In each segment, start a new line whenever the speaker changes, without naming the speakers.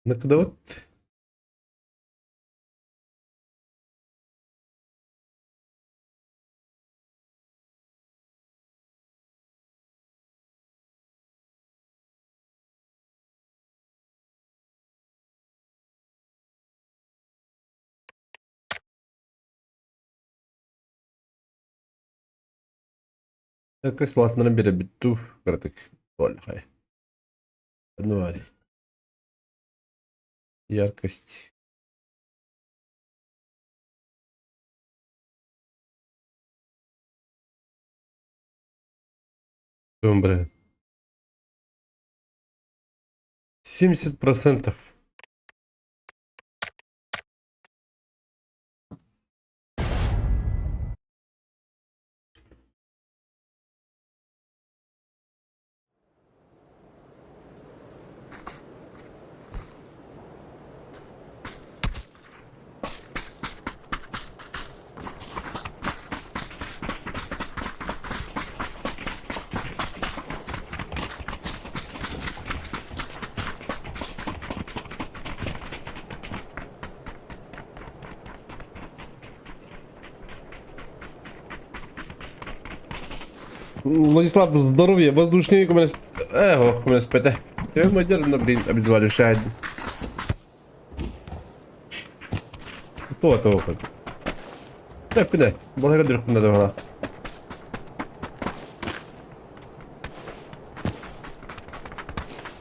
Накыдабыт. Кыслатынан бирэбит дуу кыратык буоллахай. Ну, яркость. Блин. 70%. Владислав, здоровья, воздушный Эго, МСПТ. Модерно, блин, обезвалившая. Кто это выход? Так, куда? Благодарю, надо глаз.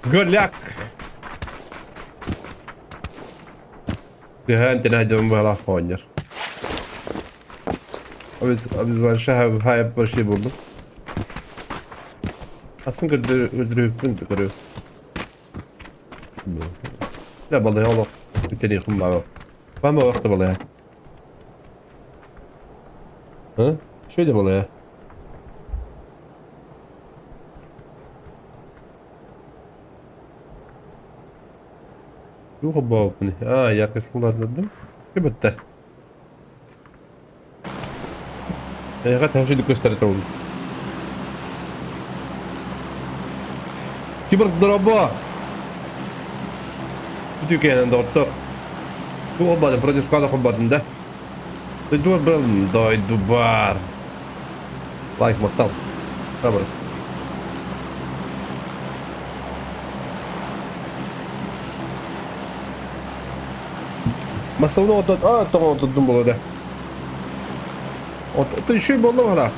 Голяк! Түһээн тэнэһэ быһалаах оҕонньор. Обезваншаха вообще булдум. Асын көрдөрүкпүн көрү. Да балай олох бүтэрихим баҕа. Бама вақты балай. А? Что это балай? Туох холбообуппун? Аа, яркость улаатыннардым. Кыбытта. Эйиэхэ төһө көстөр этэ Кибер дорообо! Бүтүкээнэн доҕоттор. Туох холбоотум? Против склада холбоотум да? Дойдубар баралым. Дойдубар. Лайк махтал. Табыр. Масловны отот, а, тоҕо отоддум буолуо да. От, еще буолла баһылаах.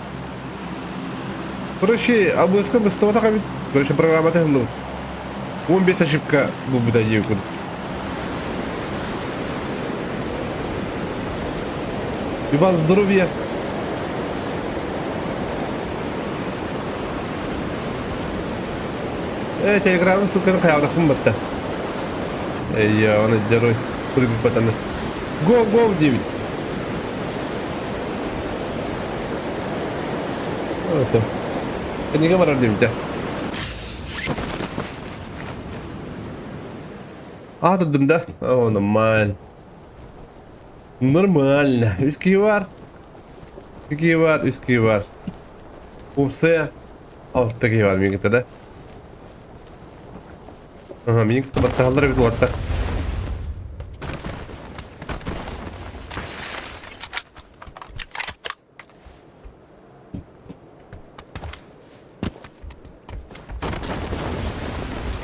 Короче, абыска быстыбатах эбит. Короче, программата хыллыбыт. 15 ошибка булбута дии курдук. Иван, здоровья! Э, телеграммы ссылканы хайаҕдахпын батта. Эй, оны дьарой, курбуппатаны. Го, го диэбит. Это. Книга барар диэбитэ. А, турдум да? О, нормально. Нормально. Үс киһи бар. Үс киһи бар, үс киһи бар. Упсы алта киһи бар миигиттэ да. Ага, миигин баттаһаллар эбит уолаттар.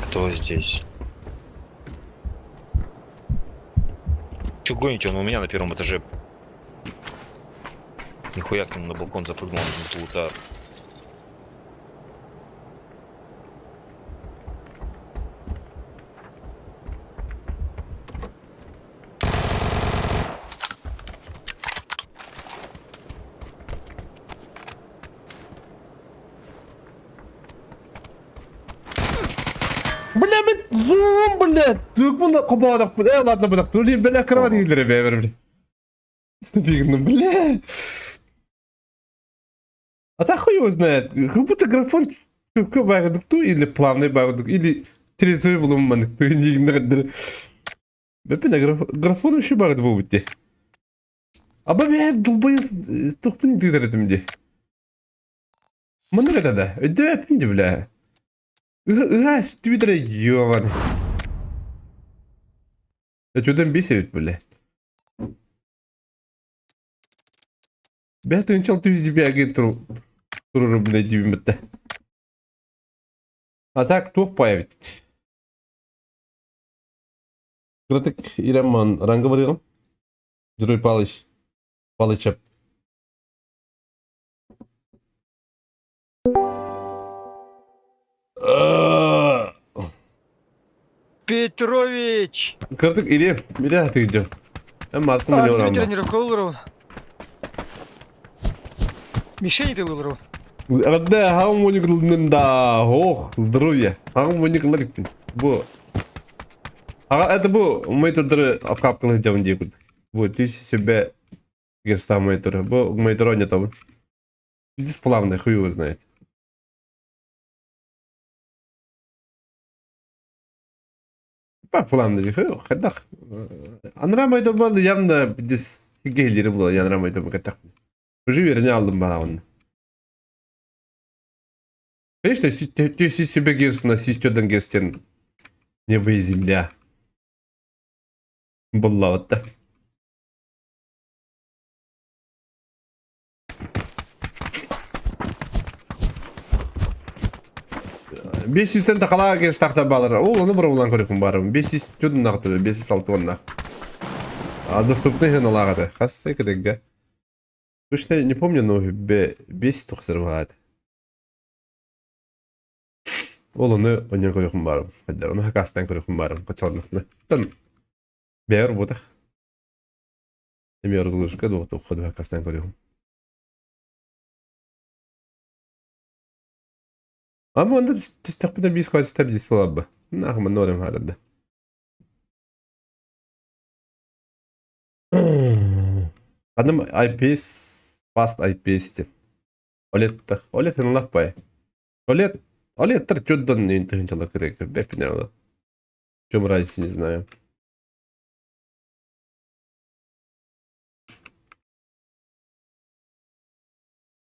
Кто здесь? Че гоните, он у меня на первом этаже. Нихуя к нему на балкон запрыгнул, он тут лутает.
Бля, мен зум, блядь. Түк кобаадах, э, ладно, бля, блин, бля, кровать киллере бэбер, бля. Ступигну, бля. А так хуй его знает. Как будто графон или плавный багыдык, или телевизор булумманык. Бэппин графон вообще багыды буолбут дии. Аба бэйэ долбоеб туохпун тыытар этим дии. Маннык этэ да. Өйдөөппүн дии бля. Ыһаас твиттере ёбаный. Өтүдэн бесит, блядь. Бэт ынчал түз дибиаги туруру блядь дибимэтте. А так туох появит. Кыратык Ирамман ранга барыгым. Дурой Палыч. Палычап.
Петрович!
Кырдык или или тыгдьым. Эн Маркум
А,
или орамма.
тренировка олору. Мишень ты олору.
Эҕэрдэ хаҕым уонньук да ох здоровья. Хаҕым уонньук ылар иппин. Бу Аға это бу монитордары апкапкалы сылдьабын дии курдук. Бу түс сүбэ герстаах мониторы. Бу монитор оонньотобун. Пиздец плавный, хуй его знает. Плавный, хайдах. Анараа мониторбар явно пиздец киһилири була анараа мониторбар кэтэх. Уже үөрэнэ алдым баҕаҕын. Конечно, ты себе герс на систерден герстен небо и земля. Буллабытта. Бес жүзден тақалаға герстақта балар. Ол оны бір улан көрекін барым. 500 нақ түрі, 506 нақ. А доступны ген алағады. Хасты керекге. Точно не помню, но 5 тоқсыр болады. Ол оны онен көрекін барым. Оны хакастан көрекін барым. Қачалнықны. Тан бәр ботах. Эми розглушка дуоту ходу хакастан көрекін. Ama onda тахпыта бис хватит дис балабба. Нахма норем хадабда. Адам IPS fast IPS ти. OLED тах. OLED хынлах бай. OLED OLED тар чуддан интехинчалар керек. Бепине ола. В чем разница, не знаю.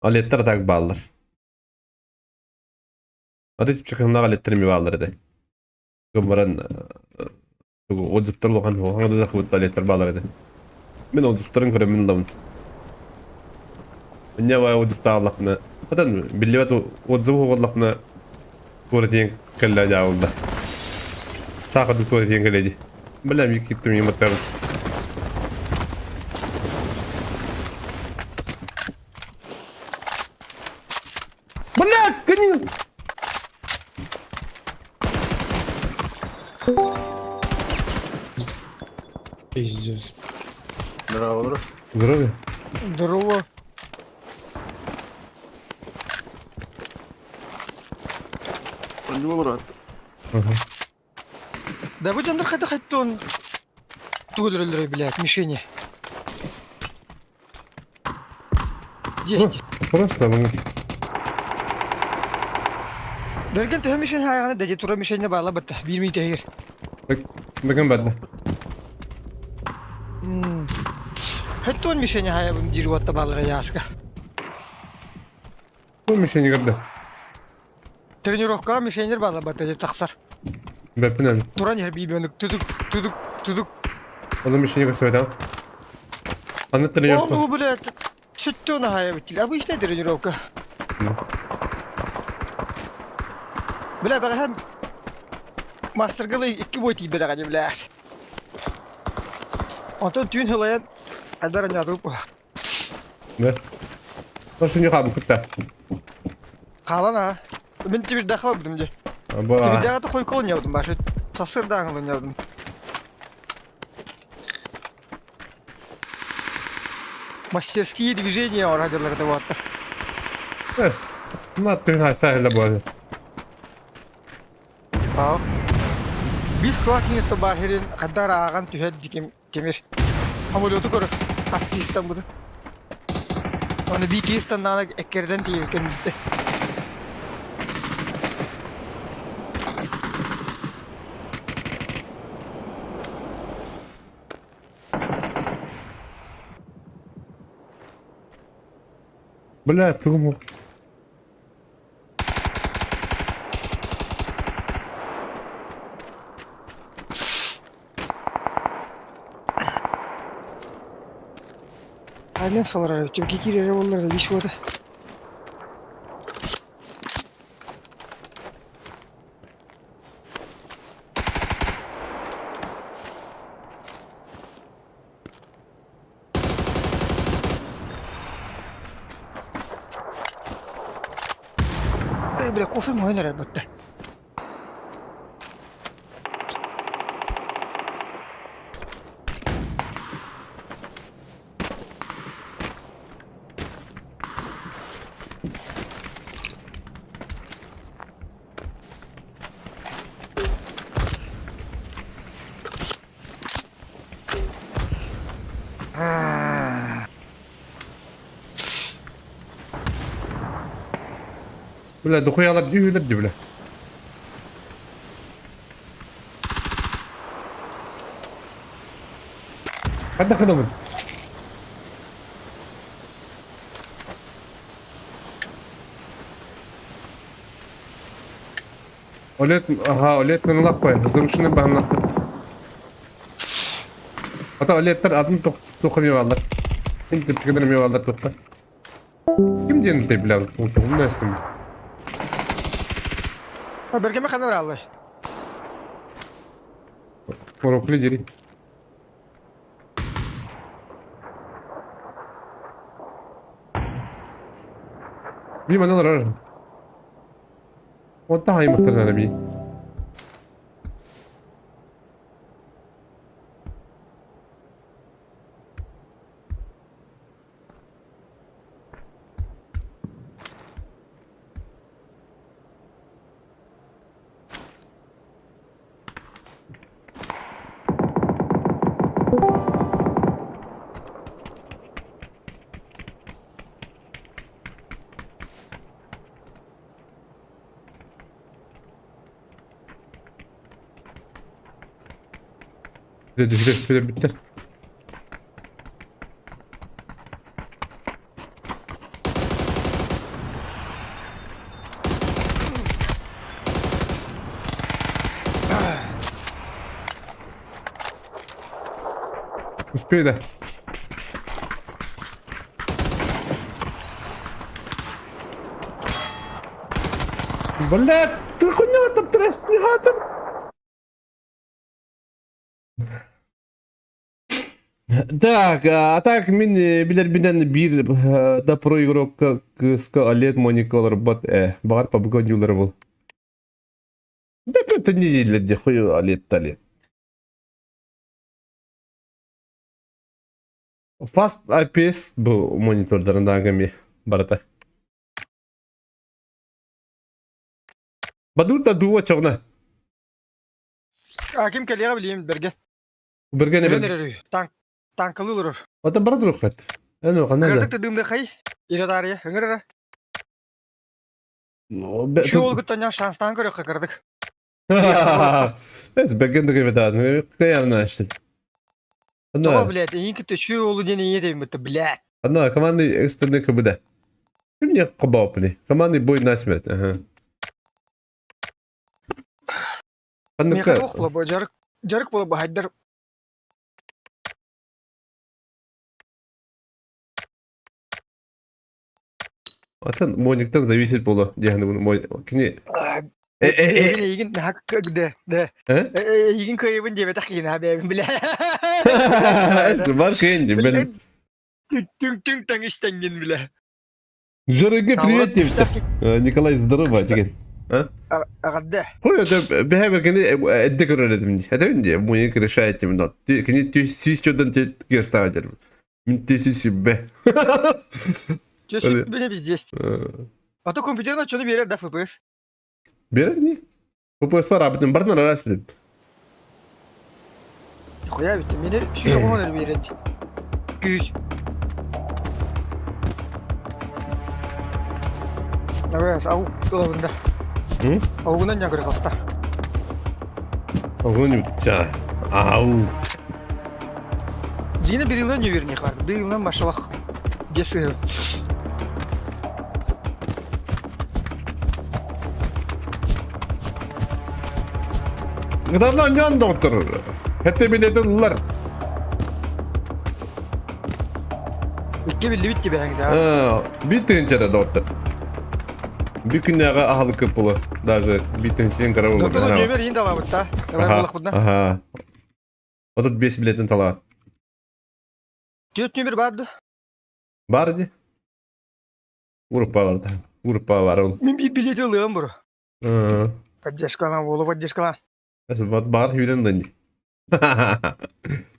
OLED тар так баллар. Аты типчик хыннах OLED ми баллар эде. Гоморан отзывтар лохан хохан да хыбыт OLED тар баллар эде. Мен отзывтарын көрө мен ламын. Меня вай отзывтааллахна. Потом биллибат отзывы хоголлахна туора тиен кэллэ дьаабылда. Саахады туора тиен кэлэди. Бля, ми киттим юматтабын. Бля, кани...
Пиздец.
Здорово, бро.
Здоровья.
Здорово.
Здорово, брат.
Ага.
Да будь он хотя хоть он тугулер, блядь, мишени. Есть.
Просто ну,
Берген төһө мишень хайганы дәҗе тура мишеньне баала бытта. Бир минут эгер.
Бэгэн бадна.
Хеттон мишень хайабын дир ватта баалара яска.
Бу мишени көрдө.
Тренировка мишеньер баала бытта деп тахсар.
Бэппинэн.
Туран яр бибеник түдүк түдүк түдүк.
Оны мишени көрсөбөт Аны тренировка.
Ол блядь. Сүттөн хайабыт. Обычная тренировка. Бля, бага мастергалы икки бой тиибе даҕаны, блядь. Онтон түүн хылайан айдар анньаатыбыт
Да. Машине хабы кытта.
Хаалан аа. Мин тимирдээххэ барбытым дии.
Ба.
Тимирдээҕи хойку оонньообутум башы. Сарсыардааҥы оонньообутум. Мастерские движения оҥоро сылдьаллар буолаттар.
Эс. На ты сайла буолла.
Аа. Биир кылаакиҥҥа баар сирин хайдах эрэ ааҕан түһэр диким тимир. Самолету көрөр хас киһи Оны биир киһи ыстаннаҕына эккирэтэн тиийбиккин билбитэ.
Бля, тугум.
Aynen sorar. Çünkü киирэрэ буоллар да иш буота. Эй, бля, кофе мой эрэр бутта.
Бля, дохуялар дьүүһүлэр дии бля. Ханна гынабын? Олет, ага, Олет гыналах кой. Зарушенный баһаннах. Ата Олеттер атын туха миваллар. Ким типчигедер миваллар тухта. Ким диэн этэй бля, тугун эстим.
Бергеме ханна бараллай?
Морокли дири. Би манан олорор. Онтон аймахтарынан эбии. Дьэ, дьэ, бүттэ. Успей, да. Блядь, ты хуйня там тряс, Так, а так мин билэрбинэн биир да про игрокка кыыска Олег Моника олорбот ээ. Баҕар пабга оонньууллара буол. Да это не дииллэр дии хуй Олег Олег. Fast IPS бу монитордарын даҕаны барыта. Бадур да дуу очоҕуна.
А ким кэлиэҕэ билиим бэргэн.
Бэргэн
Өлөн
эбэн.
эрэр үһү. Танк танкалыы олорор.
Ота бара туруоххат. Эн ханна да.
Кырдык тыдыымдахай. Ирэ таарыйа. Ыҥыр эрэ. Şu уол кытта шанстаан көрүөххэ кырдык.
Эс бэргэн да кэбэтаан. Кыйарна işte.
Тоҕо
Ана,
блядь, эйиин кытта үчүгэй уолу диэн ийэ тэймитэ, блядь.
ана командный экстренный КБД. Ким не кобаопли? Командный бой на смерть. Ага.
Миэхэ
Ханныка
туох буола бу дьарык дьарык буола баһайдар
Атын мониктан зависит буолуо диэхин мой кини э э э
Бэйэбин эйигин наһаа дэ дэ
э
эйигин кыайыбын диэбэтэх киһи наһаа бэйэбин билэ.
Бар кыайын бэл
Түҥ түҥ таҥ истэҥҥин билэ.
Жорыга привет диэбиттэр. Николай здорово деген. А?
Аҕадда.
Хой это бэһэбэр кини эдде көрөр этим дии. Этебин дии моник решает тим но. Кини сис чөдөн керстаға дербин. Мин тесис бе.
Чё бene пиздец. А то компьютерна чону берер да FPS.
Берер не? FPS бар абытын бартын арас билим.
Хуя ведь мени сүүс берер. Күүс. Абы ау тулабында. Аугунан я көрө хаста.
Огонь ча. Ау.
Дина бир yıldan не бар. Бир yıldan башалах. Гесы.
Гыдарла ньон доктор. Хэтте билетин ылар.
Икки биллибит тибэһэҥ саа.
Биир тыһыынча доҕоттор. Биир күннээҕи аһылык була. Даже биир тыһыынча кыра буолла.
Дотуна нүөмэр иһин талаабыт та. Давай буллахпытна.
Аха. 35 билетин талаат.
Түөрт нүөмэр баар да?
Бар ди. Группа бар да. Группа бар ол.
Мин биир билети ылыам бро. Поддержкалан, уолу поддержкалан.
Бар хүлэн дани.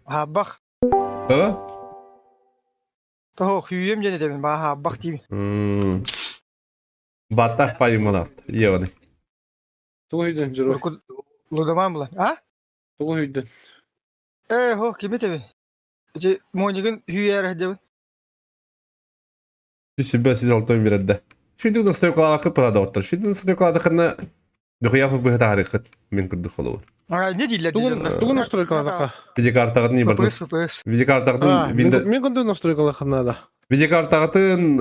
Хаабах.
А?
Toho хүйүөм диэн этэбин, баа хаабах диибин.
Баттах пайымалаат. Иеваны.
Тугу өйдөн Жирой?
Лудаман булан. А?
Тугу өйдөн?
Э, хо, кими этэбин? Ити Монигын хүйээр дебин.
Сүбэ сиз алтан берерде. Шүндүк настройкалаакы пада доҕоттор. Шүндүк настройкалаадахына дохуяфы быһа мин курдук холобур.
А, не дииллэр
Тугун тугу настройкалаатахха?
Видеокартаҕытын не бардын.
ФПС, ФПС.
Видеокартаҕытын Windows
Мен күндү настройкалаахха наада.
Видеокартаҕытын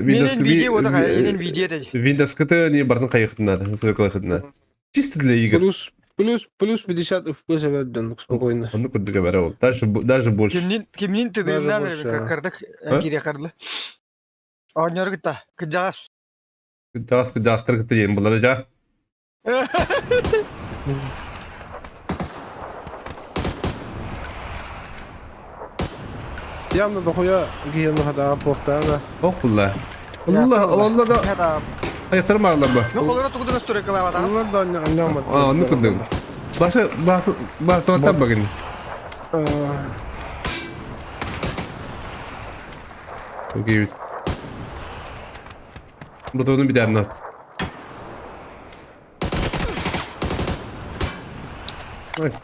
Windows
Менен видео вот такая, менен видео деди.
Windows кыты не бардын кайыхтын надо, настройкалаахытын надо. Чисто для игр.
Плюс плюс плюс 50 FPS берден спокойно.
Онну курдук бара ол. Даже даже больше.
Кимнин кимнин тыгыннан
Даже больше,
кырдык кире кырды. Оонньор кытта кыдьаҕас.
Кыдьаҕас кыдьаҕастар кытта диэн булар дьа.
Явно дохуя гиен хата похтана.
Ох булла. Allah Allah да аяқтарым ағылар ба.
Ну холоро тугу настройкалаабата.
Алла да аннамат.
А, ну курдук. Башы басы басы тоқтап багын. Окей. Бутону bir anlat.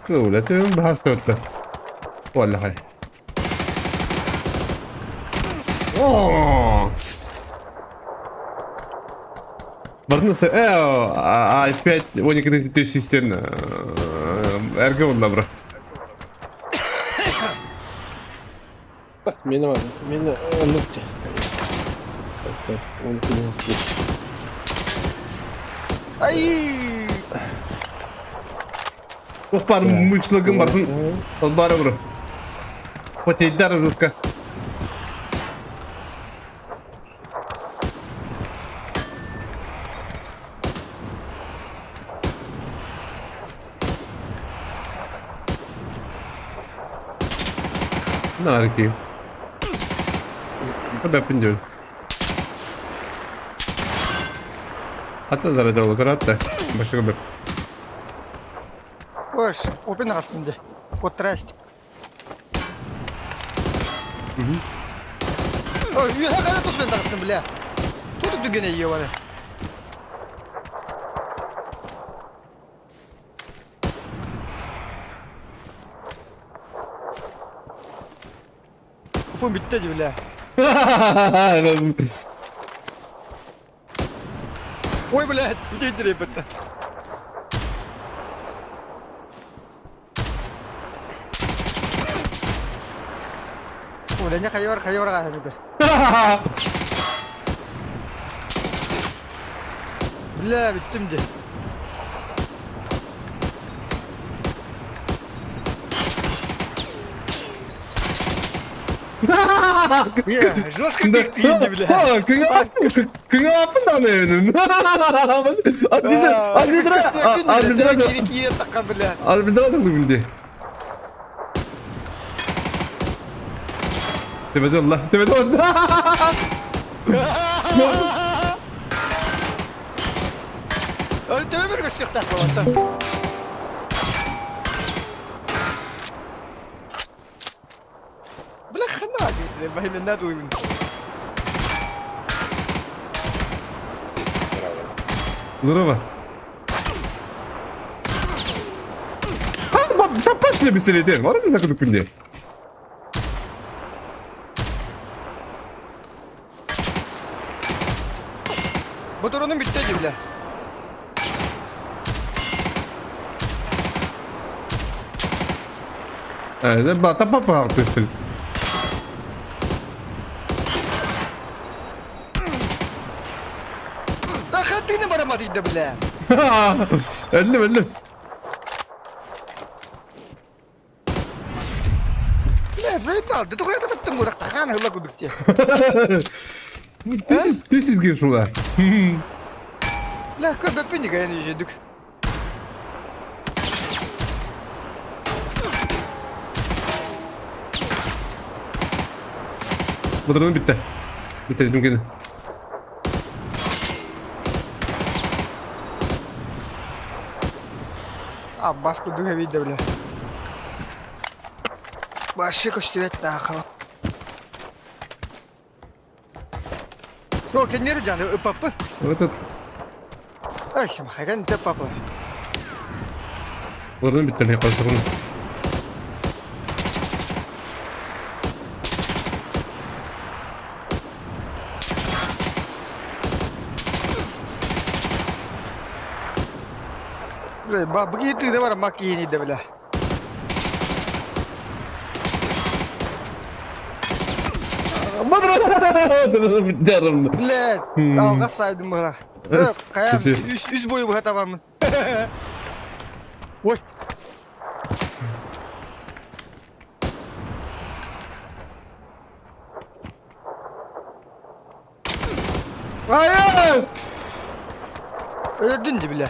Cool, det har stått det. Wallahi. Åh! Бардын i5 12 систем эрге болла бро.
Мени бар. Мени оннук.
Ай!
Ох бар мышлыгым бардын. Ол бары бро. Потейдар руска. Нарки. Куда пиндюль? Hatta da olur hatta. Başka bir.
Ош, опен астынды. Кот трасть. Ой, я когда тут мен астын, бля. Тут дүгене ебаны. Опен битте бля. Ой, блядь, иди битте. Ой, не хайвар, хайвар гаһы Бля, биттим де. Жестко бектигинди, бля.
Кыңапын да менин. Албидра
Кире такка, бля.
Албидра да бүгүндө. Тебеде Allah, тебеде Allah.
Ой, төбө бер көстүк болот. Бля, хана, бахин надо уймин.
Здорово. А, тапашли бистеретен. Бар ми такы күндө.
Моторунun bitti бля.
Э, ба тапа тестер.
Да хатыны барамады бля.
Öldüm öldüm.
Бля, Заебал, да тухуя таптым бу тахаан хыла кудук те.
This is good шула.
Ля, көбөппүн дигэн үйдүк.
Батырдан bitti. Bitirdim gene.
Аббас курдук эбит да бля. Вообще көстүбэт таахала. О, кеннер жаны ыпаппы.
Этот
Ай, шамахаган те папа.
Батырдан bitti ne kaldı.
Ба, бу киһи бар мак киһини да бля.
Батырдан
Блядь, алға сайдым бұға. Қаян, үш бойы бұға табамын. Ой.
Hayır!
Өлдүн де, бля.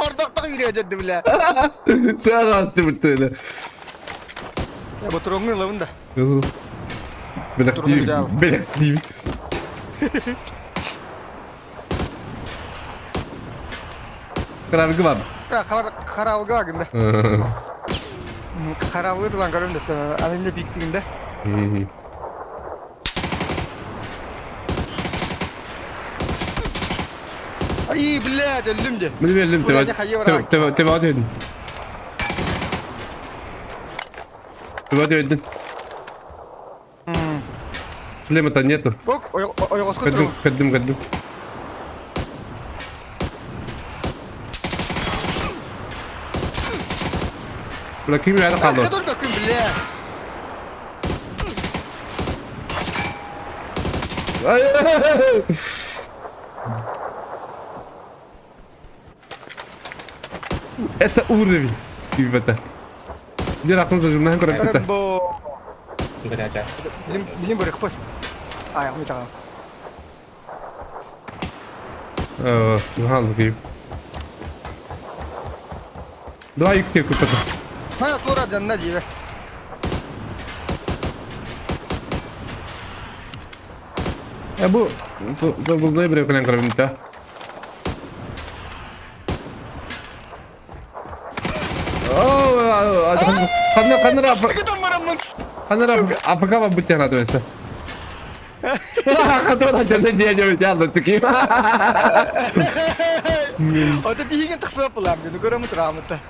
Ордақтық үйренеді, бля.
Sen rastı bitti öyle.
Я батыроңның лавын да.
Беләк Беләк değil. Karargı var.
Қарауға гында. Қарауғы туған көрім деп, анында биіктігінде. Ай, блядь, өлдүм де.
Мин белдим тебе тебе edin. Тебе edin. Шлема-то нету. Кадым, кадым, кадым. Бля, ким рядом қалды?
Бля.
Это уровень, ребята. Где ракун зажимнаем, короче.
Билим бырык пос. Ай, мы
Гаан кип. 2 х кеп көтөрдө.
Ха, тура жанна дибе.
Э бу бу бу бир кылан көрөм да. Оо, ханна ханна ханна афка ба бутяна төсө. Ханна жанна дие жалды тики.
Ота биһиген тахсып булам, гүнү көрөм турамыта.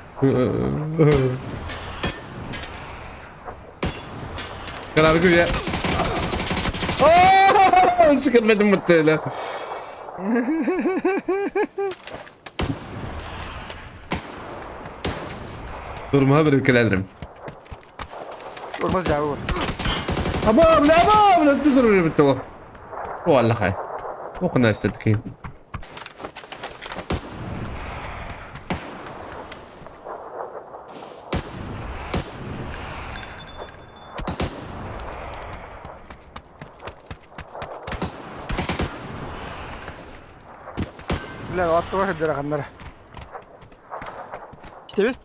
Караргы я. Оо, çıkarmadım mutluluğu. Durma bir ülkeleririm.
Olmaz жабы.
Абам, абам, تضرب بالتوا. والله خاي. وقنا استدكين.
Бля, атты бар дыраханнар. Истебит?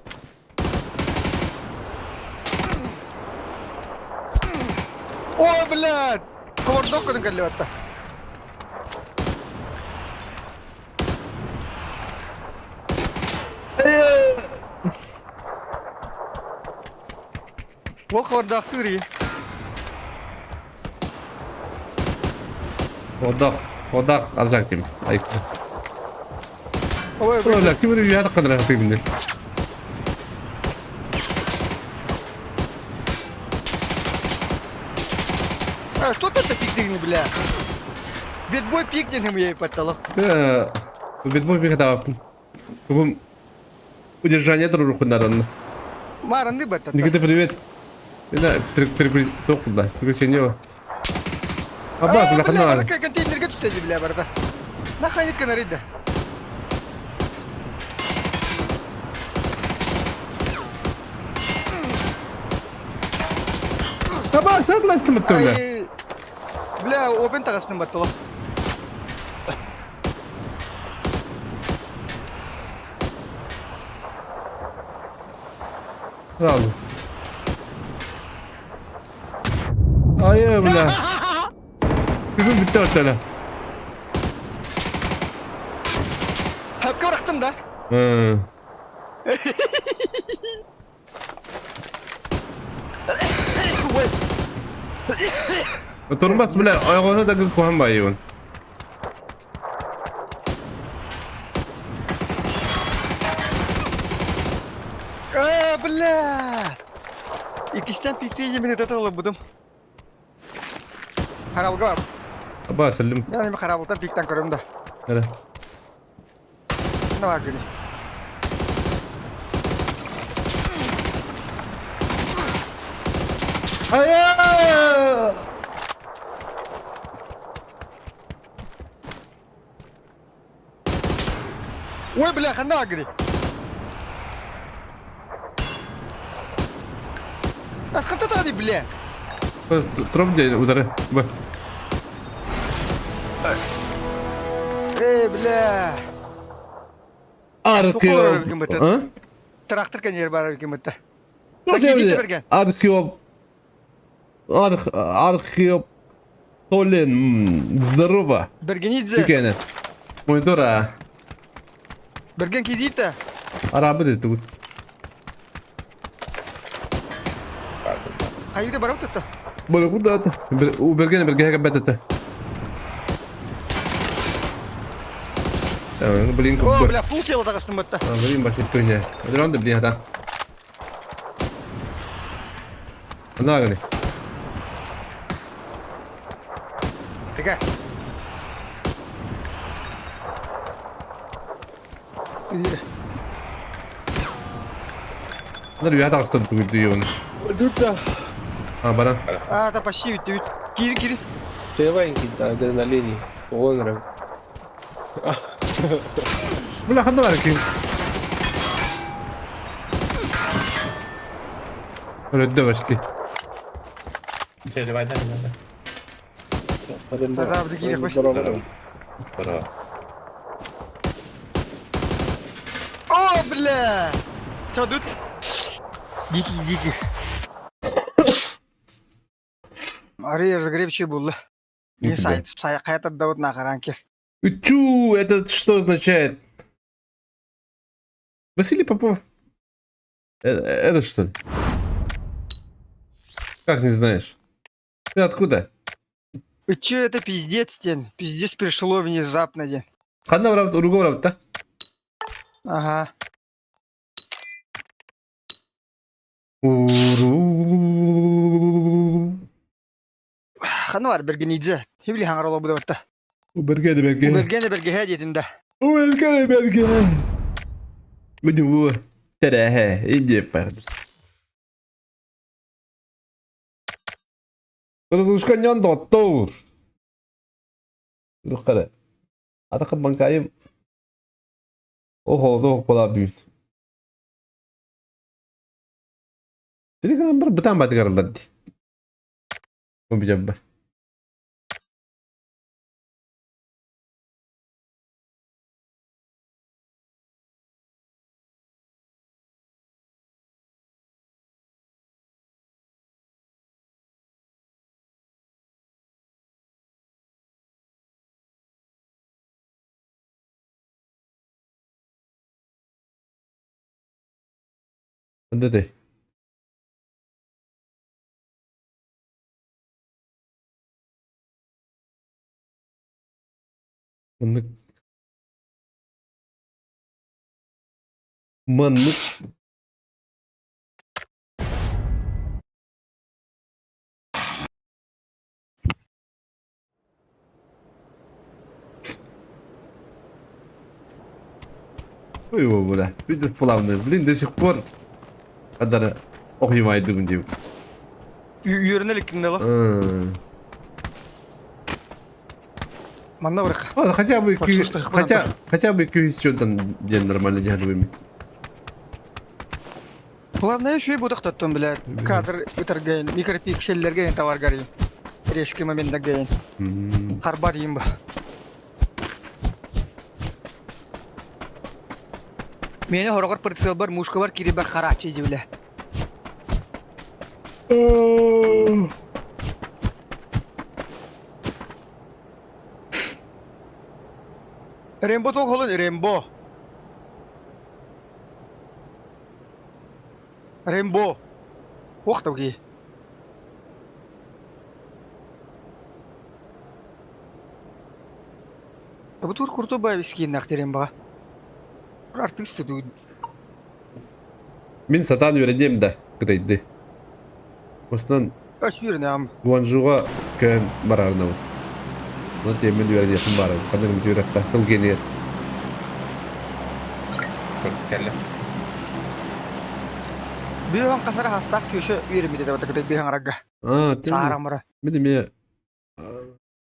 О, блядь! Ковордок көтөн кэлли батта. Ол ковордок түри.
Одақ, одақ алжак деймін. Ай.
Ой,
Ой, ким bir yer kadar yapayım ben.
А, что ты пикдигни, бля? Битбой пикдигни я и подталах.
Битбой пикдигни. Бүгін удержание туру рухундарын.
Маранды баттата.
Никита, привет. Да, тоқылда. Приключение. Аббас, бля, ханна.
Контейнерге түсті, бля, барда. Нахайник канарида.
Аба, согласен баттыла.
Ай, Бля, опен таҕыстым баттыла.
Сразу. Айы, бля. Бүгүн бүттэ баттыла.
Хөпкө бырахтым да.
Турбас, бля, ойоҕону да куһан байыбын.
Э, бля! Иккистэн пиктии минута ылбытым. Харабылга бар.
Аба, сәлем.
Мен эми харабылтан пиктен көрөм да.
Эре.
Ne var günü?
Айа!
Ой, бля, ханна бар гүнү? Асхата тағды, бля.
Троп де удары. Б.
Эй, бля.
Архео. А?
Трактор кенер бар екен бітті.
Архео. Арх архео. Толен, здорово.
Бергенидзе.
Түкені. Монитора.
Берген кидите.
Арабы деді тут.
Хайда барып тұтты.
Böyle burada at. Берген берген бәтті. Tamam, блин,
О, бля, фул кело тағыстым бітті.
Блин, башит туйня. Дрон блин, да. Нагли.
Тіге.
Нар үйә тағыстан түгіл дүйін.
Дүртә.
А, бара.
А, та почти үтті үт. Кири, кири.
Севайнки, да, адреналини. Онрам.
Бля, ханда бар екен. Өрөдді башты.
О, бля! Чё, тут? Дикий, дикий. Ари разогревчий был. Не сайт, сайт отдавать на харанке.
Чу, это что означает? Василий Попов. Это что ли? Как не знаешь? Ты откуда?
Че это пиздец, день? Пиздец пришло внезапно, день.
Ханна барабыт, уруга барабыт, да?
Ага.
Уру.
Ханна бар бергенидзе. Хибли хаңар ола бұда батта.
Берген берген.
Берген берге дедінде.
Берген берген. Будем Тереhe, иди парды. Разушканян доттор. Духкара. Атакат банкайым. Охо, зох бола бүйт. Телеграм бір бытан батыгарылар ди. Обижабба. Дэдэ. Маннык. Маннык. Ой, его, бля. Видишь, плавно. Блин, до сих пор. Адара. Ох, ебать, думаю, деп.
Үөрэнэ иликкин даа. Манна барах.
Ладно, хотя бы
Почувствуй,
хотя хотя бы еще там день нормально не готовыми.
Главное үчүгэй будах тоттон билэр. Кадр ытаргайын, микропикселлэргэ таваргарыйын. Резкий моментаргайын. Харбарыйын ба. Мені хорогор прицелбар мушкабар кирибер харачы дибиле. Рембо тоқ холун Рембо. Рембо. Ох тауги. Бу тур курту баевискиин Рембо. Артист ду.
Мин сатаан үөрэниэм да кытайдыы. Бастан
Өсүүрүн
Гуанчжуга көһөн барарынабын. Онон тиэммин үөрэниэхпин баарабын. Ханнык эмит үөрэххэ тыл гиэнигэр.
Кэллэ.
Бүһөн хасара хастаах түөшө үөрэммит этэ кытай быһаҥарга.
Аа,
Саарамара.
Мин эмиэ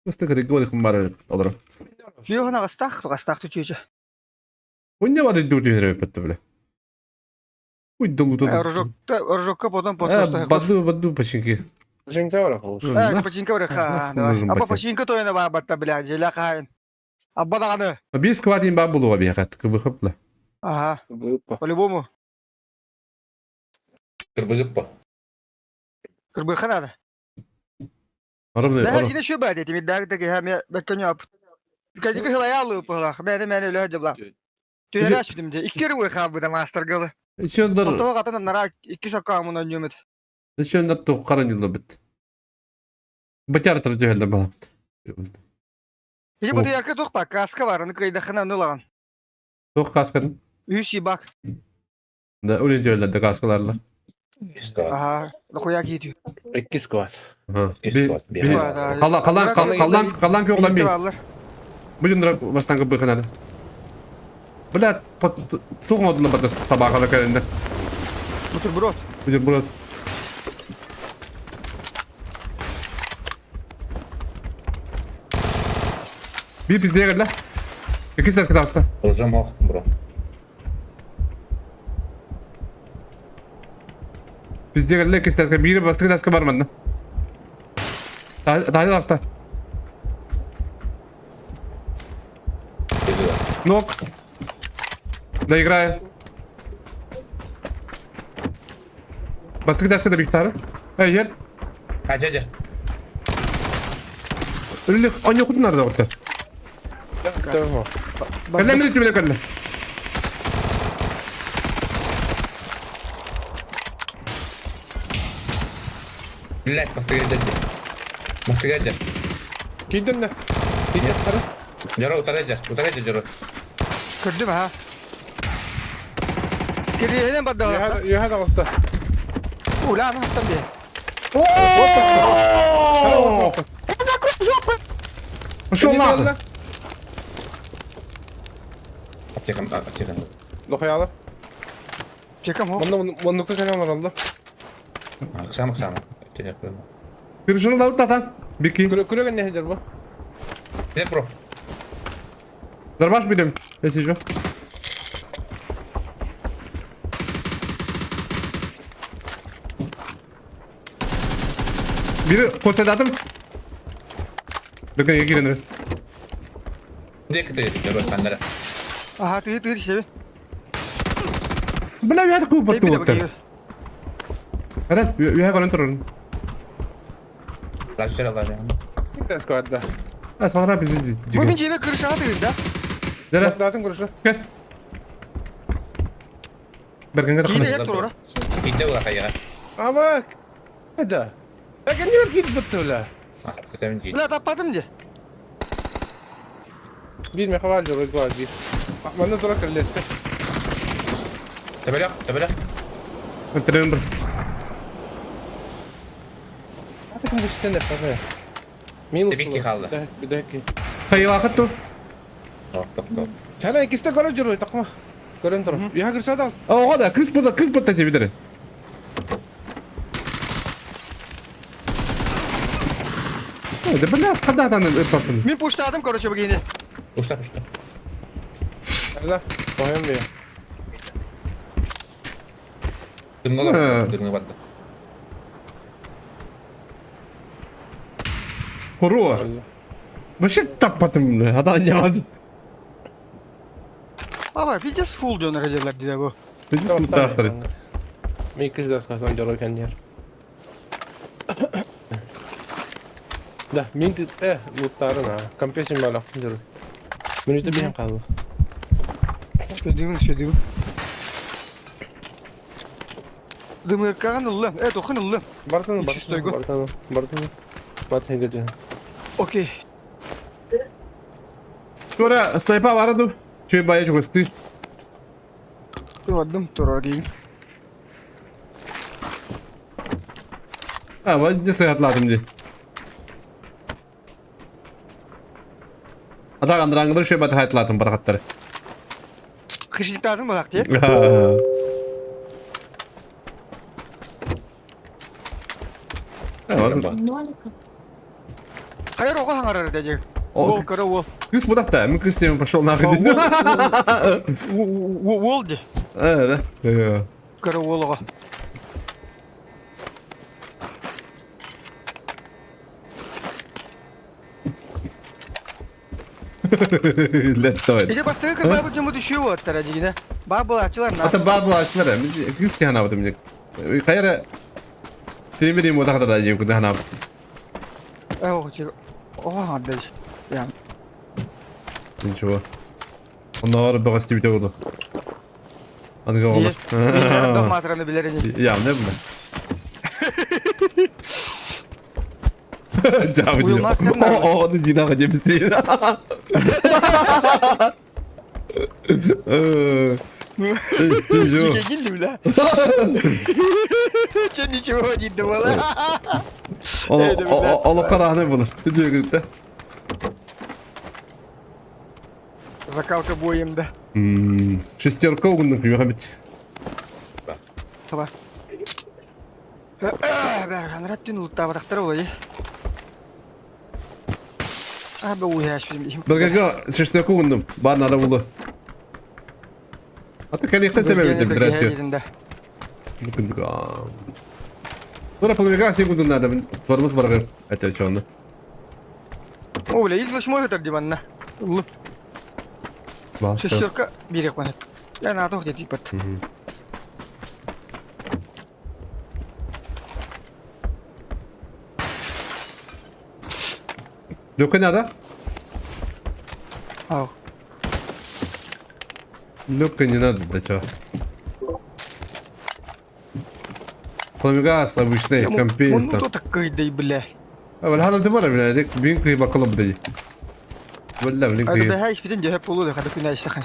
Баста кытайга барыахпын баарар олорор.
Бүһөн аҕастаах тугастаах түчүөчө.
Уння бады дуу түһэрэ бля. Уй долгу
Рожокта рожокка потом подсоста.
Баду баду починки.
Починка бар холус.
Э, починка бар ха. Апа починка тойна ба батта бля, желя кайын. Абба даганы.
Биир сквадин баар буолуоҕа биһиэхэ кыбыхыпла.
Ага, по-любому.
Кырбыгыппа.
Кырбыха надо.
Оромный
Бәһ гине шөбә дити миддәг теге һәм бәккән яп. Кәдиге хилаялы пылах. Мәне мәне үлә дибла. Түһәрәш битим де. Иккер уй хабы да мастер гылы.
Ичөндөр
Отого катан нара икки сакка амын ойномет.
Ичөндөр туққаран юлла бит. Бачар тыр түһэллэр балапт.
Или бу ярка тухпа, каска бар, аны кыйдахына нылаган.
Туқ каскатын.
Үс бак.
Да, үлен түһэллэр да каскаларлар.
Ага, лохуя китү.
Икки сквад.
Калан калан калан калан көглан би. Бу жындыра бастан кыбыханады. Бля, туң одула бата сабаға кәрендер.
Бутерброд.
Бутерброд. Bir пиздeye geldi. İki ses kadar
Hocam ох, бро.
Пиздeye geldi iki ses Biri bastı taska var mı? Daha hasta. Нок. Доиграю. Бастык таска да биктары. Эй, ер.
Ажа,
Үллек, они кудун арда орта. Кэллэ мин түбүлэ кэллэ.
Блять, бастыгайда. Бастыгайда.
Кийдим да. Кийдим кара.
Жаро утарайжа, утарайжа жаро.
Көрдүм ha. Кирилен бадда.
Юхада оста.
Ула, аны хаттам бе.
Пошел нахуй.
Аптекам, аптекам.
Лохаялар.
Чекам хо.
Онда оннукка кэлэн олороллор.
Сама сама.
Перешел на утатан. Бики.
Күрөгөн не бу?
Где бро?
Дарбаш бидем. Я сижу. Бири көрсөтөтүм. Дүкөнге кирен.
Где ты? Жаро кандара.
Ага, ты ты себе.
Бля, я такую потуотта. Арат, я көрөн турун.
Сквадда.
А, смотри, бизи.
Бу мин жебе кырышага тыгыр да.
Дара.
Датын көрүшү.
Кел. Бергенге
Кийде
тахна.
хеп турура.
Кийде була кайга.
Ама. Да. Әгәр не кийди битти бля.
Көтөмүн кийди.
Бля, таппадым же.
Бир мехавал жок гол бир. Манна тура кирлеске.
Тебелек, тебелек.
Тренер.
Атакым бу стенде пага. Минус.
Тебикки қалды.
Бидеки.
Хайла хатту.
Ток, ток, ток.
Чана икисте көрө жүрөй такма. Көрөн тур. Я кирсе да.
Ого да, кыз буда, кыз буда тебе Да бля, када там папын.
Мин пуштадым, короче, бүгүнү.
Ушта, ушта.
Да. Коем бе.
Дымҥа олорбут, дымҥа барда.
Хоруо. Вообще таппатым, хата ньаҕан.
Ава, пиздец фул дьон родилар дии бу.
Пиздец луттаахтар.
Мен кыз да сказан дьоро кэннер. Да, мин луттарын а, компьютер балахтын дьоро. Минута биһэн хаалла.
Сөдүгүн, сөдүгүн. Дымыркаҕын ыллым. Тохун ыллым.
Бартаны, бартаны, бартаны, бартаны. Бартаны көтө.
Окей.
Тура, снайпа бара ду. Чөй бая чугасты.
Турдум, турар дейм.
А, вот здесь я отладым ди. Атак андраңгылар шөй бата хайтлатым барахаттар.
Хищниктардың балақ де. Хайыр оға хаңарар деді. Ол кыры ол.
Кыз будақта, мен кыз тем пошел нахуй.
Ол де.
Да.
Кыры ол оға.
Леттой.
Ити бастакы кырбаабыт дьоммут үчүгэй уолаттара дигинэ. Баа буолааччылар на.
Ата баа буолааччылар. Кыыс тиһанаабытым мне. Хайара стример ему тахта да дии куда
Оо, оо, да. Я.
Ничего. Оннооҕор бөҕө истибитэ буолуо. Аныгы оҕолор.
Маатыраны билэр ини.
Явно бу. Жабы дии. Оҕону динаҕа диэбисин.
Дикегин бля. Че ничего не думала.
Олоххо рааны булар. Диэгитте.
Закалка боем да.
Шестерка угуннук юха бит.
Таба. Бәрганрат түн улуттаабатахтара буолай. А бу уяш бим.
Бергага шестерка угуннум. Бар надо булу. Ата калихта себеби деп дирәтти. Тура половика секунду надо. Тормоз баргыр. Это что он?
О, бля, их восьмой этаж диванна. Шестерка берег ванет. Я на то где типа.
Лёка надо?
Ау.
Лёка не надо, да чё? Пламегас обычный, компенс
Ну
там.
кто такой, да и бля.
هذا دبر بلا هذيك بينكي بقلب بدي ولا
هذا
بلينكي
بهايش بدين جهة بولو ده خدك نايش سخن.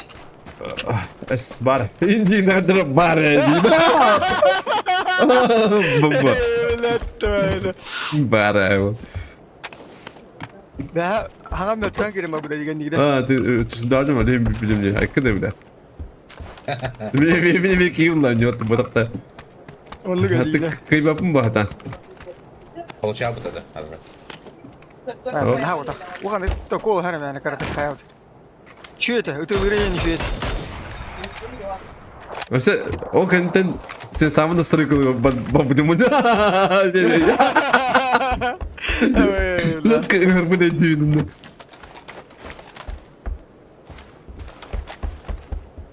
اس بار اندي نقدر بار بابا بار ايوه
ده هذا متان كده ما بقول لك نيجي.
اه تسدعنا ما ليه بلي كده بلا بلي بلي بلي كيف لا نيوت بدقت
والله قاعد.
كيف بهم
Получал бы тогда, Азра.
А, вот так. Ухан, такого хара мен карата хаят. Че это? Это время не это.
Вообще, ол кэнниттэн сен саамы настройкалыы бабдымын. Ласка гарбын эдиибин.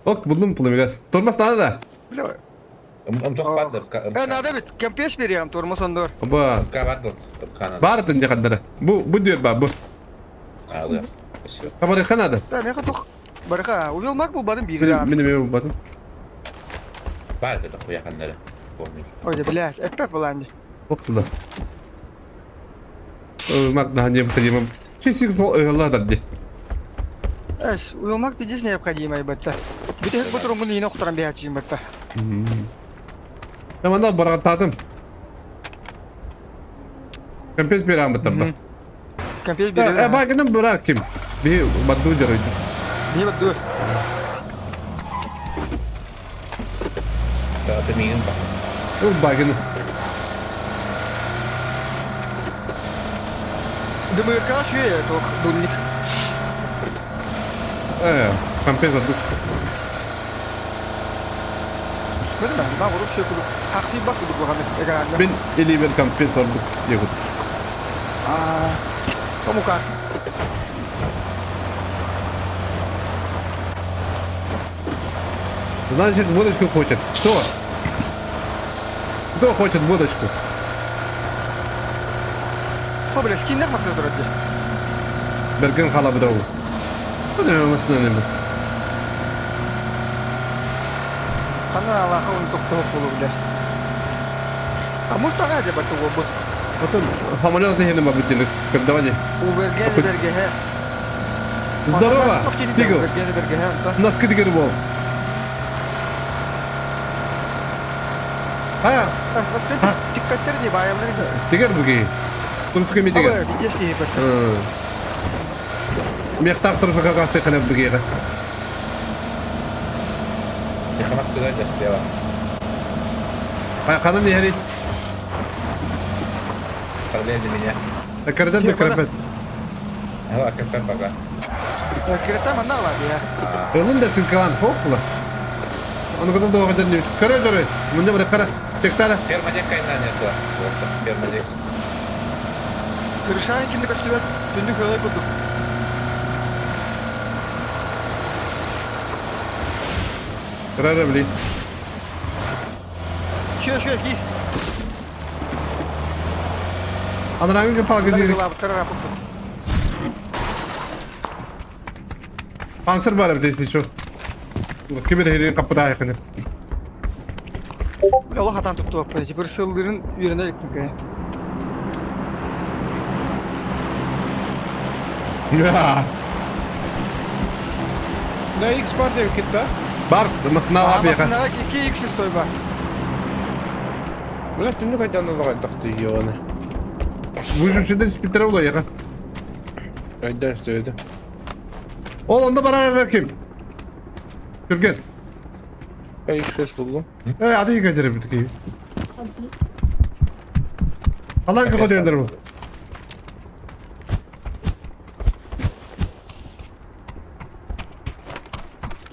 Ок, булдум пулемигас. Тормоз надо да?
Бля.
Ымтох барды.
Э, надо бит, кемпеш берем, тормоз ондор.
Оба.
МК барды. МК надо.
Баарын дьахандара. Бу бу диэр ба бу.
А, да. Спасибо.
Табарыха надо.
Да, мен тох. Бараха, увел мак бу барын бир.
Мин эме батын.
Барды да хуяхандары. Помню.
Ой, блядь, это была не.
Ок туда. Мак на необходимым. Чесик зол ладарди.
Эс, уелмак пиздец необходимый бетта. Битек бутурум муну ине охтаран бэхачим бетта.
Таманда баргатадым. Компес берам бетта.
Компес
Э,
берем.
багыным бирак ким. Би бадду дерой.
Не бадду.
Да, ты мигин ба.
Ол багыны.
Дымырка шуе тох дульник.
Э, компес бадду.
Көрүмэ, ба уруп шөй кудук. Хахсыйбат кудук буганы экраҥҥа.
Мин илиибэр компенс ордук диэбит.
Аа, Томука.
Значит, водочку хочет. Кто? Кто хочет водочку?
Хо бля, скиннэх масына турар дии.
Берген халабыда ол. Бу не масына не бу.
Ханна алаха он тохтоох буолу бля. А мультаға дьэ бatu буолбут.
Потом самолет не бабы телек. Давай.
Уберген бергеһэ.
Здорово, Тигл.
Уберген бергеһэ онтон.
Носки дигер бол. А,
Тиккаттер дии баайаллар ини.
Тигер буги. Турсука ми тигер.
Абы, видишь киһи бат.
Мехтах турсука касты ханап буги.
Тихомас сыгай дьахтыаба.
Ханан иһэри.
Параллель для меня.
Кардан да карапет.
Ага, КП пока.
Кирета манна алады я.
Ылын да сылкалан хохла. Аны кытын доға жәрне. Көрө көрө. Мында бір қара. Тектара.
Ферма дек кайна нету. Ферма дек.
Кырышаан кинди көстүбэт, түннүк ыалай курдук.
Көрө били.
Шө, шө, киир.
Анараңы палгы дир. Панцир бар эбит если чё. Кибер хери капыда айкыны.
Бля, олох атан туттубаппын. Ити бір сыллырын үөрэнэ иликпин кэ.
Да, X бар деп кетті, а?
Бар, масына бар бияка.
Масынаға 2x стой бар.
Бля, түннүк айдан алға тахты ебаны.
Выжившийден спиттер боло яка.
Айдан сөйді.
Ол онда барар ким? Түрген.
X6 булдум.
Э, ады иге жере битки. Алан кого дегендер бу?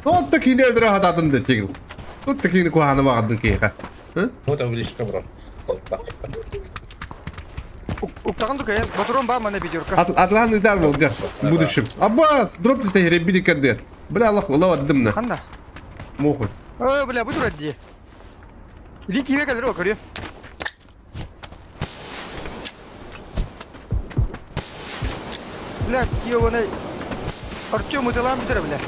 Тут кини өдөрө хататын да тигил. Тут кини куханы багадын киха.
Ну это близко, бро.
Уктаган дука, батырон бар мана пятерка.
Атлан удар был, в будущем. Аббас, дроп ты стейри, биди кадер. Бля, Аллах, Аллах, дымна.
Ханна.
Мохуй.
Ой, бля, бу турат дии. Или киеве кэлэр көрүө. Бля, ебаный. Артем ытылаан бүтэр, бля.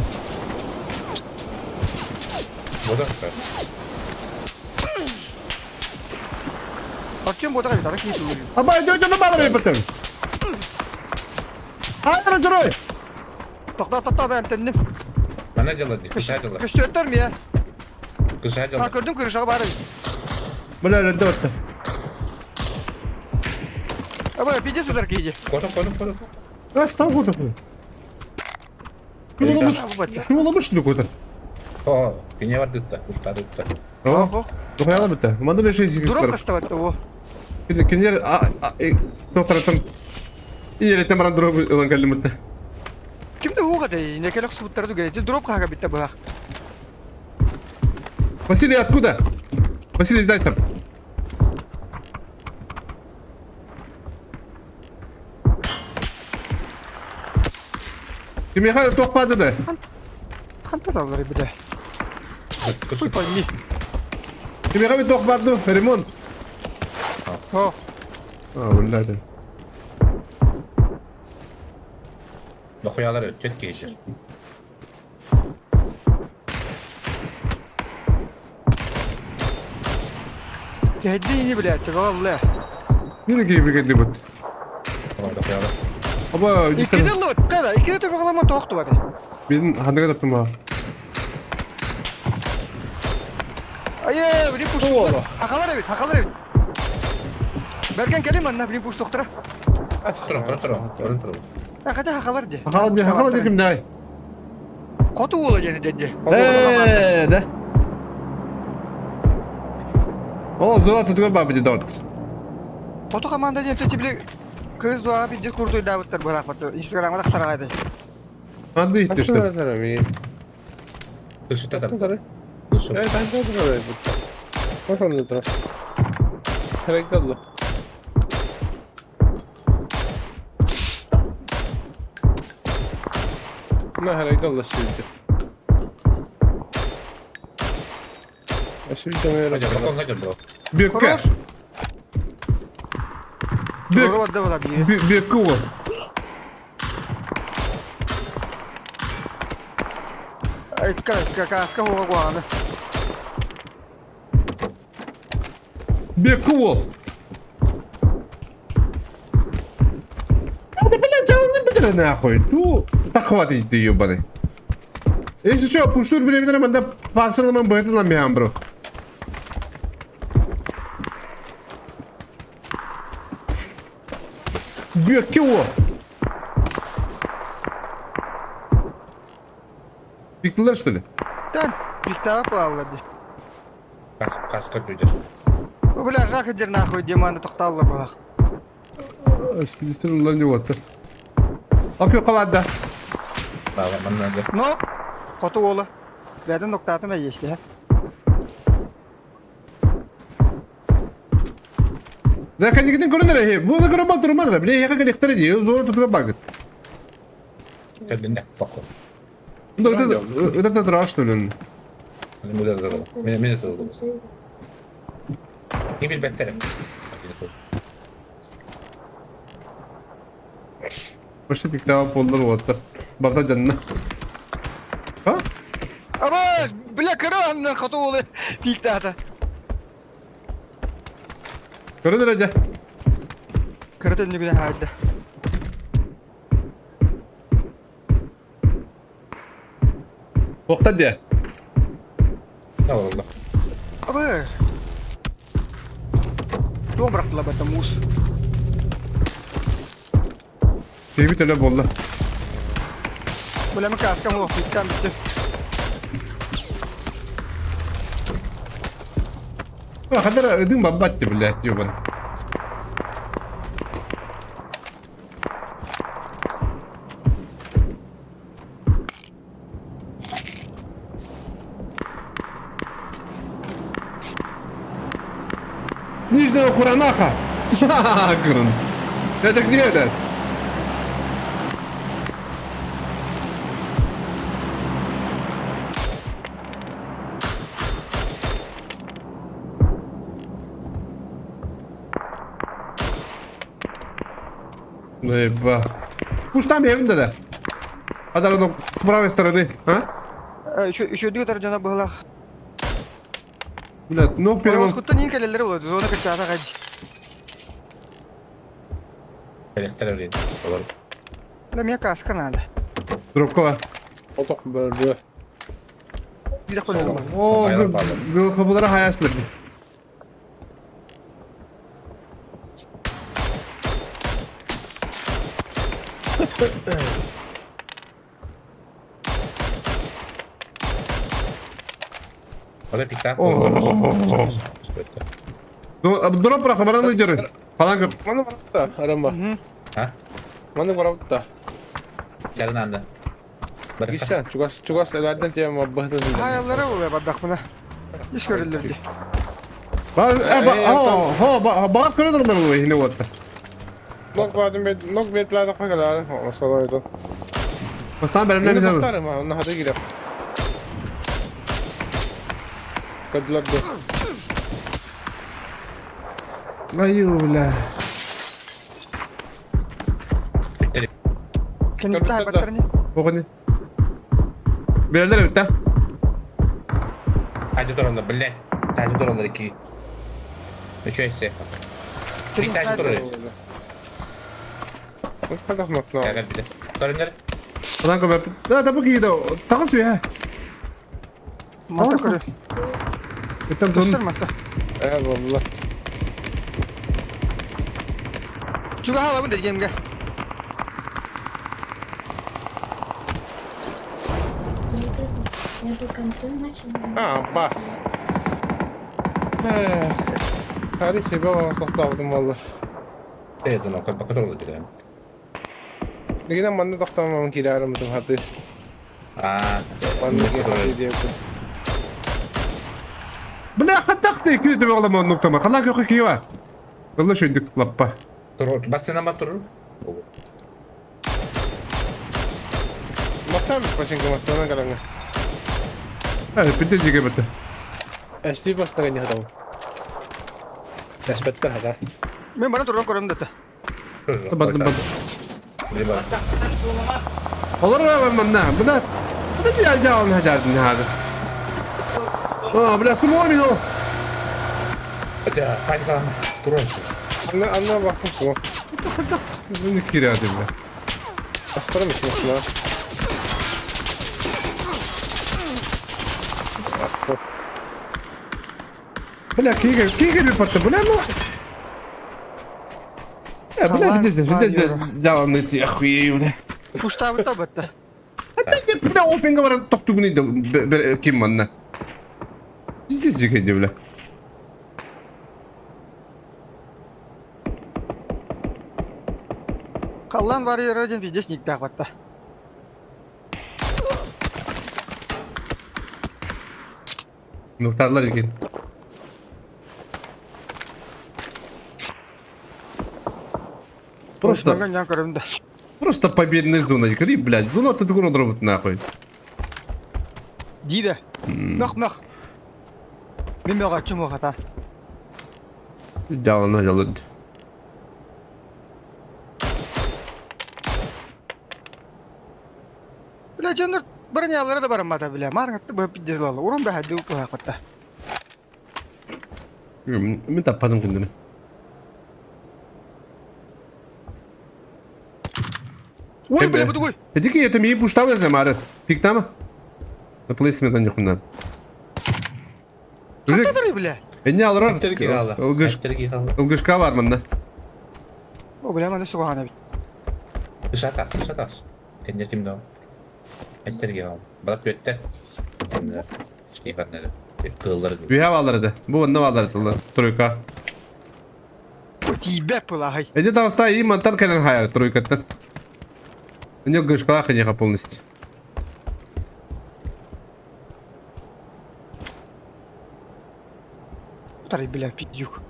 Вот
Артем ботаға бит, ара киит өлү.
Абай, дой, дой, бала бе бітім. Айры жүрой.
Тоқта, тоқта, бәм тәннім.
Она делает, кыша делает.
Көстөттөр ме?
Кыша
А
делает.
көрдүм кырышаға бары.
Бля, өлді бітті.
Абай, пиздец удар кейде.
Коду, коду, коду.
А, стал куда такой? Ким оламыш что какой-то?
О, кине бар дытта, ушта дытта.
О, Тухаяла бітті. Манда беші
Дроп
сигистер.
кастабатты о.
Кинер, а, тоқтар Иеретен баран дроп ылан кәлім бітті.
Кимде хуга дей, некелек суттарды керек. Дроп кага битте бах.
Василий, откуда? Василий, сдай там. Кимеха тоқпады да.
Ханта да бар бите. Хуй пойми.
Кимеха би тоқпады, ремонт.
О,
А, блядь.
Дохуялар өтөт кейшер.
Тедини блядь, валла.
Мені кейбі келді бұт.
Дохуялар.
Аба,
Иккиде лот, кара, иккиде төбө тоқту бар.
Мен хандыға таптым ба.
Ае, блин пуш. Хакалар эбит, хакалар эбит. Берген келем анна, блин пуш тоқтыра.
Турun, турun, турun, турun, турun.
А хотя хакалар де.
Хакалар де, хакалар де кім дай?
Хоту уола дени дедди.
Э, да. О, зола tutугар бабы де дот.
Хоту команда ден төти биле кыз дуа бидде курдуй дабыттар барак бат. Инстаграмга да сарагайды.
Анды иттешті.
Мен.
Кыша та.
Э,
Кыша.
танча Nasıl anladın? Herhalde. На herhalde şimdi. Şimdi
Хотя, балкон хотя бро.
Бүөккэ.
Хорош.
Бүөк.
Doğru vardı valla bir.
Бүөккэ уол.
Каска хуга гуаны.
Бүөккэ уол. Да, блядь, а он не бедре нахуй. Ту, так хватит ты, ебаный. Если что, пуштур билевинер манда пасырламан быһытылан биһан бро. Бүөккэ уол. Биктилер, что ли?
Тан, биктава плавлады.
Кас, каска көтөр.
Бля, жах идер нахуй, Диманы тоқталла бұлақ.
Спидистер улан не вот. Окей, қалады.
Баба, манна да.
Но, қоту олы. Бәдін ноқтатым әйесті,
Да, конечно, көрінер, бұны көріп бақ тұрмады, біле, яқа керектері де, зор тұтыға бағыт.
Кәлден тоқы.
Ну, вот это траш, что ли?
Мен де да. Мен мен де да. Ким билбеттер.
Башы пиктава полдар оттар. Барда жанна. А?
Абаш, бля, кыран қоту олы. Пиктата.
Көрінер әде.
Кыры түнді хайды.
Тоқта де.
Да, олар.
Абы. Туон бырақтыла бәті мус.
Бейбіт әлі болды.
Бля, мен каскам о, пиктам бітті.
Қадар үдің баббатты, блядь, ебаный. Снежная куранаха! Куран. Это где это? Ну еба. Уж там я да. А да, ну, с правой стороны, а?
Еще, еще две таржана была.
Блядь, ну первым.
Откуда не келелер болады, зона качата қайды.
Электр берейин. Олар.
Бля, мне каска надо.
Дропкова.
Отох бөрбө.
Bir de koyalım.
О,
Байлар балы.
гылхабылара хаяслар.
Ода пикта.
Ну, дроп бірақ баран өйдері. Фаланга.
Маны барапта, арама.
А?
Маны барапта.
Чарынанда.
Гишан, чугас чугас эләрден тема быһытын.
Hayallara oluyor bak buna. Hiç görülür
Бағат көреді олар ғой, не вот.
Нок бадым бет, нок бетлerde kadar. Masalaydı.
Бастан бәрімнен
Мені
не
тоқтарым, а, hadi girip. Кадларды.
Аю, бля.
Kendi haybatlarını.
Оғыны. Берілдер бітті.
Тажы туралар, блядь. Тажы туралар iki. Үч эсе. Bir tane durur.
Kadar nokta.
Gel bir de. Görünür.
Фаланга бәп. Да, да, бұл кейді. Тағы сүе.
Mata kırı.
Бітті зон.
Göster mata.
Э, валла.
Çünkü hala bu dediğim gel.
Между концы начинаем.
А, бас. Эх. Hadi şey baba тоқталдым валла.
Evet, onu kadar kadar oldu dedim.
Деген манны тоқтамам кирәрім дым хаты.
Aa,
Манны кирәрім деп.
Бля, хаттах ты кири төбө оламан нуктама. Хала көкө кива. Ылла шөйдүк лаппа.
Тур, бастынама тур.
Мактан починка мастана караңа.
Э, бите жеге бите.
Эсти бастана не хатау. Эспеттер хата.
Мен бана туран көрөм да.
Баттым баттым. Олар var manna. Бля. Это я я он хотят не надо. А, бля, ты мой ну.
Хотя, паника, турон.
Анна анна бактым сума.
Не киряды, бля.
Астара мисин сума.
Бля, киге, киге bir patı, бля, ну. Э, бля, где здесь, где здесь, я вам найти, охуею, бля.
Пуштабыта батта.
Бля, опенга баран тоқтугуны да ким манна. Здесь жеге, бля.
Қаллан бар ерден везде сниктах батта.
Muhtarlar екен. Просто,
Мен көрөм да.
просто победная зона. Кри, блядь, зона ты такой работает нахуй.
Диде. Мөх мөх. Мен мөға чум хата.
Жалына жалын.
Бля, жонор бронялары да барамата бля. Маргатты бу пиздезлалы. Урун да хадды ку хакта.
Мен таппадым күндіні.
Ой, бля, бу дугой.
Эдики, это ми пуштабы это марат. Пиктама? На плейсмент не хундан.
Хаттадыр бля.
Эне алырар.
Ылгыш.
Ылгыш, ылгышка бар мында.
О, бля, мана сугана бит.
Шатас, шатас. Кенде ким дау? Эттерге ал. Балак көттер. Кыллар.
Бүйә алырды. Бу онна алырды. Тройка.
Тибе пылахай.
Эди таста и монтар кэлен хайр тройкаттан. У него гышкала ханиха полностью.
Тарай, бля, пиздюк.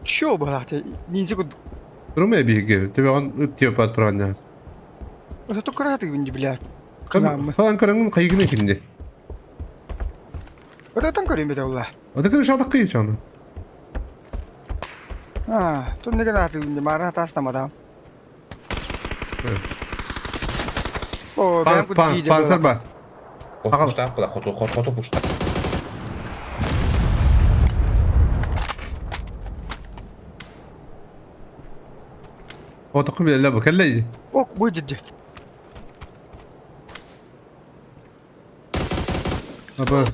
Чё было ты? Ниндзя куд.
Румя биге. Тебе он тебе подправляет.
Это только рады, бля.
Хан караңын кайгына кинде.
Вот это көрөм бит олла.
Ата кыр шатак кый чаны.
А, тут не граты, не мара тастамада. О,
Пан пан пансар ба.
Пуштап, кыла, хоту, хоту пуштап.
Отокку биле бу келлей.
Ок, будет.
Аба.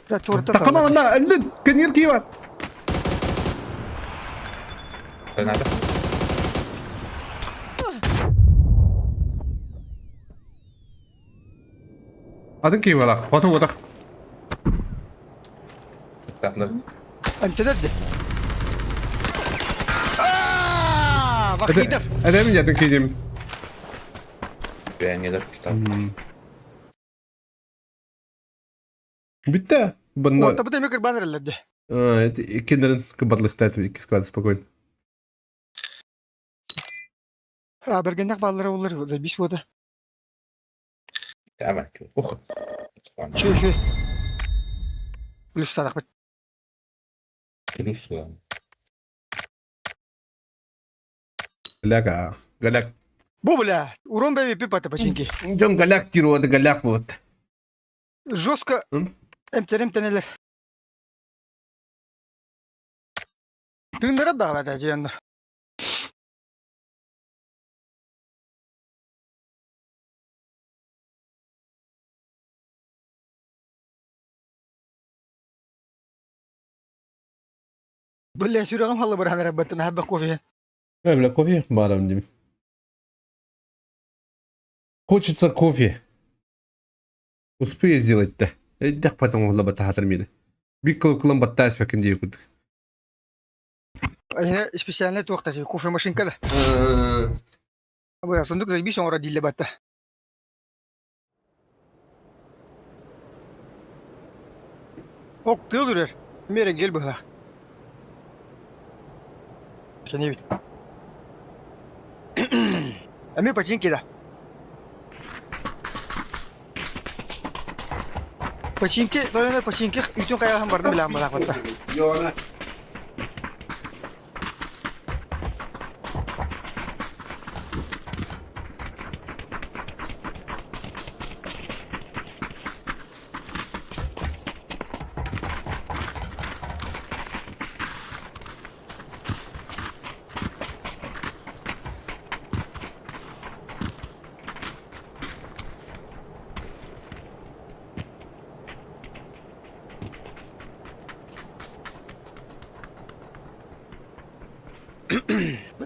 Да, торта.
Такама онна элли кенир кива.
Надо.
Атын кива ла. Хоту отак.
Амчадар. А, вахидар.
Это меня атын кидим.
Бәңгелер пуштап.
Битте. Бында.
Вот, бу демек баннерлерде.
А, это киндерин кыбатлыкта это склад спокойно.
А, бергендек баллары олар, забись вода.
Давай, ух.
Чё, чё. Плюс садақ бит.
Плюс
Галяка. Галяк.
Бу, бля, урон бэби пипата починки.
Жон галяк тиру, это галяк вот.
Жестко
М?
эмтерем тенелер. Тындырып дағлады жияндар. Бля, сүрәгем халы бір ханара баттын хабба кофе.
Э, бля, кофе барам деймін. Хочется кофе. Успею сделать-то. Эддэх потом угла бата хатыр мені. Бик кылып кылым батта әспәкін дейі күдік.
Әне специально туақта кофе машинка да. Бу сундук заебись, он родили батта. Ок, тыал үрэр. Эмиэ эрэ быһылаах. Сэниэбит. Эмиэ починки да. Починки, тойоно починки үтүн хайаһын бардым билээн балаах батта.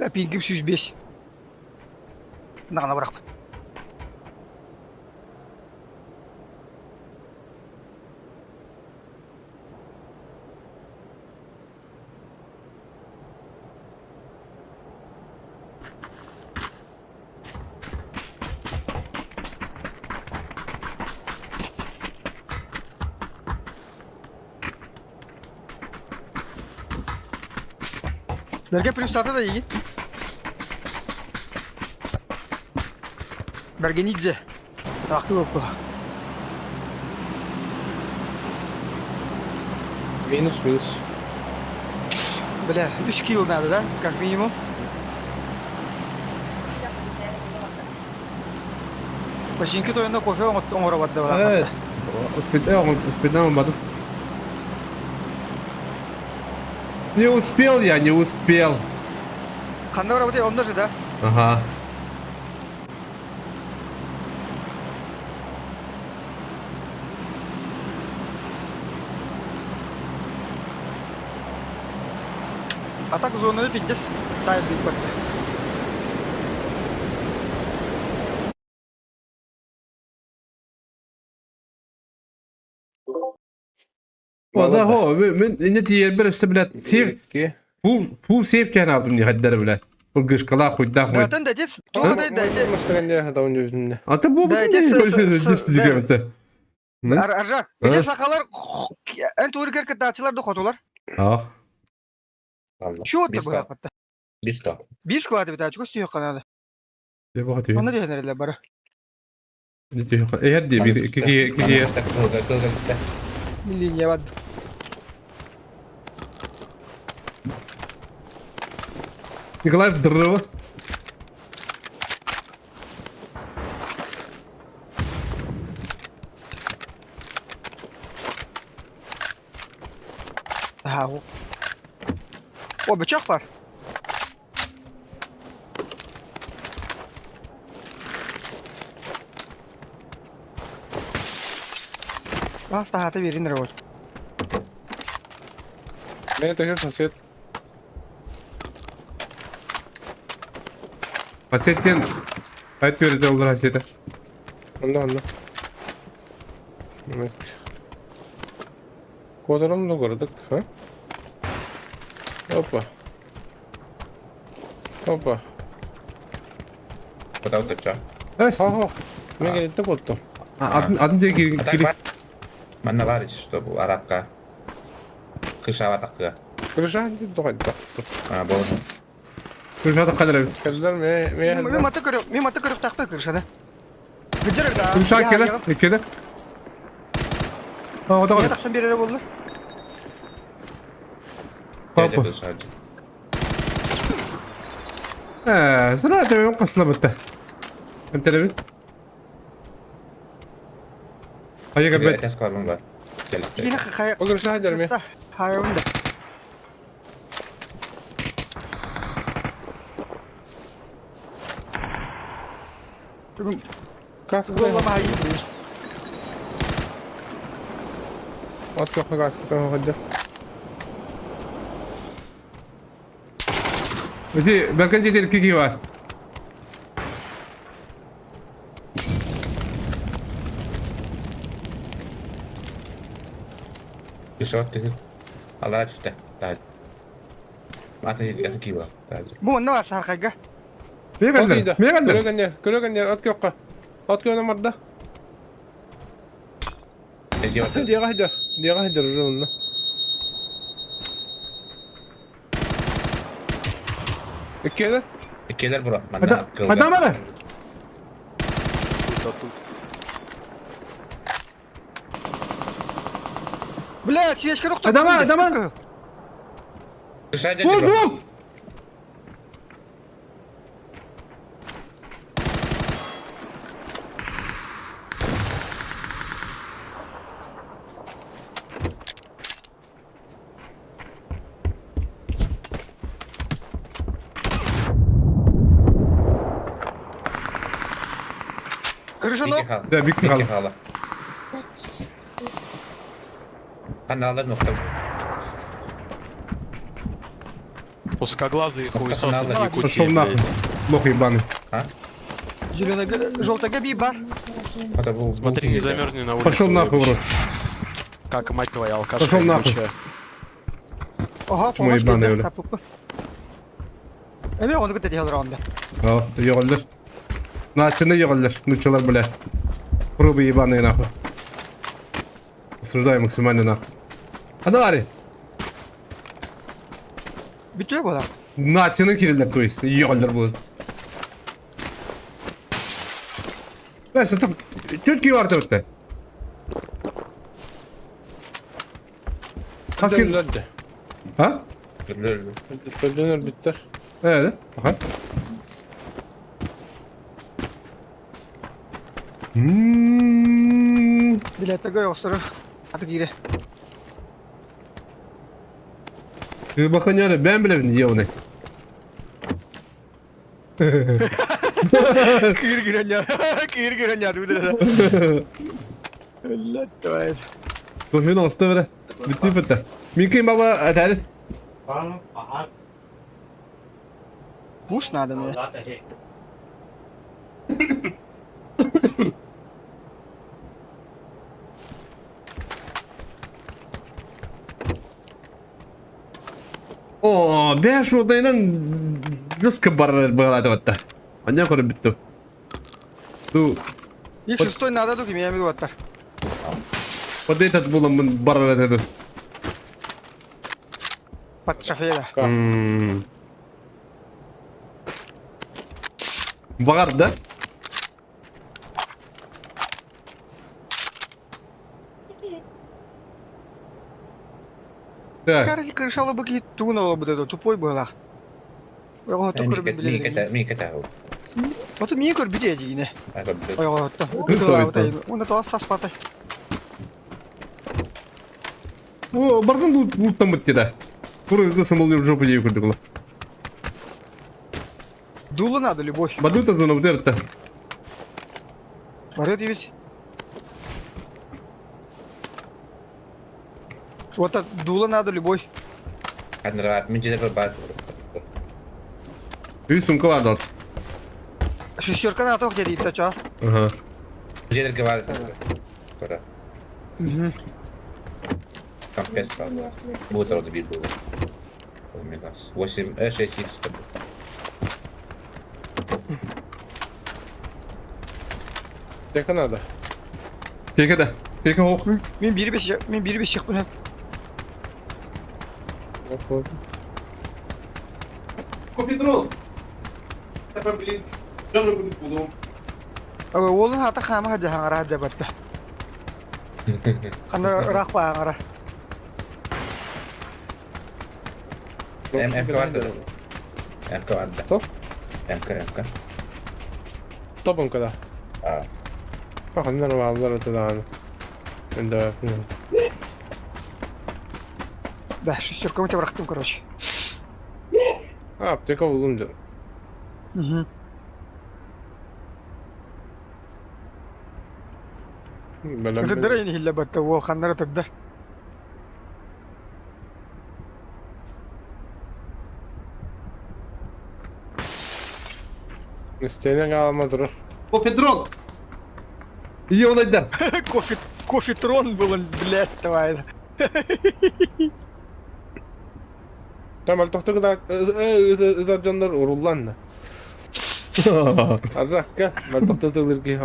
Бля, пингим 105. Наҕана бырахпыт. Бэргэ плюстата да игит. Бэргэнидзе. Таахты буолла.
Минус, минус.
Бля, 3 килл надо, да? Как минимум. Починки тойонно кофе оҥоро барда
Э, успеть olmadım. Не успел я, не успел.
Ханна барабыт онно же, да?
Ага.
А так зонаны пиздец тайм бит барда.
О, да, хо, мен не тиер өссө блядь, сев,
Икки.
пул, пул сев кән алдым не хаддар блядь. Пул гышкала хуйда хуй.
Да, да, дес, то да, да,
Настроение да он
А ты бу
Да,
здесь дигән.
Аржак, эде сакалар эн тургер кытаачылар да хотулар.
Ах.
Чего ты была патта?
Биско.
Бис квады бит ачкос түйө канады.
Я бу хаты.
Онна дүйөнөр бары.
Не түйө. Э, хадди бир кики кики.
Линия бад.
Николаев дрова.
Ha. О, бычак бар. Бас тахата берин работ.
Мен это сосед.
Асеттен Айт берді олар асеті.
Онда онда. Кодором да көрдік, ха? Опа. Опа.
Куда уточа?
Эс.
Хо-хо. Мен келетті котту.
Атын атын же
А так
кири.
Манна бар что арабка. Кышава такы.
Крыша деп тоқайды.
А, болды.
Күршат кадыр.
Кыздар ме ме
Мен мата көрөк, мен мата көрөк такпай кырышады. Гыжыр да.
Күршат келе, келе. А, ода
Не таксан берere болду.
Папа. Э, сына да қасыла бітті. Әмтелеби. Айга бет.
Тес бар.
Кийин хай.
Ол крыша дер ме.
Хайонда.
Каска.
Голлама
От каска каска.
Өте, бәлкін жетер кики бар.
Кышава тыгы. Алара түсті. Аты аты киба.
Бу онна бар саркайга.
Мен қалдыр. Мен қалдыр.
Көрөгөннер, көрөгөннер, от көккө. От көнө марда. Дига хидер. Диэҕэ сылдьар онно. Иккиэлэр?
Иккиэлэр бро. Манна кылга.
Адам ара.
Бля, свечка рухту.
Адама, адама.
Сзади
Вон,
бро.
вон!
Крыша
Икки
ног.
хала.
Да, бик
Икки
хала.
хала. Ханалар нокта.
Узкоглазые хуесосы
надо.
из Якутии,
Пошел нахуй.
блядь.
Лох ебаный.
А?
Зеленая, желтая би бар.
Это был
Смотри, не замерзни на улице.
Пошел нахуй, в рот.
Как мать твоя, алкашка
Пошел нахуй.
ебучая.
Ага,
Чмо ебаный, бля.
Эми оны көтө дихал раунда.
О, йоголлер. Нацияны йоголлер. Нучалар, бля. Грубые ебаные нахуй. Осуждаю максимально нахуй. А давай.
Бүтүрө бола.
Нацияны кириллер, то есть. Йоголлер будут. Настя, там тетки бар өтті. Хаскин...
Өлдүлэр
А?
Өлдүлэр бүттэр.
Evet. Bakın. Hmm.
Билетте көй остору. Аты кире.
Bir bakın yani ben bile niye onu.
Кир кирен я. Кир кирен я бүдүрө. Өллөт твой.
Koşun olsun böyle. Bitti bitti. Mümkün baba hadi.
Бус надо мне.
Oo, ben şurada inan nasıl barlar bağladı hatta. Anne koru bitti. Du
Их шестой надо дуги меня мигуаттар.
вот этот булам барlar dedi.
Под шофера.
Hmm. Bağır da. Так.
Короче, крышало бы ки тугуна бы тупой была.
Микета.
Ото мии көр бите дигине.
Это блядь.
Ойготто.
Ытты,
Уна тоос саспата.
О, бардын лут луттан бітті да. Тура ызы самолы в жопу дей көрдік ола.
Дуло надо, любовь.
Баду та зона бдерта.
Барет ведь. Вот дуло надо, любовь.
Ханрат, мен жерде бар.
Үй сумка бар дат.
Шестерка на то где то чё?
Ага.
Жерге бар. Кора. Компес Будет рода бит было. Омегас. 8, 6 х
Яка надо?
Теке да. Теке хоқ.
Мен бир беш, мен бир беш чыкпын.
Копитрол. Тепер, блин, жамыр будет булуым.
Олун хата хама хада хангара хада батта. Хана рахва хангара.
МК бар да. МК бар да.
Топ?
МК, МК.
Топ МК да.
А.
Баханнар баалар это Да.
Да, шестерка мы тебя брахтым, короче.
А, аптека булдум дьэ.
Угу.
Бэлэм.
Тыдыр ини хилля батта, ол ханнара тыдыр.
Истиэнэ хаалма турар.
Кофедрон. Ие оны айдар.
Кофе, кофетрон был он, блядь, твоя.
Там альтохтук да ытар дьоннор урулланна. Арракка мальтохту тылырки.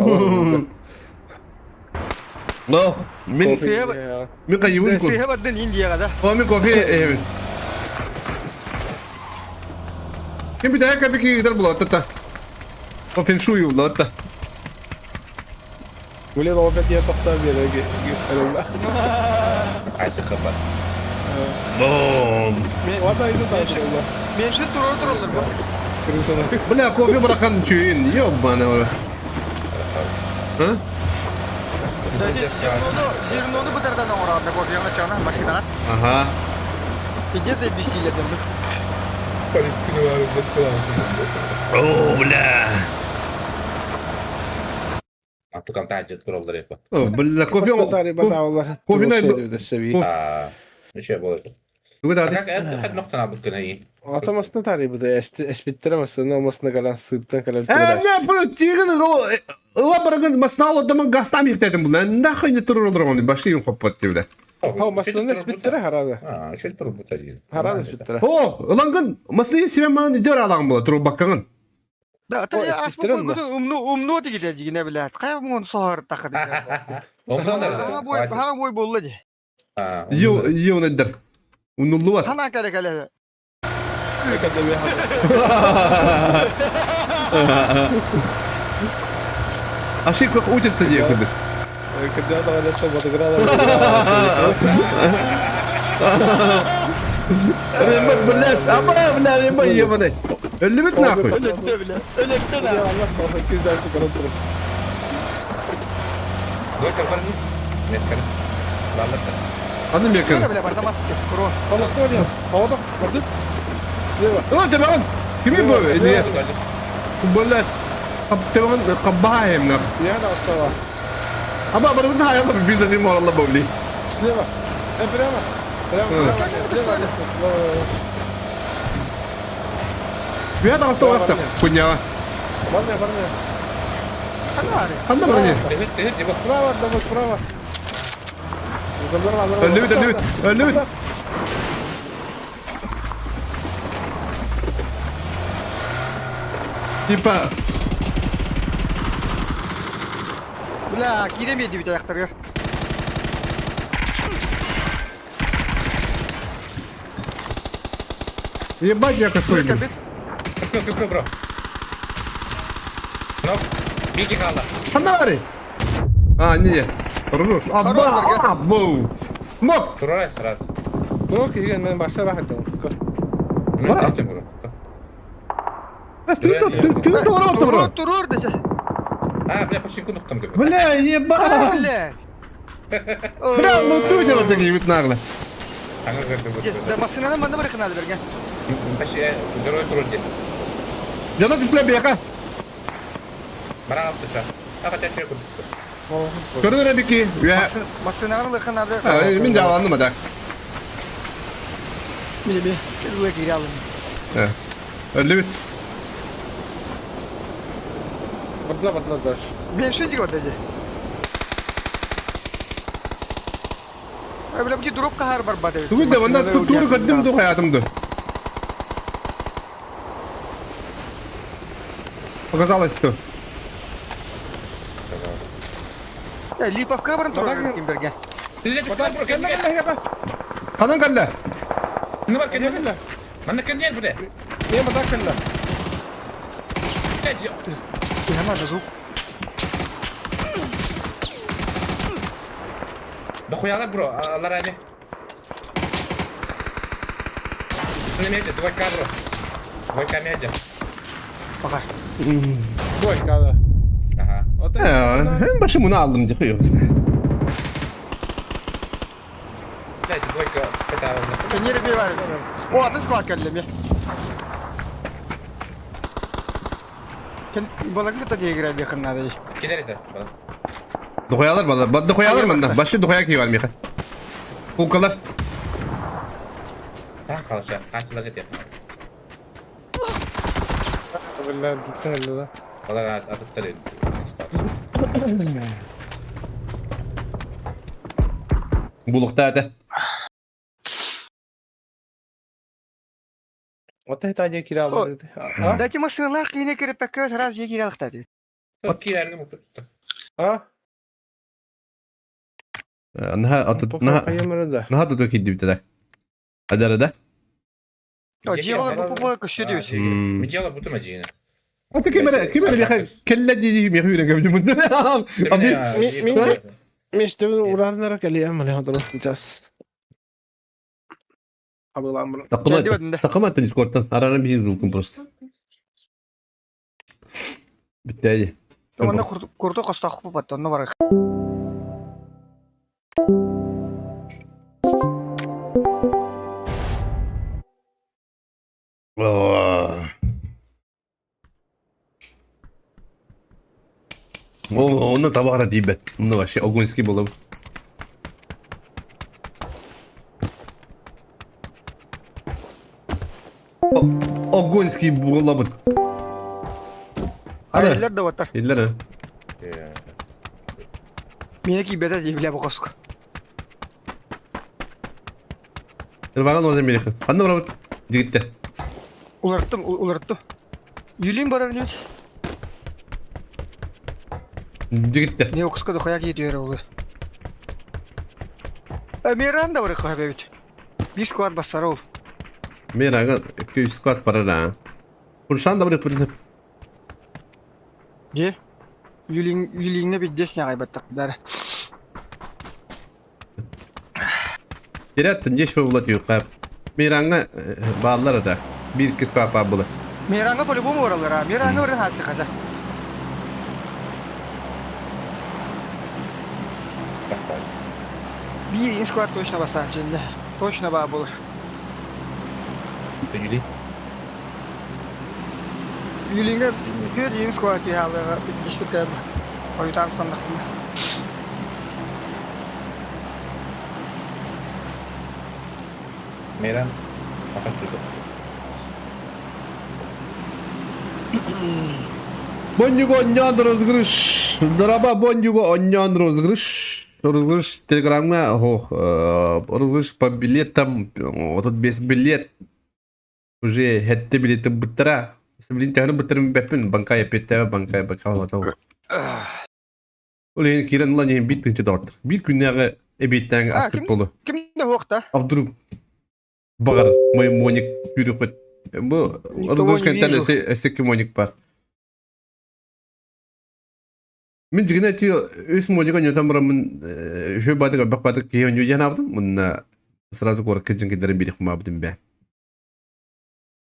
Но, мин
Сыһа
мин кайыбын кун.
сыһа бардын Индияҕа да.
О, мин кофе эһэбин. Ким бүтэ кэпики ыытар булаатта. О фэншуй булаатта.
Блин, опять я тоқтап береги.
Кайсы хабар.
Бом.
Ладно, иду дальше.
Меншин турар тураллар бу.
Бля, кофе бырахан чуин, ёбана. А?
Зернону бытардан оҥороонно кофеҥа чана машинаҕа.
Ага.
Пиздец объяснили там.
О, бля.
Атукам таажы тураллар епа.
О, бля, кофе. Кофе
Аа, ничего болот.
Тугу
А как это как ноктана бут кына
Атамасына тарибы эспиттер масына калан сырттан калан
Э, не, бро, тигин ыла баргын масна олдаман гастам ихтетим бу. Нахуй не турur олдырган, баши юм хоппот бля.
Хау масына эспиттер харада.
А, еще турбут один.
Харада эспиттер.
О, ылангын масны себе ман идер алан була туру баккагын.
Да,
Ой,
та
эспиттерин да.
умну умну дигите дигине билет. Кая мун сохар тахады. Хама бой болла ди.
Ю, ю недер. Унуллуат.
Хана кале кале.
Ошибка учится некуда.
Когда там это подыграла.
Блядь, аба, бля, еба, ебаный. Өллүбүт нахуй.
Öлекте биле. Öлекте да.
Двойка бар Нет, кар. Ладно.
Аны мекен.
Бля, бардамас куро.
О, тебаган. Кими бу? Нет. Блядь. Тебаган кабаем нах. Аба, барбын хаяла биза ми моралла бовли.
Слева. Прямо. Прямо. Слева.
Бия да оставакта. Хуйня.
Барня, барня.
Хана аре.
Ханда барня.
Тыгыр, тыгыр, тыгыр.
Справа, давай, справа.
Өллүбүт, өллүбүт, өллүбүт. Типа,
Бля, киремеди бит аяктарга.
ебать я косой.
Кабит.
Кө, кө, кө, бро. Нок. Бики калла.
Ханда бари. А, не. Хорош. Аба, абу. Мок.
Турай сразу.
Yok, мен башта рахат.
Мен бро.
Ты ты ты ты бро.
Турur десе.
А, бля, почти кунуктам деп.
Бля, ебать.
Бля.
Бля, ну ты делал такие вид нагло.
Аңа көрдү
Да машинаны манда быракын берген.
Почти герой туру деп.
Жана түсле бияка.
Бара алып туша. А, хотя чөй курдук.
Көрүнөр бики. Я.
Машинаны лыкын ады.
Мен жаландым да.
Міне бе. Келуе кире алым.
Өллүбүт.
Бардла, бардла дальше.
Меньше диго деди. Бля, бу дроп кахар бар бады.
Тугу да манда тууру көдүм ду хаятымды. Показалось что.
Липовка баран турар ким берген.
Канан калла.
Ну, бар, кенде. Манда кенде, бля.
Не, мада калла.
Яма звук.
Дохуяла, бро, алар ани. Не меди, двойка, бро. Двойка меди.
Пока.
Двойка, да.
Ага.
Э, башы муну алдым ди хуй
Блядь, двойка спитала.
Кенер бе бар. О, аты склад келди ме. Кен балагы та игра бехын надо.
Кидер это.
Дохуялар бала. Ба дохуялар манда. Башы дохуя кийip алмыйха. Кулкалар.
Так, хорошо. Касыла кетет.
Бля, бүттің да.
Алар атып тары.
Булукта это.
Вот это они киралар. А?
Дайте машиналар кийине кирип пәккә раз егер алыктады.
Кидерни муту.
А?
Наһаа
Хайамара да.
наһаа туту киирдибитэ Адара да?
Дьиэ олор бу көстүү диэбит.
Мен дьиэ олорбутум эдьиийинэ.
Аты ким эрэ ким эрэ миэхэ кэллэ дии миэхэ үүрэн кэбитим.
Миэстэбин урааннара кэлиэм маны хотуру сейчас. Хабылаан баран.
Такыма Дискордтан арара биир булкун просто. Бүттээди.
Онно курду хостоох бат онно бар.
О, онно табаҕара тиийбэт. Онно вообще огоньский буолабыт. Огоньский буолабыт.
Ана. Иллер да батар.
Иллер а.
Меня кибета дии бля бокоско.
Ырбаҕын уонна миэхэ. Ханна барабыт? Дьигиттэ.
Уларыттым, уларыттым. Юлин барар ньүт.
Дьигиттэ.
Не окуска дохуя киирдиэр олу. Миран да барык хабебит. Bir squad бассар ол.
Мирага 2 squad барар а. Куршан да барык бит.
Же. Юлин Юлиңне биддес не кайбаттак дар.
Директор нечего было тюкап. Миранга бааллар да. Бир кис папа было.
Миранга по-любому оралар, а Миранга орын хасы хада. Бир инсклад точно басан ченде. Точно баа болар.
Юли.
Юлиңге бир инсклад кихалыга биттиштик кәбі. Оютан сандықтым.
Мейран аха чудо.
Боннюго онньоон розыгрыш. Дораба Боннюго онньоон розыгрыш. Розыгрыш телеграмҥа ох, розыгрыш по билетам. Вот без билет. Уже хетте билеты быттара. Блин, төһөнү быттырым бэппин банкай эппиттэ банкай бакалата. Ол иһин киирэн ылан иһин биир тыһыынча доҕоттор. Биир күннээҕи эбиэттээҥ аскыт болу.
Ким да хуохта.
А вдруг баҕар мой моник күүрүххүт. Бу
Никого не вижу.
өссө моник бар. Мин дьигинэ ти үс моника ньотон бараммын үһү баатык элбэх баатык киһи онньуу диэн аабытым. Мунна сразу куоракка дьиҥкидэрин биир хумаабытым бээ.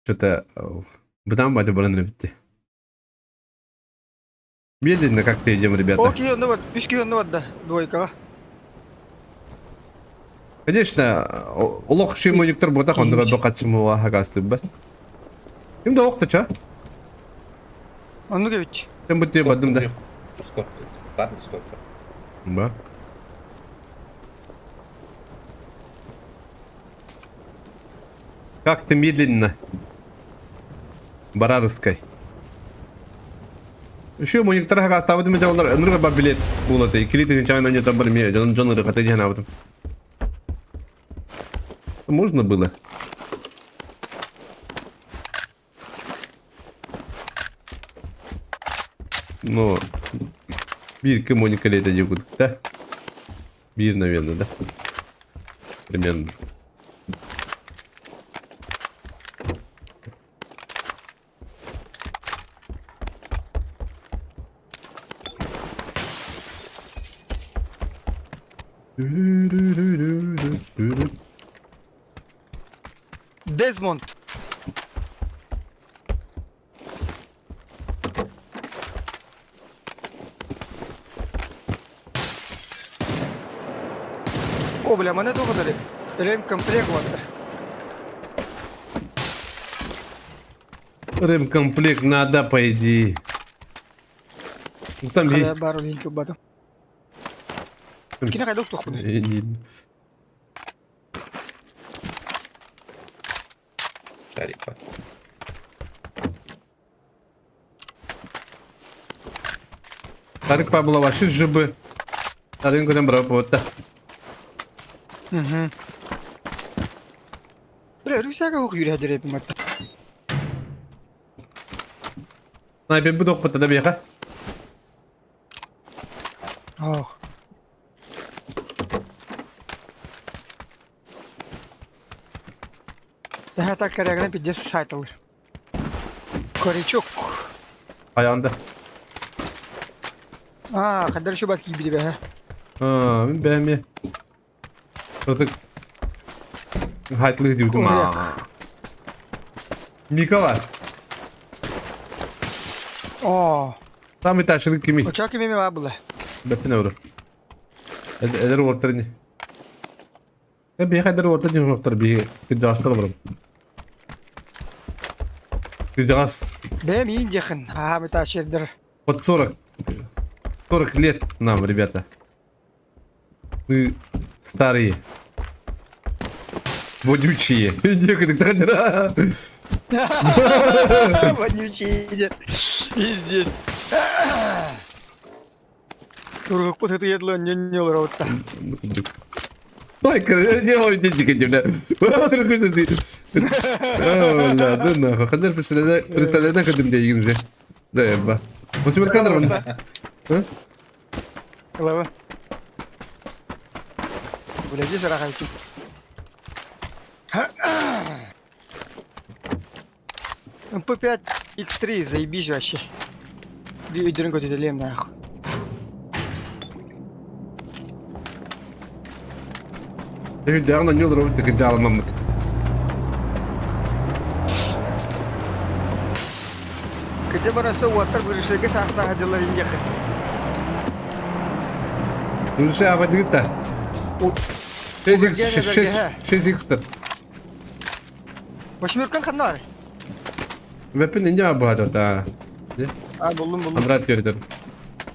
Что-то бытаан бааты баран эбитти. Медленно как-то идем, ребята.
О, киһи онно бар, үс киһи онно барда, двойкаҕа.
Конечно, олох шимониктар буотах оннуга бакатчымыва хагастыббат. Ким да охта ча?
Оннук эбит.
Кем бутте бардым да.
Скоп. Бар скоп.
Ба. Как ты медленно. Барарыскай. Еще мониктар хагастабытым это олар ынырга бар билет буолаты. Кили тыгынчаан онньотон бар эмиэ дьон дьон ырыгата диэн аабытым. Можно было. Но биир Моника лето дегут, да? Биир, наверное, да? Примерно.
Desmond. О, бля, маны туох дали? Ремкомплект вот.
Ремкомплект надо, по идее. Ну, там
Хайа бар линк батым. Кини хайда туох
Шарик бар.
Тарик Павлова вообще жибы. Тарин кудам брап вот та.
Угу. Бля, рюкзак ох юрия дерепим атта.
Снайпер бу дохпата да бияха.
Ох. Бэһэ так корягынан пиздец сайтылыр. Корячок.
Ayağında.
Аа, хаддар шубат киирбити бэһэ.
Аа, мин бэйэм Ытык хайтлыы диибитим аа. Мика бар.
Оо.
Там этажын кими?
Очоо кими баа була.
Бэттин өрө. Эдэр уолаттар ини. Э биһиэхэ эдэр уолаттар диэн уолаттар биһи кырдьаҕастар олором. Кырдьаҕас
Бэйэм иин диэхин. Аа, этажердер.
Вот 40. 40 лет нам, ребята. Мы старые. Вонючие.
Вонючие. Пиздец. Тургукпут ытыйыдлы ньонньолор отта.
Ой, не ой, деньги, бля. Бля, да нахуй. Хадер представляет, как ты мне Да, еба. Восьмерка нормально.
Лава. Бля, здесь рахайки. МП5 X3, заебись вообще. Өйдөрүн көтүтэлиэм нахуй.
Өйдөҕүн онньуу олоробут да кырдьааламмаммыт.
Кыдьа бараса уоттар бырышыга саастааха дьыллар индиэхэ.
Бырышы аабайдыгыт да. 6 x
Восьмеркан ханна бар?
Вепин инде баата та.
А, буллум, буллум.
Андрат тердер.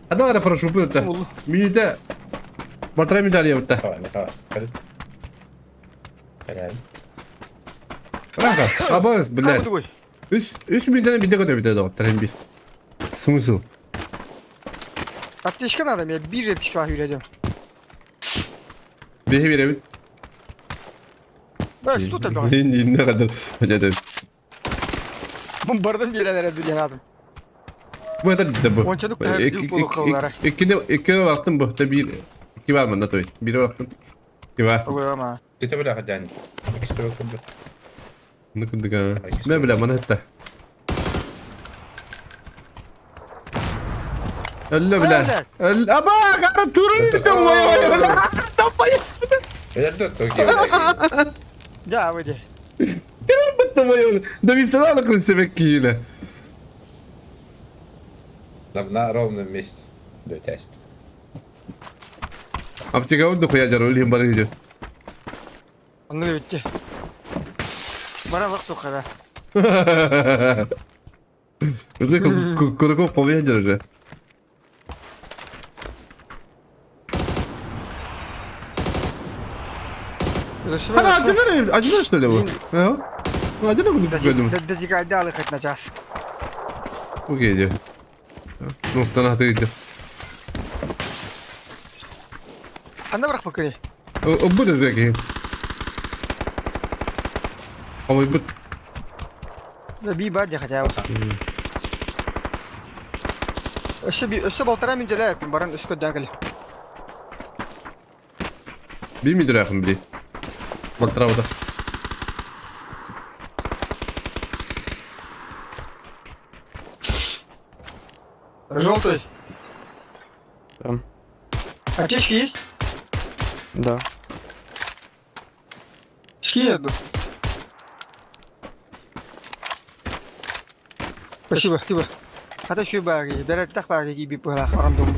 Ада ара прошу быта. Мините Батра медаль быта.
Давай, давай.
Раха, абас, блядь. Үс үс минутаны бите көтө бите доҕоттор эн бир. Смысл?
Аптечка надо, мен биир аптечка үйрәдем.
Биһи бирэбит.
Бә, что ты давай?
Инне кадar. Хотя
Бомбардан биэрэн эрэ диэн аатым.
Бу это да бу.
Ончаны күһэр буолуохаллара.
Иккини иккини барахтым бу. Та биир икки бар манна той. Биир барахтым. Икки бар.
Ма.
Ты бля хадян.
Ну кудыга. Мэ бля мана хатта. Өллө бля. Аба, кара турун битем ой ой. Тапай.
Да, выйди.
Турун битем ой. Да вифтала на себе кииле.
На ровном месте. Да, тест.
Аптека дохуя жарыл иһин бары идет.
Онно бүттэ. Бара суха
Уже Кураков поведер уже. А, один, один что ли его? А? Ну, один буду пойду.
Дожигай хоть на час.
Окей, иди. Ну, то ты иди.
Ханна барах бакыры.
Будет беги. А мой бут.
Да би бадя хотя бы. Өссө би өссө полтора минутеле баран өскө дагыл.
Би мидряхым бли. Полтора вода.
Желтый.
Там.
Аптечки есть?
Да.
Скинь одну. Спасибо, спасибо. А то еще баги, бәрәттах так баги гиби пыла харам дом.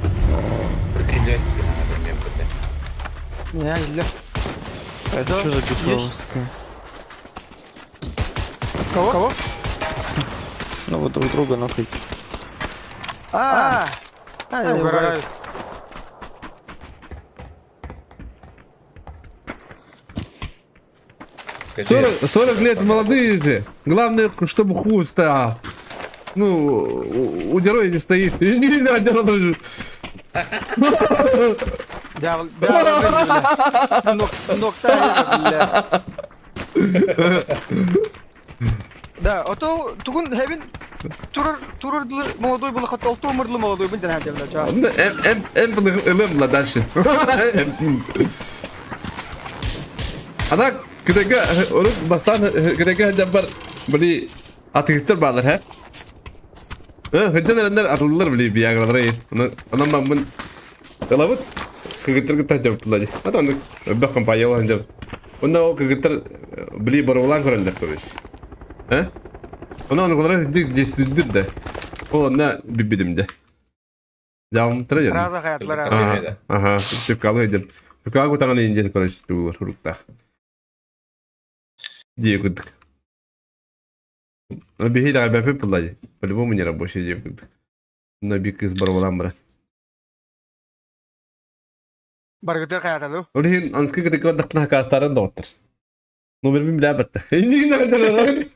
Не, илля.
А это что за битва у вас такая?
Кого? Кого?
Ну вы друг друга нахуй.
А, а, я угораю.
40, 40 лет молодые же. Главное, чтобы хуй стоял. Ну, у героя не стоит. Не надо тоже.
Дьявол, дьявол, ног, бля. Да, а то тугун хевин турар турар молодой был хат олту мырлы молодой был ден хадем да.
Эм эм эм дальше. А так Кытайга урут бастаан Кытайга сылдьарбар били атыыһыттар бааллар һэ. Сылдьан эрэннэр атыллар били Виагралара онон маммын ылабыт кыргыттар кытта сылдьабыттар дии. Ата оннук элбэх компания буолан сылдьабыт. Онно ол кыргыттар били боруобалаан көрөллөр короче. Э? Онон онукулара действуйдур да. Ол онно билбитим дэ. Дьаалмыттара диэн.
Сразу хаятылар.
Аха, Чүккалы диэн. Чүккалы кутаҕын иин диэн короче тугур хуруктаах. Дии курдук. Биһи да бэпи пулла По-любому не рабочий дии курдук. На би кыз барвалан брат.
Баргыты хаяталу.
Ол иһин анскы кытыкы бардахтына хакаастарын доҕоттор. Номербин билээбэтте. Иннигин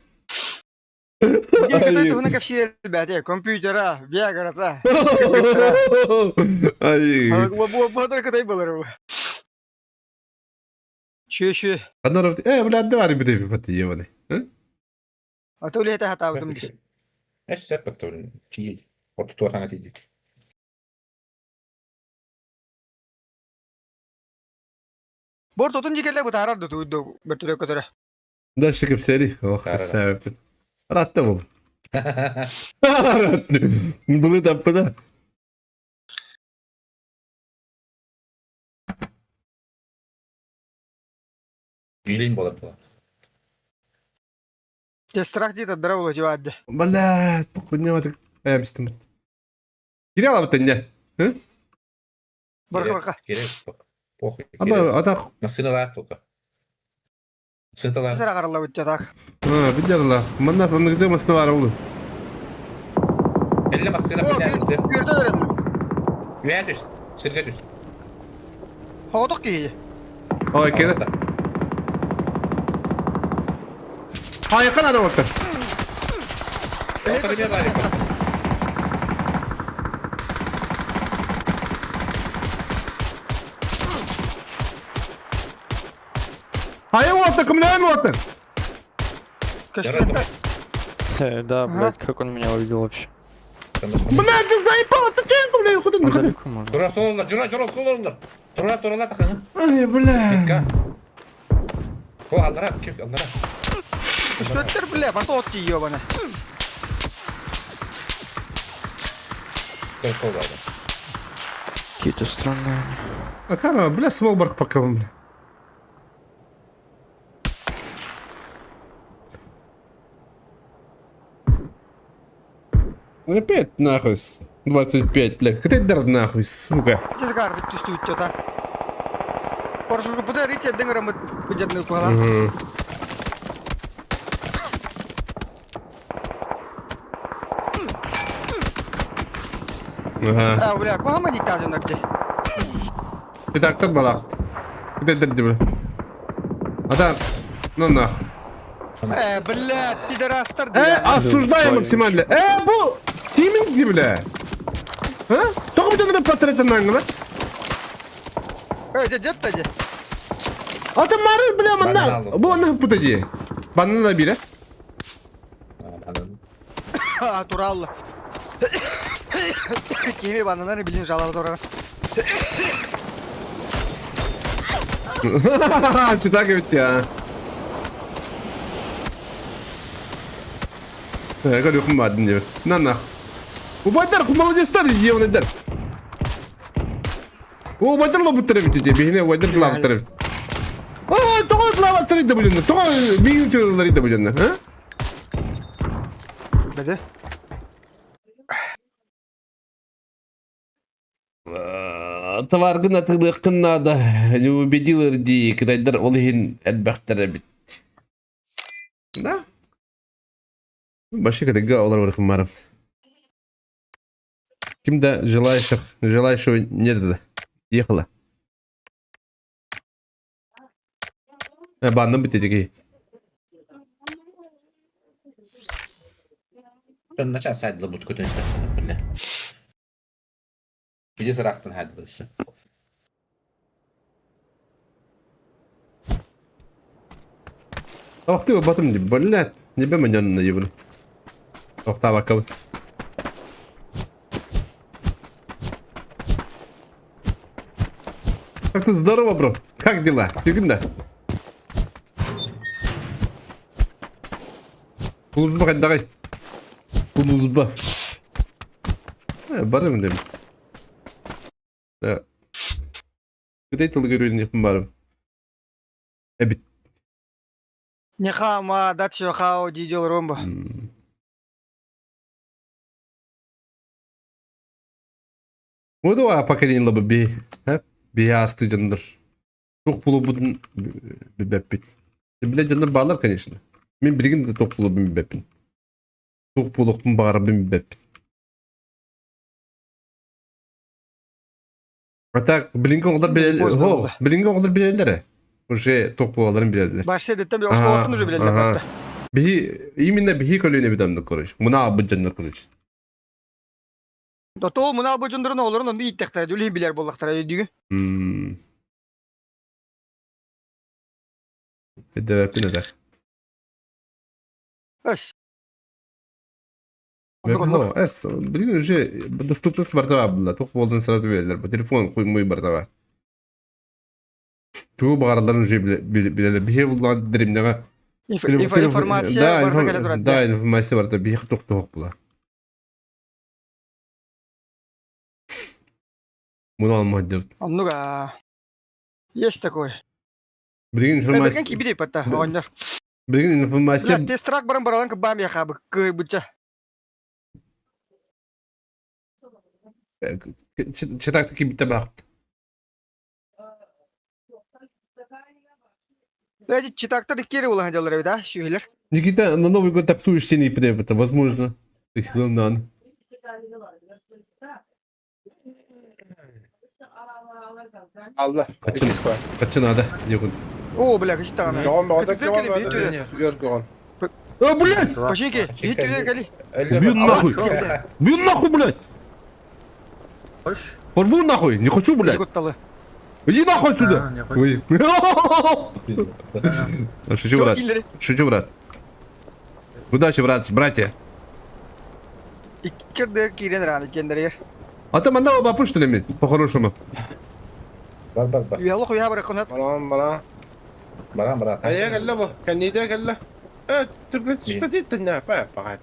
Кытай туһунан кэпсиир элбээтэ. Компьютера, Виаграта.
Ай.
Бу Кытай болар. Шү шү.
Анар блядь, давай бите пати ебаный.
А то лето хатаабытым дии.
Эс сөп баттабын. Тиий. Ортотуохана тиийдик.
Бор тотун дикеле бытаарар да туйду бөртүрө көтөрө.
Дальше кэпсэри. Ох, сәбәппит. Ратта был. Былы таппыда.
Илин болар була.
Тестрах дии тардара була дьыбаадды.
Бля, хуйня вот эмстим. Кире алабыт не?
Барка барка.
Керек. Похуй.
Аба, ата
Насыналаах только. Сыталаах.
Сара каралла так.
А, видела. Манна санныгы масына бар улу.
Кэллэ массыына билээбитэ.
Күөрдө өреллим.
Үөһэ түс. Сиргэ түс.
Хоҕотох киһи.
Ой, кere. Айыкан ара баттар.
Отыр бар.
Айы уотта, кымляйын уотта.
Көстүбэт.
Да, блядь, как он меня увидел вообще.
Блядь, ты заебал, ты чем, бля, ходи,
Он
ходи.
далеко, может.
Тура сололар, жура, жура сололар. Тура, тура, таханы.
Ай, бля.
Митка. О, аллара, кеп, аллара.
Көстүбэттэр бля, бата от тиийио бана.
Тура сололар.
Какие-то странные они.
А кара, бля, смог барк пока, бля. Опять нахуй, 25, бля. Хотя дар нахуй, сука.
Дизгарды түстүбүт так. Поржу буда рите дыңырымыт бюджетный куала.
Угу. Ага.
А, бля, куама не кажу где.
Итак, балахт. Где дар, бля. А там, ну нахуй.
Бля, пидорастар.
Осуждаю максимально. Бу тиминг бля. А? Тоҕо бүтэн портретин аңгыла?
Дед тади.
Ата мары бля манна. Бу анна пута ди. Банна бире.
А, туралла. Кими бананары билин жалар дора.
Читак ведь я. Говорю, хумадын деп. На нах. Убайдар, молодецтар, ебаныйдар. О, убайдар лобуттар бит де, бихине убайдар лабыттар бит. О, тоҕо лабыттар да бүлүннө. Тоҕо бигин тыллар да бүлүннө, а?
Беде.
Товаргын атылыqын надо. Не убедил ди, кытайдар ол иһин элбэхтэр бит. Да? Башка кытайга олар бархым марым. Ким-да желающих, желающего нет да. Ехала. Банным бит эти.
Начал сайдла бут көтөн бля. Биде сарактан хайдла все.
Ах ты батым не, блядь, не бе меня на евро. Ох, табакабыз. Как ты здорово, бро? Как дела? Тюгында? Улузба хайдаҕый? Улузба. Барым дем. Кытай тылы көрүөн барым. Эбит.
Нехама, дача хао дидел ромба.
Буду а поколение лабы би, би асты дьоннор. Туох булубутун билбэппит. Билэ дьоннор баалар, конечно. Мин билигин да туох булубун билбэппин. Туох буолуохпун баҕарарбын билбэппин. А так, билиҥҥи оҕолор билэллэр, билиҥҥи оҕолор билэллэр ээ. Уже туох буолалларын билэллэр.
Вообще деттен бile осколоттун уже билэллэр барта.
Биһи именно биһи көлүөнэбит оннук короче. Муна албыт дьоннор короче.
Тоо муна албыт дьоннорун оҕолорун онно ииттэхтэрэ, үлэһин билэр буоллахтара өйдүүгүн.
Өйдөөбөппүн этэр.
Эс.
Эс, билигин уже доступность барда буолла. Туох буоларын сразу билэллэр. Бу телефон куймуй барда Тугу баҕаралларын уже билэллэр. Биһи буллаҕа дримнэҕэ
Информация барда кэлэ турар.
Да, информация барда биһи туох була. Муну алмаддыбыт.
Оннук аа. Есть такой.
Билигин информация...
Бэргэн кибири патта, оҕонньор.
Билигин информация...
Бля, тестрак баран баралан кыбаам яхабы кыһырбычча.
Читак кибитте баахт.
Эти читактар иккиэри улахан дьаллар эбит, а, сүүһүлэр.
Никита, на Новый год таксуешь не это возможно. Ты нан.
Алла.
Качан, качан надо, дегун.
О, бля, кычтаҕына.
Көҕөн бөҕөтө көҕөн бөҕөтө өр көҕөн.
О, блядь!
Пошики, иһит кали.
Убью нахуй! Убью нахуй, блядь! Порву нахуй! Не хочу, блядь! Иди нахуй отсюда! Ой. Шучу, брат. Шучу, брат. Удачи, брат, братья.
Иккерде киирен раны кендеригер.
А там одного бапу, что ли, мен? По-хорошему.
Бар бар бар.
Уялы хуя бар кынап.
Баран баран.
Баран баран.
Айа кэллэ бу. Кэнниитэ кэллэ. Э, түбэт па паҕат.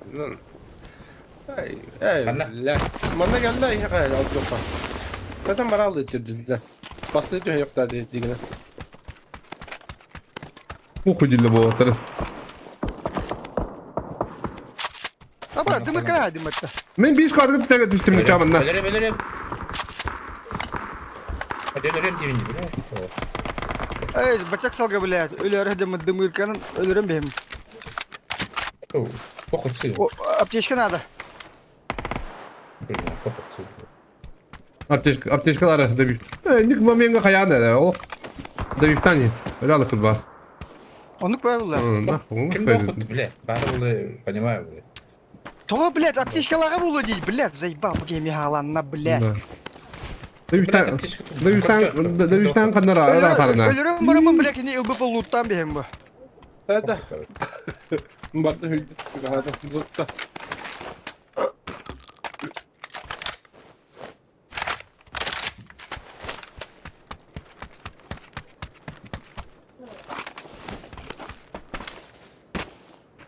Ай, ай, ла. Манна кэллэ иһэ алдыппа. Татан баралды түрдүллэ. Басты түһэ дигинэ.
Уходили буолаттар.
Аба, дымыр дымырта.
Мен бис кадр тәгә түстем чабынна.
Өлөрөм, өлөрөм. Өлөрөм диибин
Эй, бачак салга, блядь. Өлөрө дымыр дымырканын өлөрөм бэм.
Похуй
Аптечка надо.
Аптечка, аптечкалары дебик. Ник моментка хаян ол. Дебиктани. Ряда судьба.
Оннук баа
Ким дохут, бля? Бары булы, понимаю, бля.
То, блядь, аптечкаларға булу дейді, блядь, заебал, бу михаланна, блядь.
Дебиктан, дебиктан, дебиктан канара, ара карана.
Өлөрөм барамын, блядь, кини ылбы луттан бэхэм бу.
Да. Барды хүлдү. Лутта.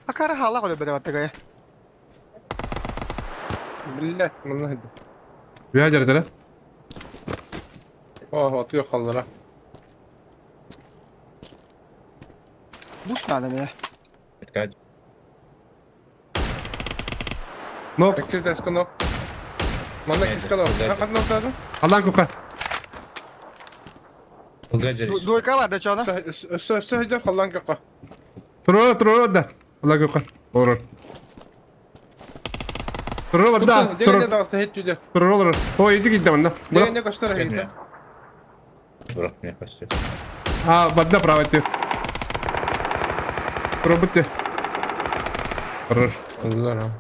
Акара хала коле бere баттыгая.
Блядь, манна хыды.
Бия жарытара.
О, отуя халлара.
Бус надо мне.
Нок.
Эккир таска нок. Манна киска нок. Хакат нок дады.
Алан кука.
Двойка бар да чона.
Өссө өссө халлан көккө.
Турура, турура да. Алан кука. Орор. Турура да.
Дегенде дагыста хет жүдө.
Турура, Ой, иди кидде манна.
Дегенде көстөр хейт.
Бро, мне кажется.
А, бадда право ты. Пробуйте. Хорош.
Здорово.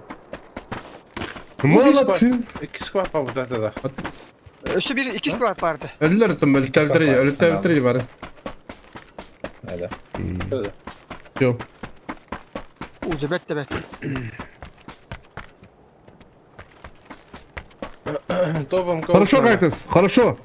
Молодцы.
Икки сквад пабыта да.
Өссө бир икки сквад барды.
Өлүлөр там өлүттәбитер, өлүттәбитер бар.
Да.
Жок.
Уже бетте бет.
Тобом
Хорошо, Кактус, хорошо.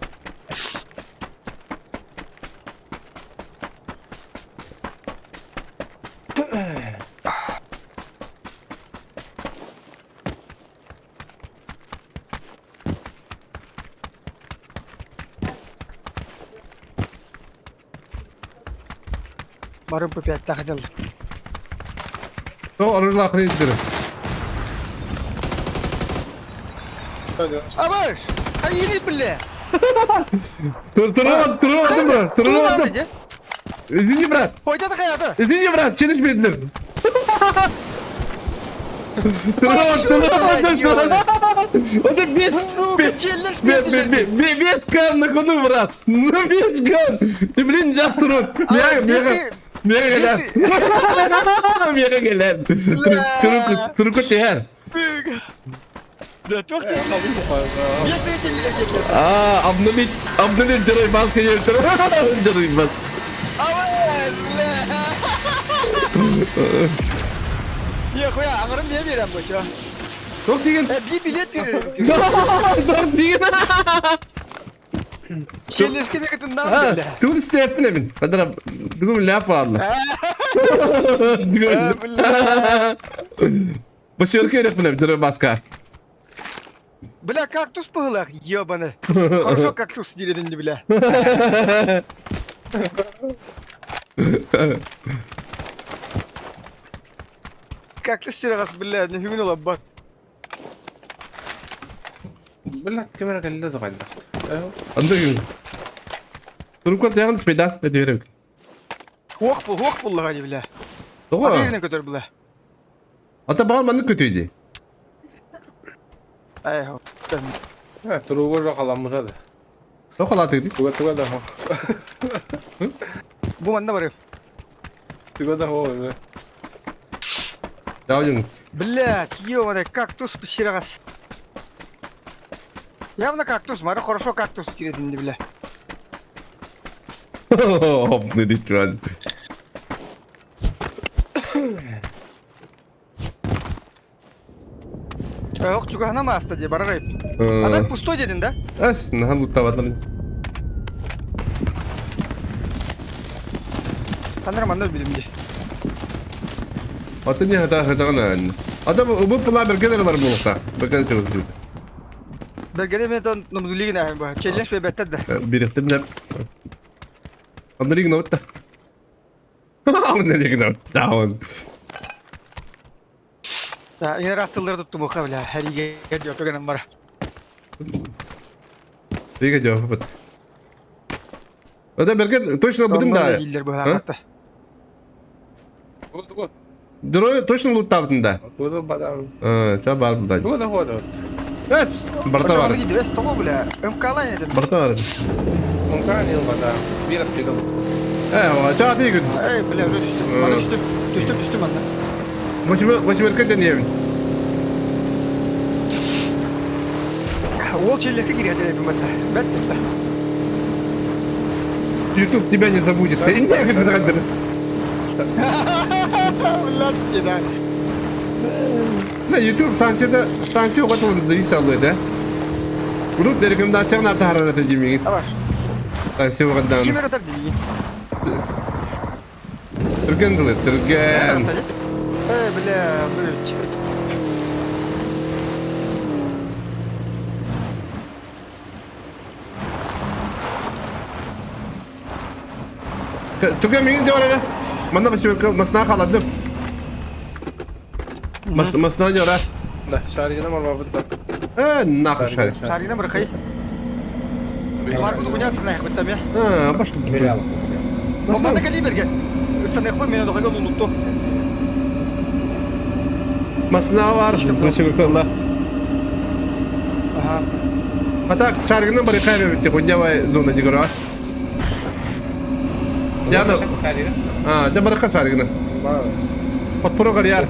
Бары МП5-таах дьаллар.
То оружлаахын издир.
Абаш! Хайыны бля!
Тур тур тур тур тур. Извини, брат.
Хойда хайата.
Извини, брат, челлендж бердилер. Это без...
Челлендж
бердилер. Без ган на ходу, брат. Ну, без ган. И, блин, сейчас турут. Мега, мега. Мега кэлэн. Мега кэлэн. Турку тиһэр.
Да, туох
А, обнулить, обнулить Джерой Бас, конечно. Джерой Бас.
Нихуя, аҥарын бие биэрэн бу чё.
Туох деген?
Би билет биэрэр.
Туох деген?
Челлешке бекетин биллэ.
Тугун истээппин эбин. Кадара, тугун ляп аалла. Башырка эреппин Джерой Баска.
Бля, кактус пыһылах, ебаный. Хорошо кактус дирединди, бля. Кактус сирагас, бля, не хүмүн олаббат.
Блядь, камера кэллэ да
Андыгын. Турукка тягын спеда, это верек.
Хуох бул, хуох буллаға ди, бля.
Тоҕо?
Аты көтөр, бля.
Ата баҕар маннык көтүй дии.
Ай,
Туруга жок аламмыта да.
Тоҕо халаатыгый?
Туга туга да хо.
Бу манна барып.
Туга да хо.
Давай
Блядь, ё кактус сирагас. Явно кактус, мары хорошо кактус кирединди, бля.
Обнулить, man.
Ох, чугахна маста ди, барарай. А так пустой дедин, да?
Ас, нахан луттабатлар.
Ханара манна билим ди.
Аты не хата хатагана. Ата бу пула бергенер бар булукта. Бергенер чыгыз.
Бергене мен тон номдулигин ахын ба. Челлендж бе беттер да.
Бирехтим деп. Обнулить ноутта. Обнулить ноутта.
Да, ине растылдыр тутту буха, бля. Хәриге жотоган бар.
Диге жауап. Ата берген точно будем да.
Диллер бу хакта.
Дөрө точно луттабытын да.
Туга бадам.
Э, ча бар булда.
Туга да хо.
Эс, барта бар.
Дивес того, бля. МК еді.
Барта бар.
Мунка не бадам. Бир аптека.
Э, ча тиги.
Эй, бля, уже түштүм. Мана түштүм. Түштүм, түштүм анда.
Восьмерка денебин.
Ол челлекте кирет эпим бата. Бет бет.
YouTube тебя не забудет.
Блядь, да.
На YouTube санкцияда санкция оғатылды зависалды, да? Урут рекомендацияны арта харарата демеген.
Абаш.
Санкция оғадан.
Ким өтер дейін?
Түрген дылы, түрген.
Эй, бля, блядь.
Түрген меңин деп ара. Манда восьмерка масна халадым. Мас масна не ара.
Да, шаригина марма битта.
Э, нахуй шарик.
Шаригина бір хай. Бар буду хуняться нах битта ме.
А, баш.
Бирялы.
Мамада кали берген. Санах мен дохайга лунутtu.
Масна бар. Восьмерка ла.
Ага.
А так, шаригина бар кайбе битте, хуйнявай зона не говорю. Яна. А, да барака шаригина. Подпорог яр.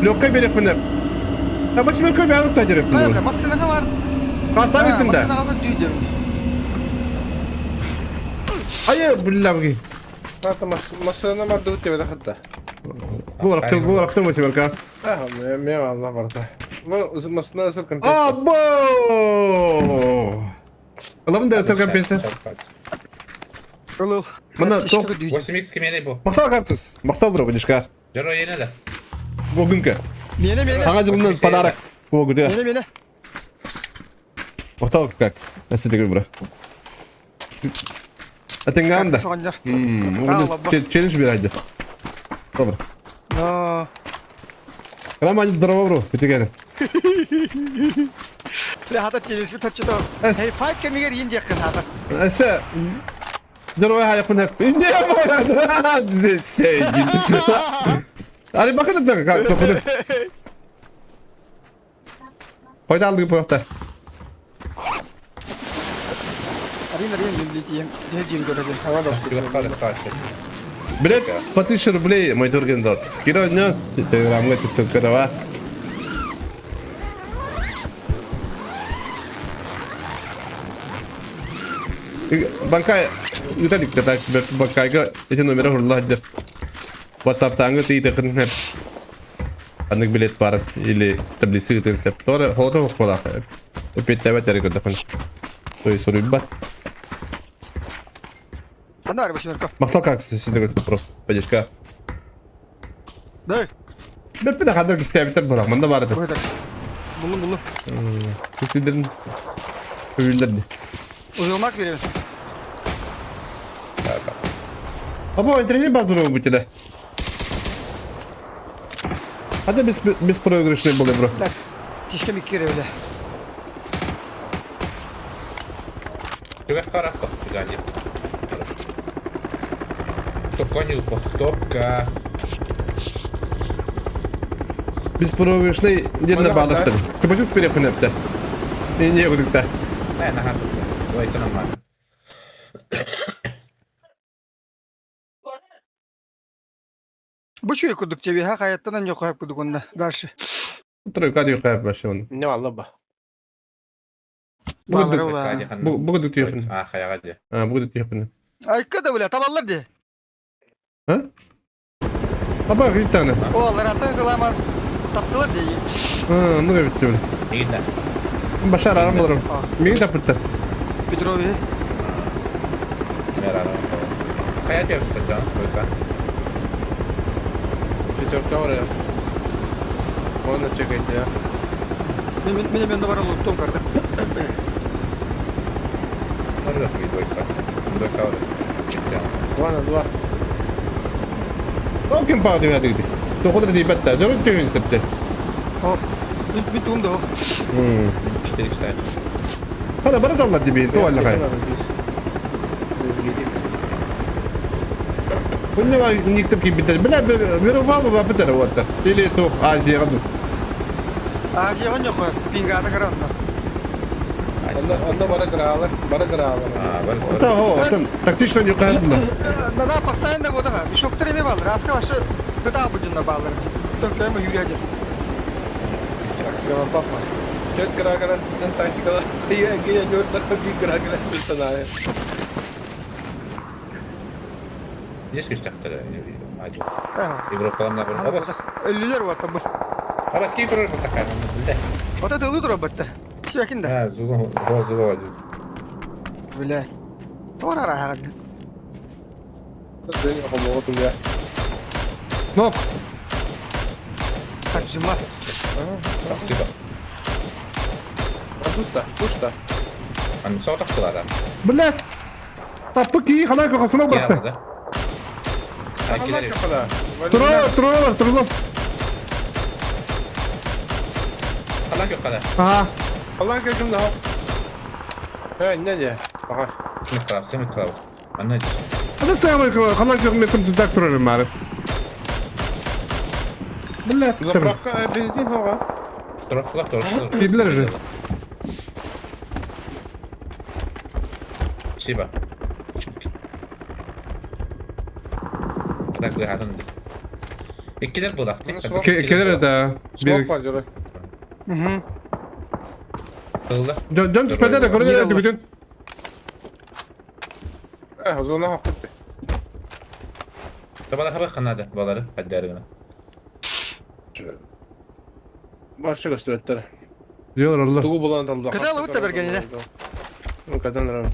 Лёгкая берег пынып. А восьмерка бәрі та дерек
Бля, масынаға бар.
Карта биттим да.
Масынаға бар дүйдім.
Ай, бля, бги.
Ата машина бар деп тебе хатта.
Бу ракты, бу ракты восьмерка.
А, мен алла барда. Бу машина сыр
Або! Алабын да сыр компенсия.
Ылыл.
Мына тоқ
8x кемене бу.
Мақтау картыз. Мақтау бро, будишка.
Жоро ене да.
Бүгінгі.
Мені, мені.
Саңа жылынан подарок. Бүгінгі.
Мені, мені.
Махтал кактус. Өссө төгүл бро. Атыҥҥаан да.
Соҕонньор.
Челлендж биэрэр Добро.
Но.
Роман, здорово, бро. Күтүгэн.
Хата челлендж бит хоччото. Hey, fight кэмигэр иин диэххин хата.
Өссө Здорово, хайаппын хэп. Не Али бакын да как Қойда алдығы бұяқта.
Арин арин миллитием. Жер көрөдөн. Хава
Билет по 1000 рублей мой турген дот. Киро дня, телеграмга ссылка дава. Банкай, Виталик, так, банкайга эти номера хурла хаддер. WhatsApp таңы тиите кырын Аннык билет бар или таблицы гытын Тора холото хокмалах. Эпеттебет эри көрдөкөн. То есть суруйбат.
Ханна бар башынарка.
Махтал как сидер просто поддержка.
Дай.
Беппе хадыр кистебитер барак. Мында бар это.
Буллум буллум.
Сидерин. Өвүлдерди.
Узулмак беребин.
Або интернет базары бутиде. Hadi biz беспроигрышный были, бро.
Так. Тишкем икки бile.
Түгэх харах Ганди. Топка не упал. Топка.
Беспроигрышный дедне бағдаштыр. Ты почему вперед пынепті? Не, не, күдікті.
Не, нага. Давай, это нормально.
Бу чуй кудук тебе ха хаяттан yok hayap кудук онда. Дальше.
Тройка дип каяп вообще оны.
Не алла ба.
Бүгін түйепін.
А, хаяға де.
А, бүгін түйепін.
Айка да бля, табаллар де.
А? Аба, гитаны.
О, алар аттан кыламан. Таптылар де.
А, ну битти.
Игинде.
Башар арам боларым. Мени тапыттар.
Петрови.
Мер арам. Хая түйеп что жан, койка.
Пятерка var ya. Оны чекайте ya.
Мен мен мен бар луттум карда.
Норвег двойка. Двойка var. Чыкты.
Два на два.
Ол ким паа деп әдігді. Тоқыдыр дейбәтті. Жорын түйін септі.
О. Бит бит умда.
4 кстати.
Хада бара далла дебейін, то алла қай. Күнне ба никтер ким битер. Бля, беру ба битер вот. Или то Азия гаду.
А, жегон yok. Пингата каранда.
Онда онда бара кыралар, бара кыралар.
А, бар.
Та хо, там тактично не кайдында.
На постоянно вот ага. Мешок треме баллар. Аска вообще кыта будем на баллар. Только эми юряди.
Тактикалар папа. Чөт кырагара, тактикалар. Хыя гыя жорта би кырагара санаа.
Здесь күстәхтер. Азия.
Ага.
Европаларна бар. Абас.
Өлүлөр вот бу.
Абас кей көрөр бу такай. Билде.
Вот это лутро бытты. Сиякинда.
А, зуго, зуго, зуго.
Бля. Тора ага.
Нок.
Отжима.
Спасибо.
Пусто, пусто.
Аны соғдақ қылады.
Бля. Таппы ки халай кохасына быракты.
Да? Ай,
Тура, тура, тура.
Қалан жоқ қада.
Ага.
Қалан кім да. Э, не не. Ага.
Смет қалап, смет қалап. Аны
Hadi sen халай көх мен кім так турарым мары. Бля.
Заправка бензин хоға.
Тұрақтылап, тұрақтылап.
Кидлер же.
Спасибо. Так, хатын. Иккилер булақ.
Келер это.
Смок бар жоры.
Угу.
Тылда.
Жон түспәді де көрді де күтін.
Э, зона хақпы.
Табала хабар қанады балары, қаддары.
Башы көстөттөр.
Diyorlar Allah.
Тугу булан там.
Када алып та берген иде.
Ну, кадан рам.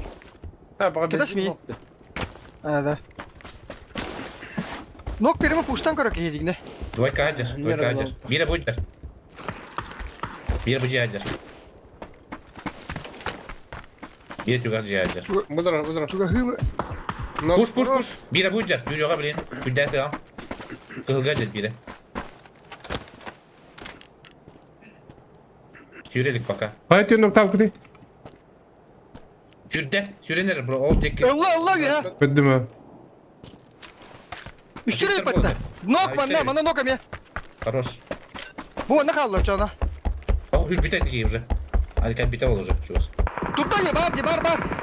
А, пока
Када шми? А, да. Нок береме пуштан көрө кейдигне.
Двойка аджер, двойка аджер. Бире буйдер. Бире бужи аджер. Биир түгэх дьиэ
Бұдыра, бұдыра.
Чугаһыы
Пуш, пуш, пуш. Биирэ бу дьар, Юрьоҕа билин. Күндээ тыаҕа. Кыһылга дьэр биирэ. Сүүрэ илик пока.
Хайа түн октав кути?
Сүүрдэ, сүүрэн эрэр бро, ол диэки.
Ылла, ылла үһэ.
Көддүм а.
Үстүрэй батта. Нок манна, манна нок эмиэ.
Хорош.
Бу манна хаалла чона.
О, үрбүтэ тиги уже. Алика бите ол уже, чугас.
Турда я бар, бар, бар.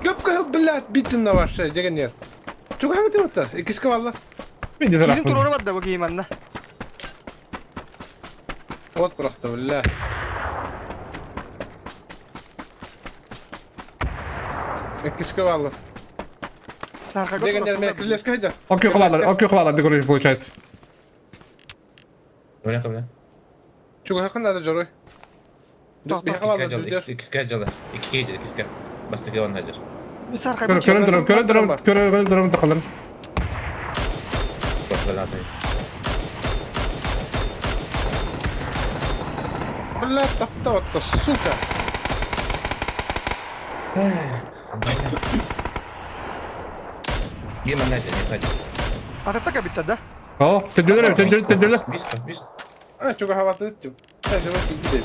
Көп кыһыл, блядь, битин на ваше, дегенер. Чугаһы битин оттар, иккиске балла.
Мен де
Киһин
тараппын.
туруора барда бу киһи манна.
Вот просто, бля. Иккиске балла.
Сархага
Дегенер мен кирилеске хайда.
Окей хвалар, окей хвалар, короче, получается.
Бля, бля.
Чугаһы надо жорой.
Тоқ, тоқ.
Иккиске жал, иккиске жал. Иккиге жал, иккиске. Бастыгы онна жар.
Сархага
Көрөн турам, көрөн турам, көрөн турам тақалар.
Просто надо.
Бля, тапта вот сука.
Биир манна жар, не ходи.
Ататтака битте да.
О, төдөлөр, төдөлөр, төдөлөр.
Бис, бис.
А, чугаһы баты, чуг. Жорой киги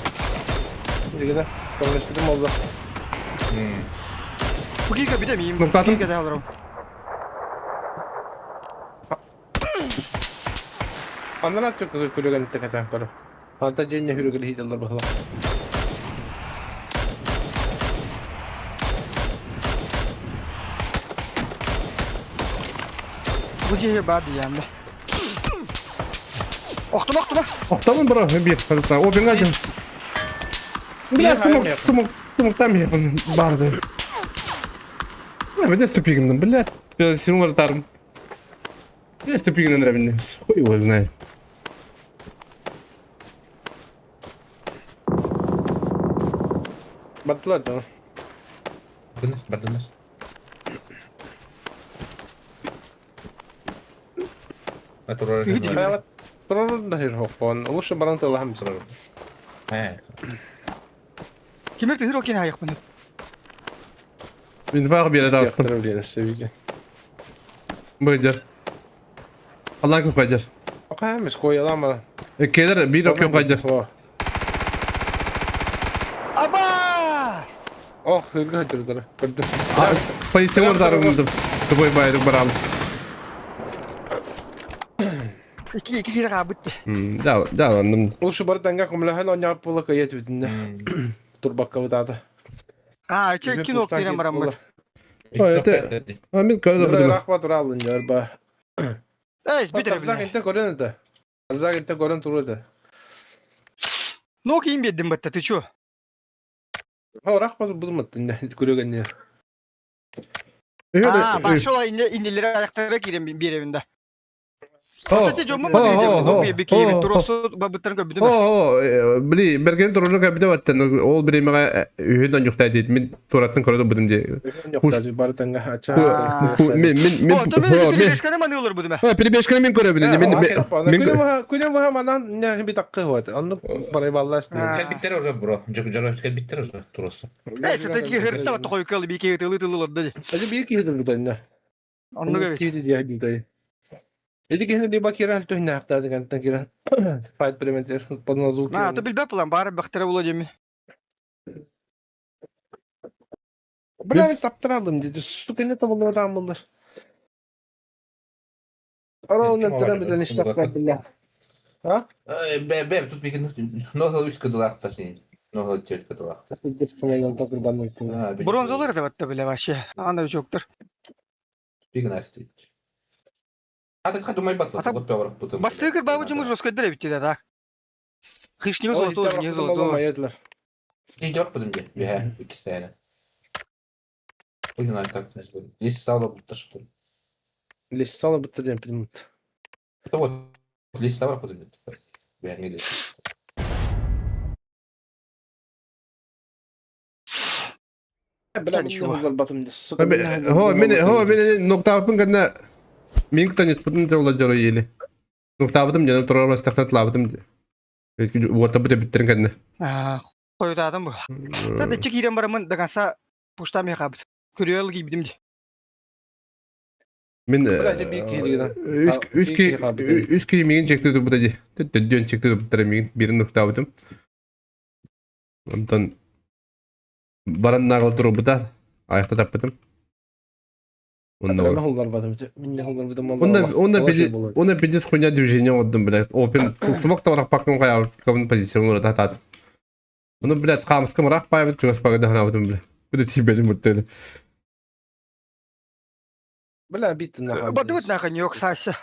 Дегенер, конlaştırdım oldu.
Бу киһи битэ миим.
Нуктатын.
Киһи алырым.
Андан at çok kulügen teketen koru. Anta cenne hürgül hidallar bakalım.
Бу киһи бар диямда. Охтум, охтум.
Октамын бро, бир, пожалуйста. О, бенга. Бля, смок, смок, смок там я барды. Не, мен ступигин, бля. Симулар тарым. Я ступигин нравится. Хуй его знает.
Battılar canım.
Бардынас, бардынас.
Evet. Dururun da hür hoppon. Uluşu baran tığla hem dururun.
Кимер тыһыр окин хайыкпын.
Мен баг бир дастым. Быйдыр. Алла күн кайдыр.
Окаймыз koyalım
Келер бир окей кайдыр.
Аба!
Oh hürgü hacırdır. Gördüm.
Полиция дарымдым. Тобой байдык барам.
Ики ики киһи хаабыт.
Да, да, андым.
Uluşu baran tanga kumlahan onya pula kayet bitinde. Dur bakalım daha da.
А, че кино кирен бараммыт.
А мен көрдүм бу.
Rahmat uralın yarba.
Эс битер
Abzak
биле.
inte görün de. Abzak inte görün turu da.
Нок им беддим батта, ты чё?
Ha rahmat bulmadın ne görüyor ne.
А, башола инне иннелер аяктара кирен бир эбинде.
О,
Кстати, жомму
о, о,
бу бики
о,
туросу бабыттан көбүдүм.
О, били берген туруну кабиде баттан ол биремеге үйүнөн жуктай дейт. Мен тураттын көрөдүм будум де.
Yok barı tanga aça.
Мен мен мен
О, то мен перебежканы манылар будум.
А, перебежканы мен көрө билем. Мен мен
Күнüm var manan ne bir dakika var. Onu parayı vallahi
Кел биттер уже, бро. Жок, кел биттер уже, турусы.
Эс, таки хырта бат койкал бики тылы тылы да.
Acı bir iki yıldır burada ne?
Онну көбүт.
Киди diye bir Эди кихни би бакиран түһнә хактады кантан киран. Файт приментер подназу.
На, то билбеп булам, бары бактыра була деми.
Бля, мен таптыралым dedi. Сука не табылды да амылдар. Ара оннан тарам биден иштаклар билла. А?
Бе, бе, тут бик нохал үс кыдылакта син. Нохал төт кыдылакта.
Бронзалар да батта биле вообще. Анда жоктур.
Биг настит. А так хадумай батла, вот пяврак потом.
Бастыгыр бабы жумуш роскөддөр битти да так. Хышнего золото, не золото.
Идет потом где? Я, кистая. Хуй знает, как Здесь сало будто что.
Лес сало будто дем примут.
Это вот лес сало потом. Я не лес.
Хо, мен хо, мен ноктабын гана мен ктанец путын жолла жоло ели. Ноктабытым жана турар бастактан тлабытым. Уота бите биттерин кэннэ.
А, койдадым бу. Та да чик ирен барамын до конца. Пуштам яхабыт. Күрүөл кийбитим ди.
Мин
Бля, это биир киһи гынан.
үс үс
Биир киһи хаалбыт ини.
үс киһи миигин чекти турбута дии. Төттөдүөн чекти турбуттара миигин биирин нуктаабытым. Онтон баран нааҕыл турбута айахта таппытым. Онно
Мен холларбатым. Минне холларбытым
Онно онно биди онно пиздец хуйня движение оҥордум, блядь. Опен сумок таварахпаккын хайаабыт позиция оҥорото сатаатым. Ону, блядь, хаамыска мыраах паайбыт чугас пагыда ханаабытым, блядь. Куда тиийбэтим буттыны.
Бля, биттин нахуй.
Бадыбыт нахуй ньуок саайса.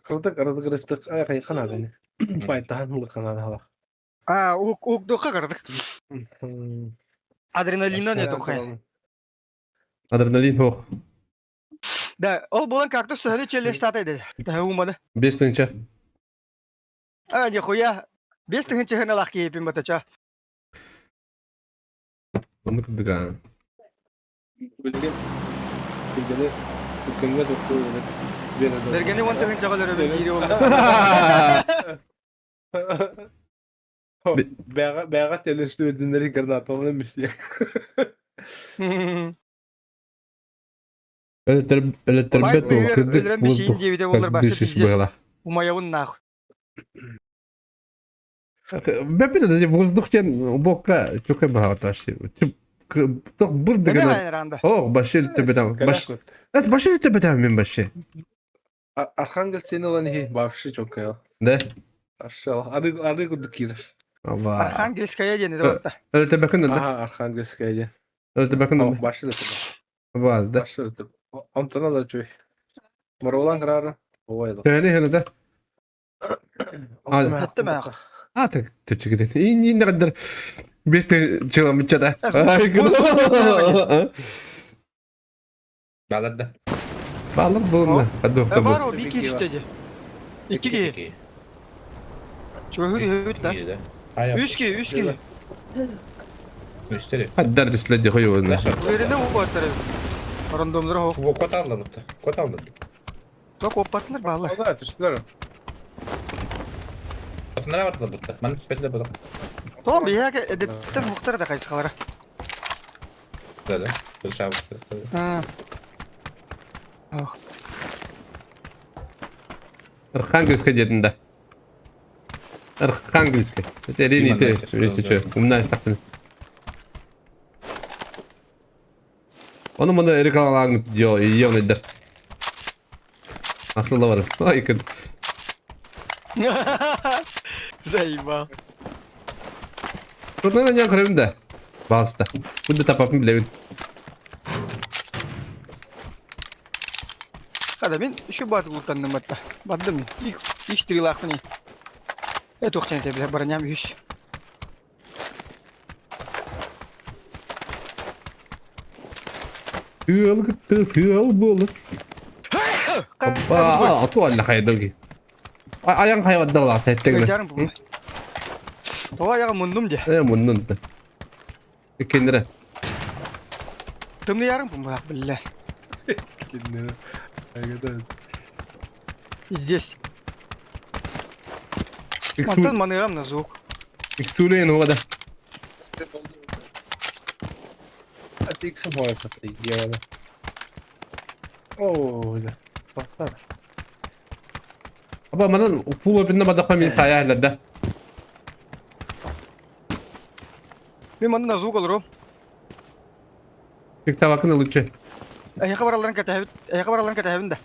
Кырдык ырдык ай канады. Файтахан мулы канады хала.
А, ук ук духа кырдык. Адреналина не тухай.
Адреналин хох.
Да, ол булан как-то сөһөлө челлештата edi. Daha уманы.
5 тыһыынча.
А, нихуя. 5 тыһыынча хыналах киһипин батача.
Оны кырдык
Билген билгени дүккөнгө тутуу
Бергени 10 тыһыынчага өлөрөбүн диири болду.
Бэҕэ бэҕэ телешти өдүннери граната миссия.
Өлөттөрбөт ол кырдык
Өлөрөн бишин
воздух
диэбите боллар
как
башы
дышишь
пиздец.
было.
Умаябын нахуй.
Бэппин да воздух тен бокка чөкө баҕаташ. Тох бурдыгына.
Эме ранда.
Ох, башил төбөтам. Баш. Эс башил төбөтам мен баши.
Архангел сени olan хи бавшы чоккай.
Да.
Аршы ары ары кудук кирер.
Алла.
Архангельская диэн это
Өлөттөрбөкүн да.
Ага, Архангельская ден.
Өлөттөрбөкүн да.
Башы да.
Баз да.
Башы да. Онтон да чуй. Маролан карары. Ой да.
Төһөнү хene да.
Хатты маа.
А так төчүгүден. Ин ин кадar бесте чыламыча да. Ай
Балар да.
Балыр булна. Кадуфта бу.
Бар о бики түштеди. Икки ки. Чугу хүрү да. Үч ки, үч ки.
Үстери.
Хаддар диследи хойуна.
Верine уаттары. Рандомдор хок.
Кот алды бутта. Кот алды.
Ток оппатлар баалар.
Алда түштүлөр.
Отунара бардылар бутта. Маны түспетилер бутта.
Том бияке эдеттен хуктар да кайсыкалара.
Да, да. Бир шабы.
Ох.
Архангельская дедин да. Архангельская. Это линия ты, если что, умная стахтын. Оны мұны рекламалаңыз ел Асылда бар. Ай, кір.
Заебал.
Турнана не көрөмүн да. Балыста. Бу тапапын билебин.
Хада мен şu батыл ултанным атта. Бардым. Их их стрелахны. Э тохтен те бля броням үш.
Тыал кытты, тыал болы. Опа, ату алла хайдырги. Аян хайваддала теттегне.
Жарым бу. Това яга мундум де.
Э, муннун. Кендere.
Тымны ярым бу бак билля. Здесь. Мантан маныгам на звук.
Иксулен хуада.
Атиксым хоy дело. О, да. Бактар.
Аба манан пул өпүнне бадакка мен сая да.
Мен манна звук алырым.
Тик лучше.
Аяққа бараларын кәтәбит, аяққа бараларын кәтәбин да.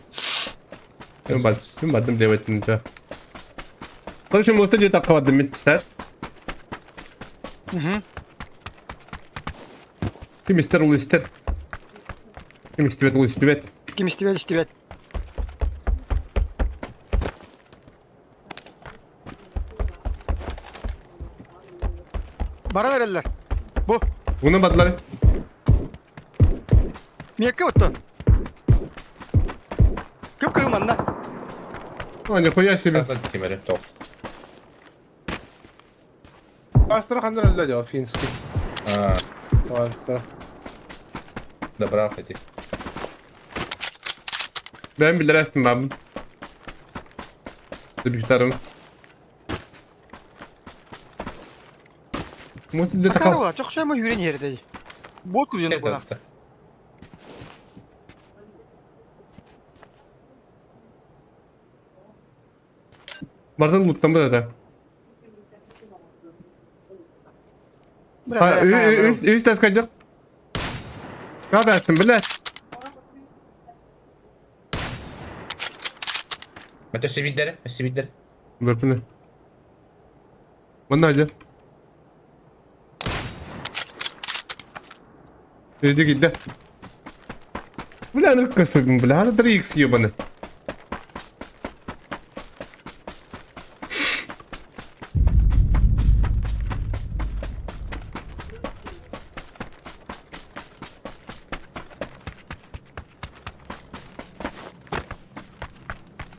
Мен бад, мен бадым деп айттым жа. Короче, мосты де таққа бадым мен, стат.
Угу.
Ким истер ол истер. Ким истебет ол истебет.
Ким истебет истебет. Бара берелер. Бу.
Буны бадылар.
Миякка оттон. Көп кылманна.
А, нихуя себе.
Кемере тоқ.
Астрахандар эле жо финский.
А,
Астра.
добра эти.
Ben bilер астым ben. Bir tutarım. Муст
Акары
такал.
була, чохшоймо хүрен иһэрдэй. Бот күрүөн була.
Бардын луттан бу да. Үс тас кайдык. Надо аттым, бля.
Мөтө сибиддere, сибиддere.
Бөрпүнэ. Манна ажа. Иди кидде. Бля, аны кысырдым, бля. Аны 3x ебаны.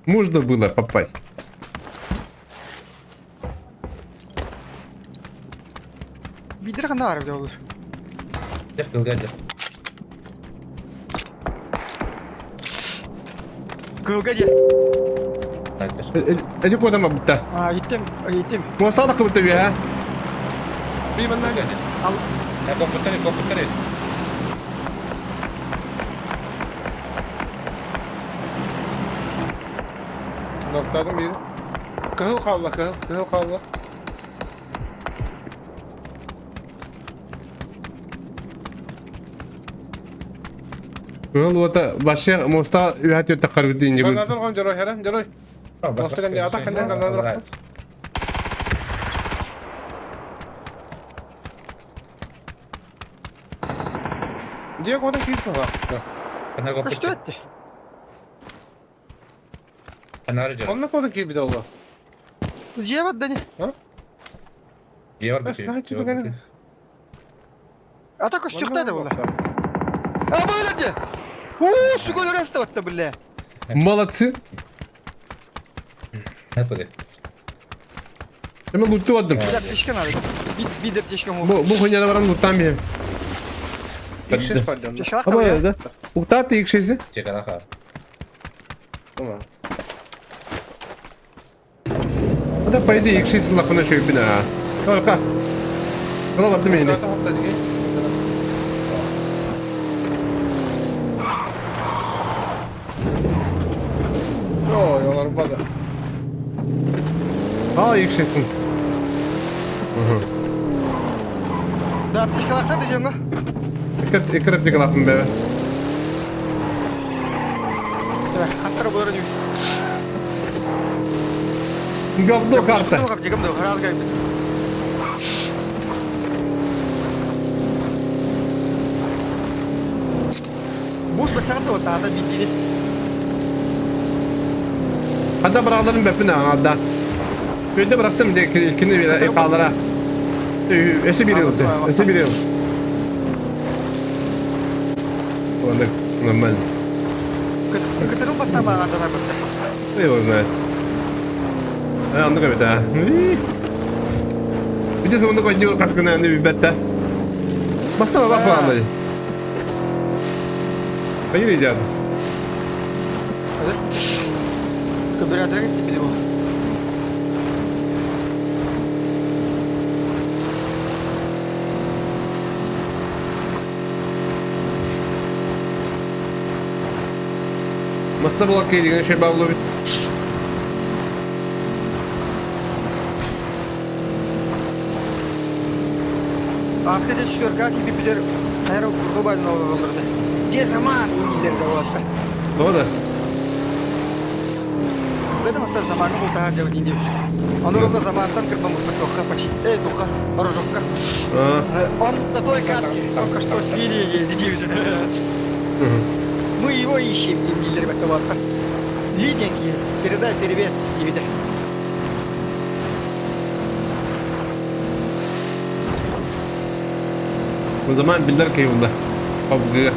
Можно было попасть.
Бидер ханна бар бит ол.
Дер кылга дер.
Кылга дия.
Эти куда мабытта?
А, иттем, иттем.
Моста да кыбытта бия.
Bir benden geldi.
Ал
Ya koputları, koputları.
Noktaladım biri. Kıhıl kaldı, kıhıl, kıhıl kaldı.
Кыл ота башы моста үһәт өтө карбыты инде.
Kanadar koyun Ceroy heren, Ceroy. Bastı kendi, atak kendi kanadar. Diye kodan kilit mi var?
Kanar
көстө
koputtu.
этти.
Kanar diyor.
Onunla kodan kilit bir de oldu.
Жие бат дани.
Diye var
Öf,
bitiyor.
ne açıyorduk hani?
Ата көстүктө да була. А бу ди. Уу, сугол ресте батта биле.
Молодцы.
Ne yapıyor?
Hemen лутты бардым.
Бир аптечка надо. Бит бир аптечка му.
Бу бу хуйняда баран луттан бия.
İlk ses var diyorum.
Аптечка
Ama
калды.
да. Уктат ик шеси.
Чекана ха.
Tamam.
Ата пайда ик шеси лапына шөйпүн а. Ка. Кыла бардым мени.
Zaten hafta digi. Yo, yolar bada.
А ик шесин.
Да аптечкалар да жеңге.
Икер икер диге лапын бе.
Хаттар болор ди.
Говно карта.
Жегем да харал кайбы. Бус басаган да тата бидди.
Хада быраларын бепин ада. Көйдө бырактым де кини бир ипалара. Эси бир ыл. Эси бир ыл. Ладно, нормально.
Көтөрүм батта баган да батта.
Ой, ой, знает. А, ну как это? Где за много дней как на не бетта. Баста баба планы. Поедем, дядя.
Көбүрәтер кетти бу.
Баста була кейдеген şey бабла бит.
Аска де шүрка киби билер кайра курду байдын олорду. Же заман индилерге болот.
Doğru.
Бедем аттар заманы бул таа жабы индибиз. Онорунда замантан кырбан бул тоха почти. Эй, тоха, орожокка.
А.
Он на той карте только что слили дидибиз. Мы его ищем, индилер баттабатта. Лиденький, передай привет, дибиде.
O zaman bilder ki bunda. Kabul.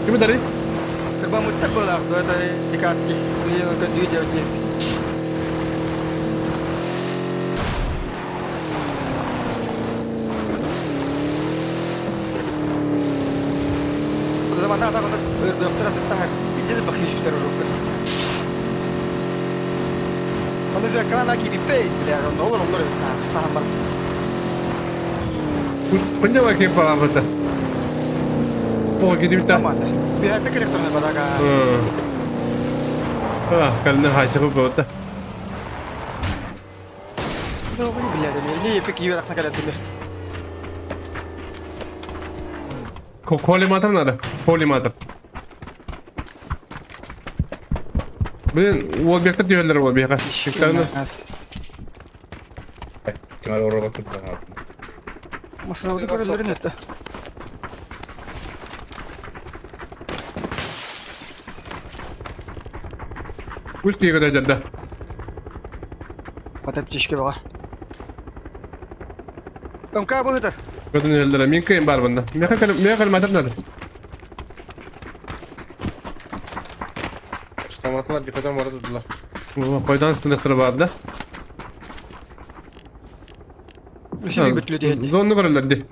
Kim dari?
Кырбан муттар болар, это декатки. Уен көндүү жабы. Заманда ата доктор атта бидде бахиш битер жок. Аны закана ки бипей бля, он доллар олар сахамар.
Куньява ким баламыта. О, кидибита.
Биһәтте электронный бадака.
А, калны хайсы бу
Билэр, или пик юрак сакалат билэр.
Коллиматор надо. Коллиматор. Блин, уолбектар түһэллэр уолбека.
Кемер орога турдан
Masınavda görevlerin etti.
Үс киһи көтөйдөрдө.
Хотеп тишке баға. МК быһытар.
Көтөн иһэллэрэ. Мин кыйын баар банда. Миэхэ коллиматор надо.
Стоматолар дикотом бара тутулар.
Койдан сыныктыры бар да. Зонну көрөллөр ди.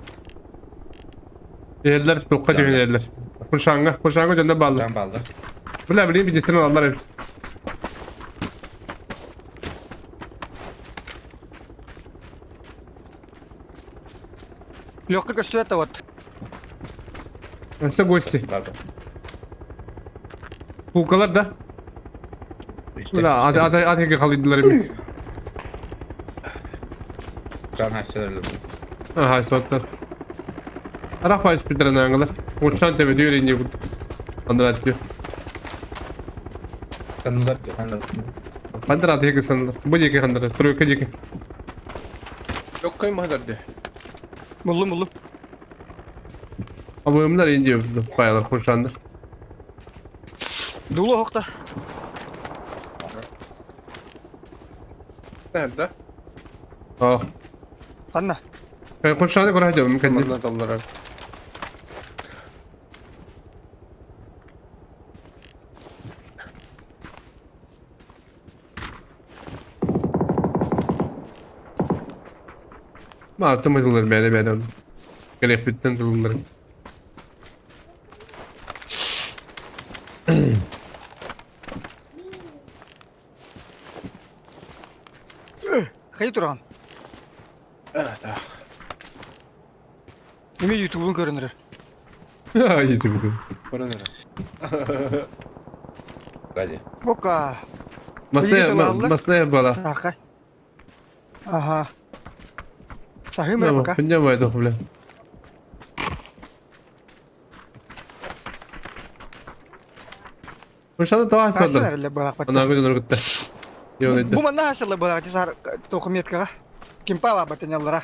Иһэллэр туққа түһэн иһэллэр. Куршанга, куршанга дьонно бааллар.
Там балды.
Бля, блин, бидистен алаллар эбит.
Легко көстүбэт вот.
Все гости.
Барды.
Кукалар да. Бля, ат ат ат эге халыйдылар эбит.
Жан хасыр.
Ага, соттар. Арах пайыз питерен аңылар. Куршан тебе дүйөр инде бут. Андрат diyor.
Канлар канлар.
Хандрат эге сандар. Бу жеке хандрат. Тройка жеке.
Yok kayın hazır de.
Буллум буллум.
Абойымдар инде баялар куршандар.
Дулу хокта.
Nerede?
Ah.
Анна.
Куршаны көрө хадым кенди.
Tamam adamlara.
Ma аттымадылар бәле бәле. Келеп биттен туллар.
Хай туран.
Evet ah.
Неме ютубун көрүнөр.
Ha, iyi bu.
Görünür.
Гади.
Бока.
Масная масная бала.
Сарка. Ага. Сахым пока.
Понимаю, дух, бля. Куршаны таа садар. Ана көтөн өргүттэ. Йон
Бу манна хасылы была, тисар тохметкага. Кимпала батыняллара.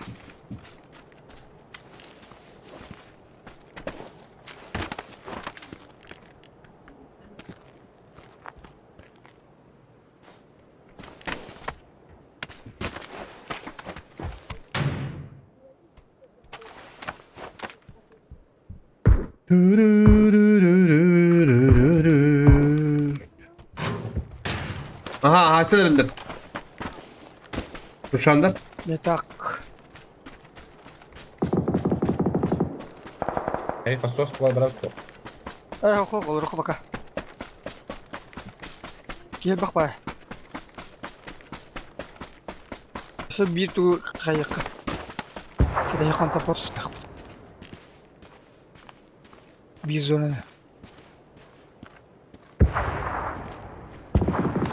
Aha, Hasan elinde. Kuşanlar.
Не так.
Эй, посос була брат.
Эй, хо хо, руху пока. Кел бак бай. Şu bir tu kayık. Кидай конта пот. Бизон.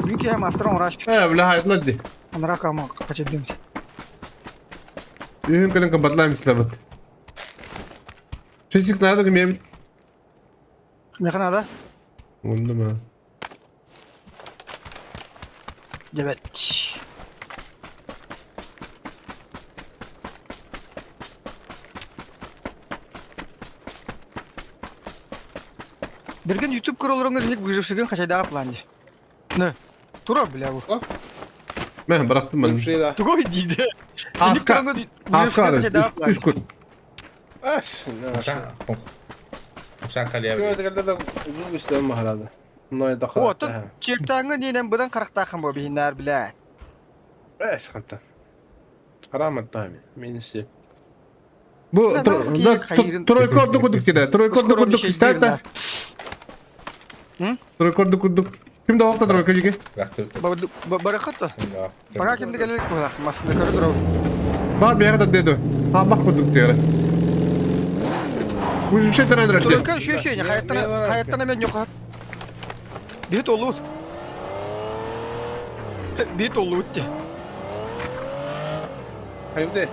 Büyük ya master on rush.
Э, бля, хайтлар ди.
Онра кама качадым.
Үйін кілін қымбатлаймыз сілабыт. 6x надо кім
Механа да?
Онды ма.
Evet. Берген YouTube көрөлөрүңөр элек выжившиген качайдагы план ди. Не? Тура бля бу.
Мен bıraktım ben.
Bir şey daha.
Тугой диде.
Аска. Аска үш күн.
Aş.
Ушан. Ушан калия.
Şöyle geldi de uzun üstlerimi herhalde. Bunlar da
О, тут чектаңы ненен будан карактакын бу бихиннер бля.
Beş hatta. Haram etti Minisi.
Бу тройка орду курдук диде. Тройка орду курдук истерте. Тройка орду курдук. Ким да вакта тройка жеке?
Барахатта. Бага кимди келек була. Масында көрө турабы.
Бар бияга да деди. Ha бак курдук дире. Выживший тренер.
Только еще еще не хаяттан хаяттан мен yok. Bir dolu. Bir dolu bitti.
Хайбде.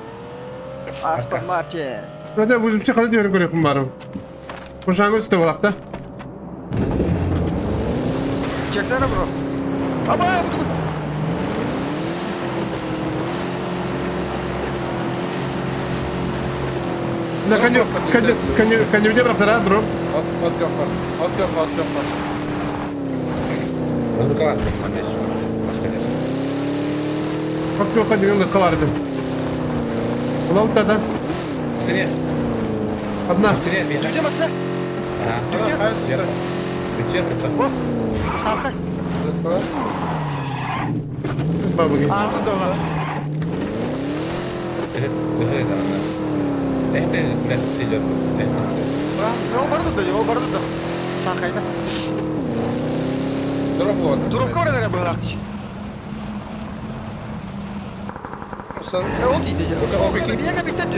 Aston Martin.
Hadi выживший хады диэн көрүөхпүн баарым. Кушаҥҥа өстө буолахта.
Чектара бро. Аба бу.
На коню, коню, коню, коню где браптара, дроп.
От от капа. От капа, от капа.
Музыкалар манеш. Бастырес.
От капа деген лыкаларды. Улам тада.
Сине.
Одна.
Сине бир.
Түде масына.
Ага. Сверху. Сверху.
Арка.
Бабыги.
Арды дола. О барды да, о барды да. Чакайна.
Дроп вот.
Дропка бар эле булакчы.
Сан.
Ол тийди. Бияга капитан.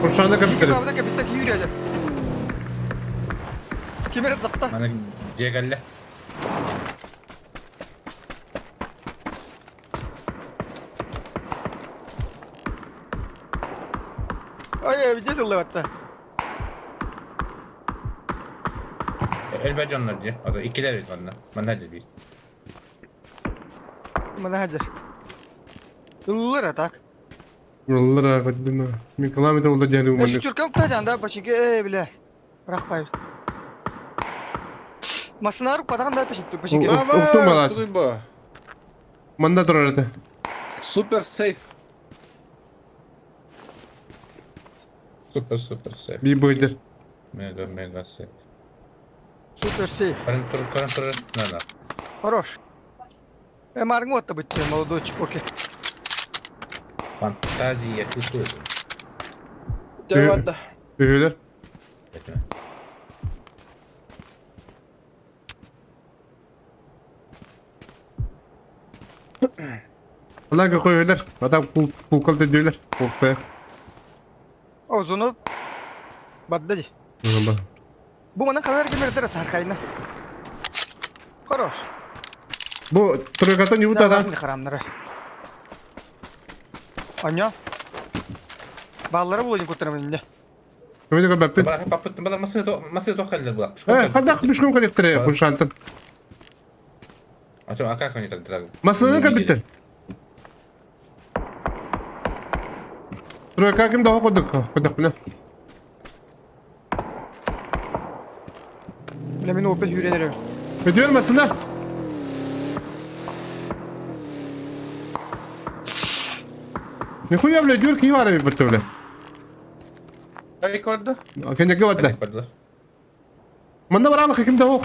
Куршана капитан.
Капитан капитан кийүрөдө. Кимер тапта.
Мана жегалле.
Ай, виде сыллабатта.
Элбэ дьоннор дии. Ото иккилэр эбит манна. Манна дьэ биир.
Мана хажар. Ыллар атак.
Уллара каддыма. Мен километр улда жаны
Э,
уманды.
Чүркөн кутажан да башинге э биле. Рахпай. Масынар падаган да пешит башинге.
Уктум балат. Манда турар это.
Супер сейф.
Супер супер сейф.
Би бойдер.
Мега мега сейф.
Супер сейф.
Каран тур каран тур. На на.
Хорош. Э, марың отта бітті, молодой чпоки.
Фантазия кутур.
Жабарда.
Үһүлэр. Алага койөлөр. Адам кулкал дөйлөр. Кулса.
О, зону бадда ди. Бу мана кадар кемердер саркайна. Хорош.
Бу тройкатан юбут адам.
Харамнары. Аня. Баллары булын көтөрөм инде.
Көмөдө көбөппүн.
Папыт бала масына то масына то халлер була.
Э, кандак бишком коллекторы куршантын.
А что, а как они тогда?
Масына капитан. Тройка ким да кодук, кодук биле.
Менә мин опять үйренерем.
Өдөр масына. Нихуя, бля, дюрки и вары бітті, бля.
Ай көрді.
Кенеге бадда. Манда баралық ким да оқ.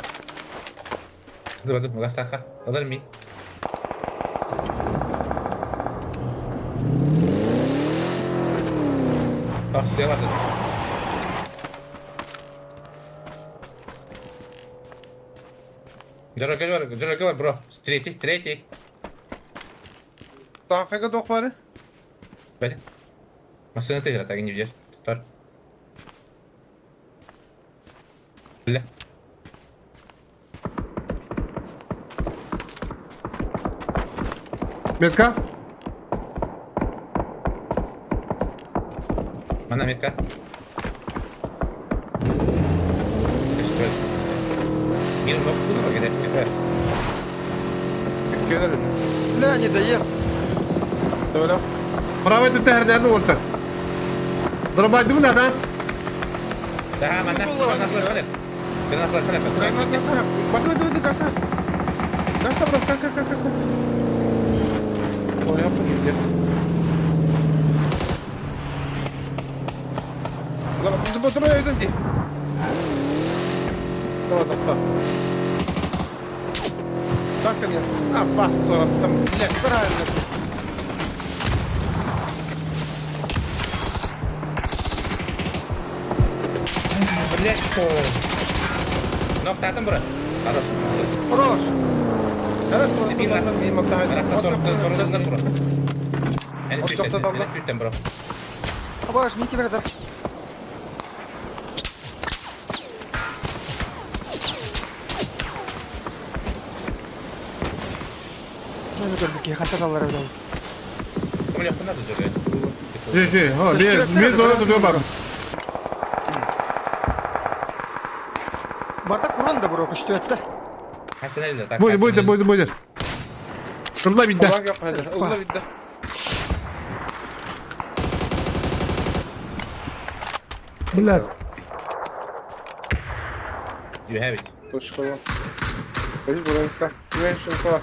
Dur dur gastaka. Alır mı? Ah suya vardı. Дорога var, дорога var bro. Третий, третий.
Тақыға доқ бары.
Бәле. Masını tekrar так не видишь. Тор. Бля.
Метка?
Мана метка. Что? Мир мог куда покидать?
Келер.
Бля, не доел.
Töle.
Правый тут тердерді олты. Дробайды мына да?
Да, мана, мана халеп. Гранат халеп.
Баты баты баты гаса. Гаса брат, как как как как. Ой, я понял. Давай, батыры өйден Давай, давай. Так, конечно. А, бас, там, блядь.
Правильно.
Блядь, что? Ног татом, брат. Хорош.
Хорош.
Бро.
Абаш, Мики, брат. Мен көрбүт киһи хантан аллара билэбин.
Жи, жи, о, бир, бир зона тутуо бар.
Барда курон да бро көстүбэттэ.
Будет, будет, будет, будет. Ылла бидде.
Ылла бидде.
Блядь.
You have it.
Точкала. Кажи буранка. Меньше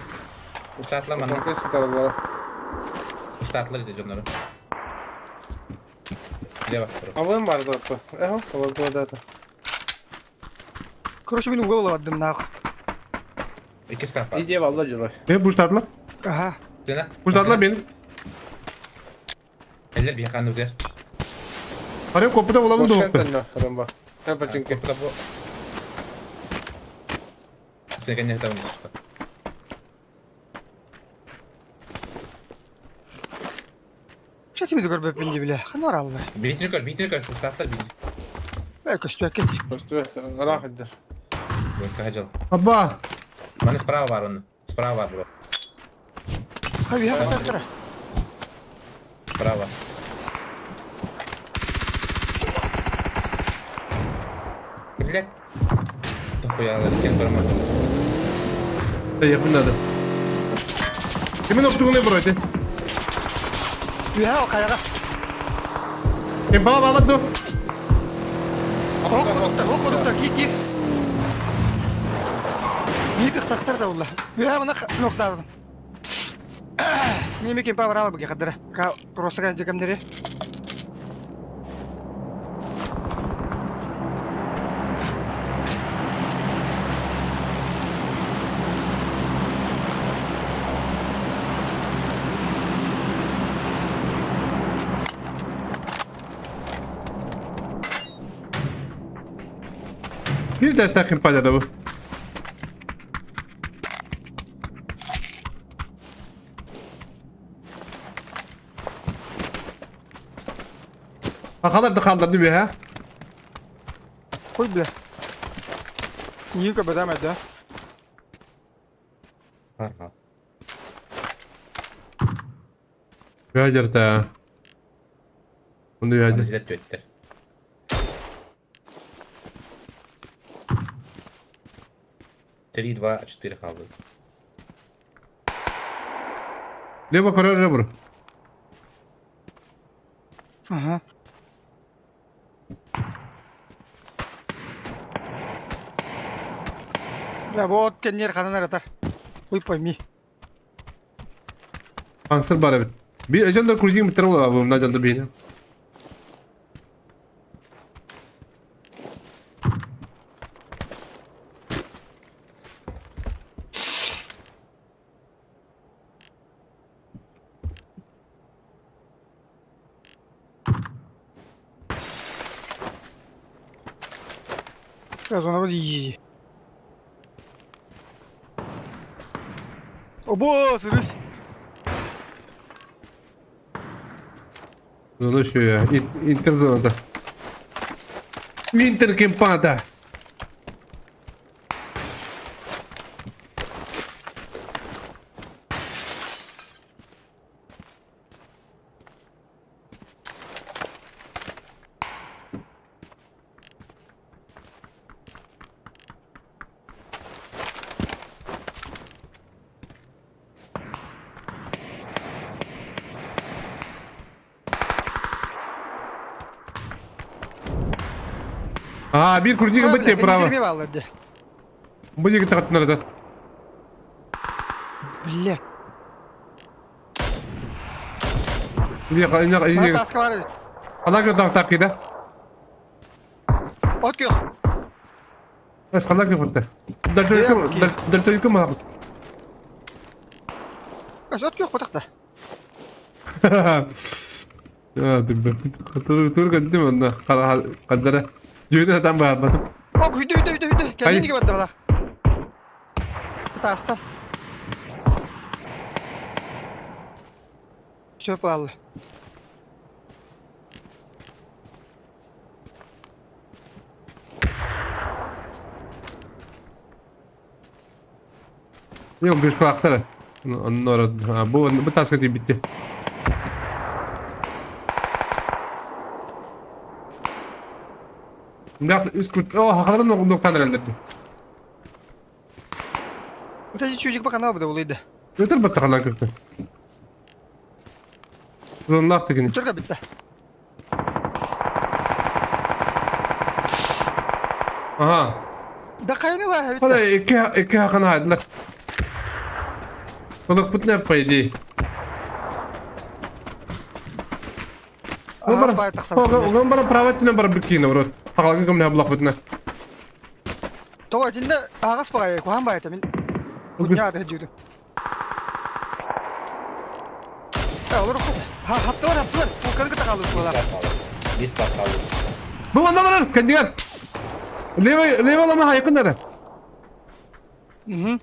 Уштаатла манна. Уштаатла деді дьоннору. Лево.
Алым бар да. Эхо, алым да.
Короче, мин угол бардым нахуй.
Икки скраф бар.
Иди валла дьоро.
Мен буштаатла.
Ага.
Сена.
Буштаатла мени.
Эллер биһи ханны утер.
Арем копыта буламын дуохпун.
Копыта бу. Сен кэннэ табын.
Чэ кими көрбөппүн дии билэ. Ханна бараллар?
Биитини көр, биитини көр, уштааттар биити.
Э көстүбэккэ дии.
Ыраах иддер.
Бу
Аба.
Маны справа бар оны. Справа бар бро.
Хай хаттар.
Справа. Блять. Дохуя, кем барман.
Да якын надо. Кимин оптугуна бройте.
Үһэ хайаҕа.
Ким бала бала ду.
Ох корукта, ох корукта, ки ки. Ни тахтар да улла. Үһэ мына ноктадым. Неме кем паврала буге хадыра. Ка просто жекемдери.
Bir destek kim payda bu. Хахалар да қалдырды бе, ha?
Қой бля. Нью кабадам да.
Бар қал.
Бәдерді. Онды бәдер.
Аны төттер. Три, два, четыре қалды.
Лево көрөр бұр.
Ага. Бля, вот кеннер ханан аратар. Ой, пойми.
Ансыр бар эбит. Би эжендер курдин биттер була бу мына жанды бейне.
Зона вот изи. Обо, сырыс.
Зона еще я. Интер зонада. Интер кемпада. А, бир курдин битте право. Бу диги тагаттынар да.
Бля.
Бир ина ина.
Таска бар.
Алак жок так кида.
От көх.
Бas халак жок битте. Дальтойкум дальтойкум ма.
Бas от көх потакта.
А, дибbe. Тур тур кантим онда. Кадара. Жүйдө там бар батып.
О, үйдө үйдө үйдө үйдө. Кәлин барды балак. Тастан. Все алды.
Yok güç kulakları. Онно бу бу тааска тиийбитти. Млях үс кут. О, хахаларын нуктан эрэллэр.
Это чудик пока надо было да.
Өтөр баттахалар көктө. Зонлаах тигини.
Только битте.
Аха.
Да хайны ла
Хала икки икки хакан хаадылар. Ылыкпыт не по идее. Оған бара право түнен бара бүткейін урод. Хағалгын көміне бұлақ бүтіне.
Тоға итинде ағас бағай, кухан байта мин. Кудня да жүдү. Э, олар ха хаптылар хаптылар. Фулканы кыта калды була.
Бис бар kaldı.
Бу онда барар, кендигер. Левый, левый лама якын nere?
Мгм.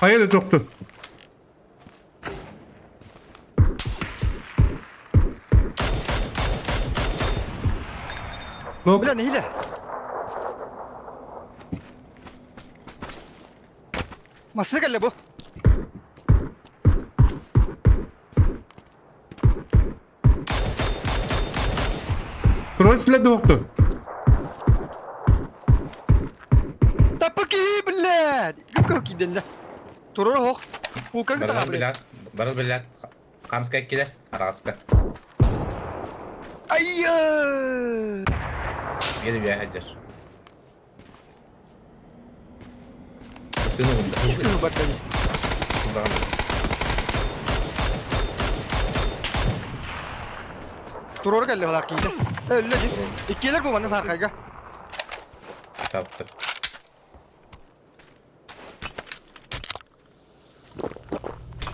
Hayır yoktu. Нок.
Бля, нехиле. Масына кэллэ бу.
Тролль yoktu.
Таппаки, блядь! Гүп киденде. Турор хох. Фулканы кыта
Барыл
калды.
билер. Барыл билер. Камска киле. Араска.
Айя!
Geri bir hacer. Üstünü
Кис баттани.
vurdu.
Турор кэллэ балак кийде. Өллө ди. Иккилер бу манна саркайга.
Taptı.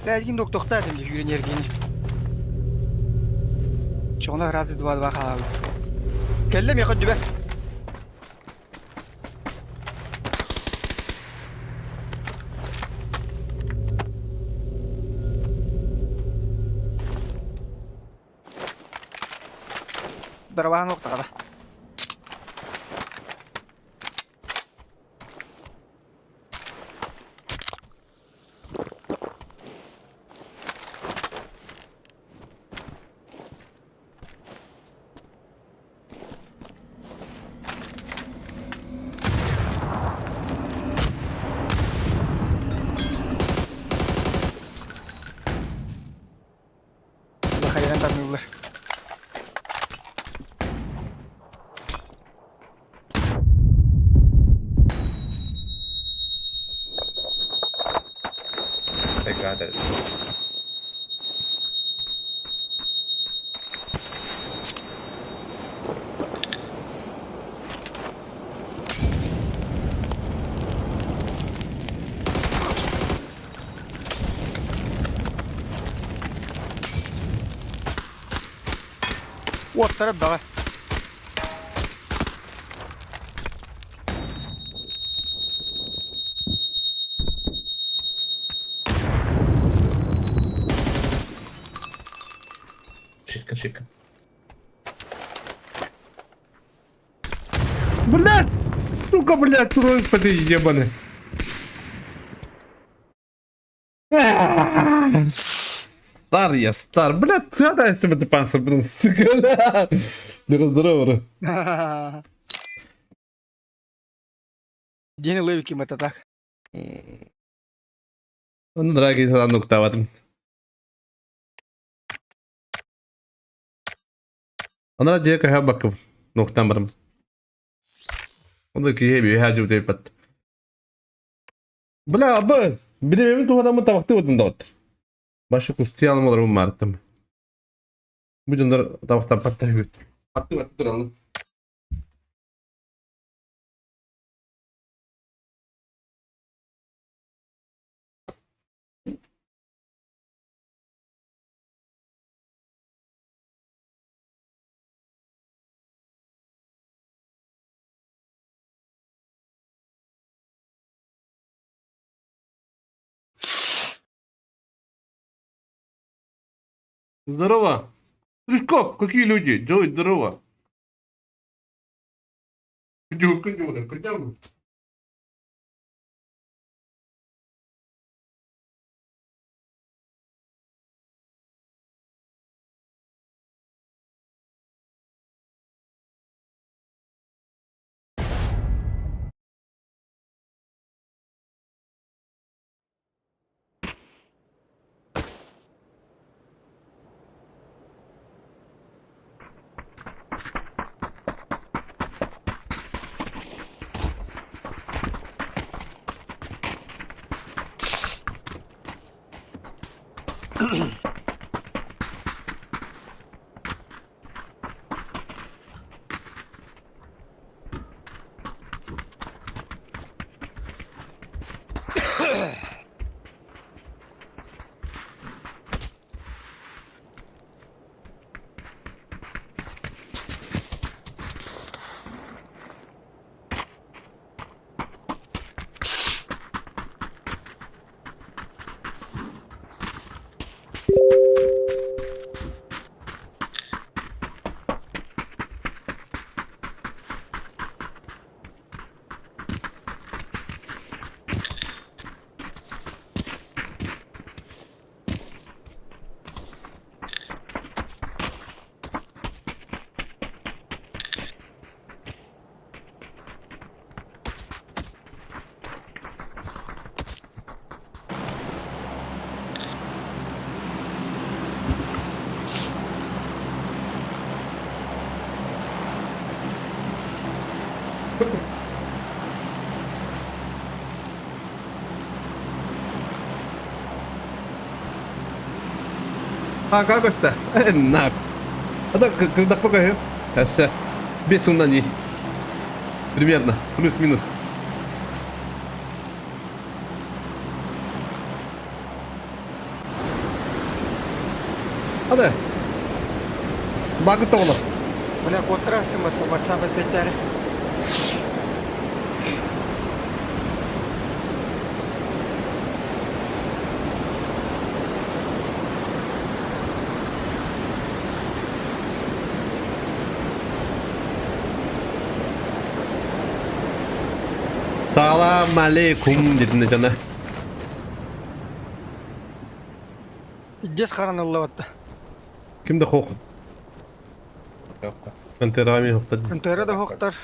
Ләгин доктор дим жүрен ергени. Чоңна разы два два халабы. Кэлле меха дүбе. Дарвахан оқтағада. Хайран тарнылар.
Tekrar ederiz.
Уоттарып давай.
Şirkin şirkin.
Блядь! Сука, блядь, тролль ты ебаный. Стар я, стар. Блядь, цена себе ты панцир, блин, сука. Здорово.
Дени левики это так.
Ну, дорогие, нуктаватым. Она дека хабаков. Нуктам барым. Онда кие би хажу тепат. Бля, абы, билемем туһанамын табакты өтүм дабат. Башы кустиялым олар мартым. Бу дьоннор табактан патта үт. Атты атты туралы. Здорово. Стрижков, какие люди? Джой, здорово. А как это? На. А так, когда покажу. Сейчас, без не. Примерно, плюс-минус. Hadi. Bakıt oğlum.
Бля, куоттарастым бат, WhatsApp эппиттэр.
Салам алейкум дедин жана.
Пиздец хараныллыбатта.
Ким да хох.
Yok.
Пантерами хохтар.
Пантера да хохтар.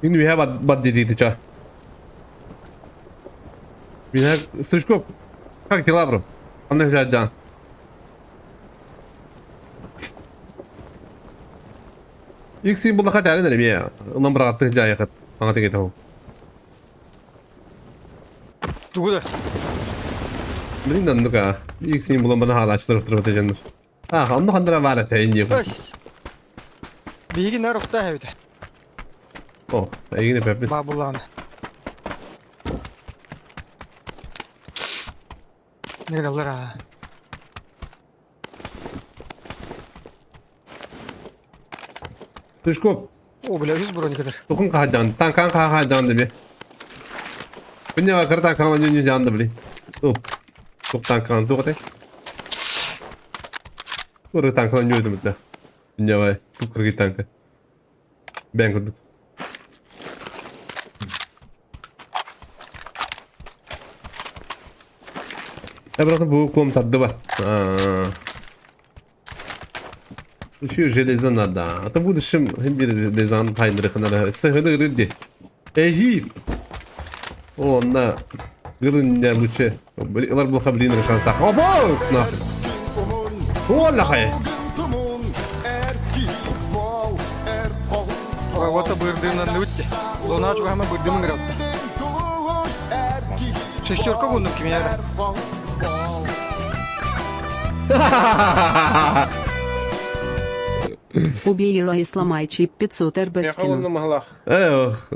Şimdi bir bad bad dedi ча. Меня Стручков, как дела, бро? Анда взять жан. Иксин була хат әле неме. Онан бір атты жай хат. Аңа теге тау.
Тугу да.
Блин, нанука. Иксин була бана халачлар отырып өтежендер. А, онны хандыра бар әтәйін деп.
Биһиги наар охта эбит.
О, әйгене пәппин.
Бабулааны. Нигналлар а.
Стручков,
О, бля, үс бронь кадыр.
Тухун қаһаджан, танкан қаһаджан деме. Күнне кыр танкан нюню жанды били. Оп. Тук танкан тук те. Ур танкан нюю демде. Күнне бай, тук кыргы танка. Бен курдук. Эбратын бу ком тарды бар. Şu железо надо. А то будущем хинди железо тайныры ханара. Сыгыны рыди. Эхи. О, на. Гырын лучше. Олар булха блин шанс так. Опа! Нахуй. О, лахай.
Вот бырдыынан нүтте. Луна чугама бырдымын гратта. Шестерка гундум кимияра.
Убей и сломай чип 500 РБ
Я
скину.
онны махлах.
Эх,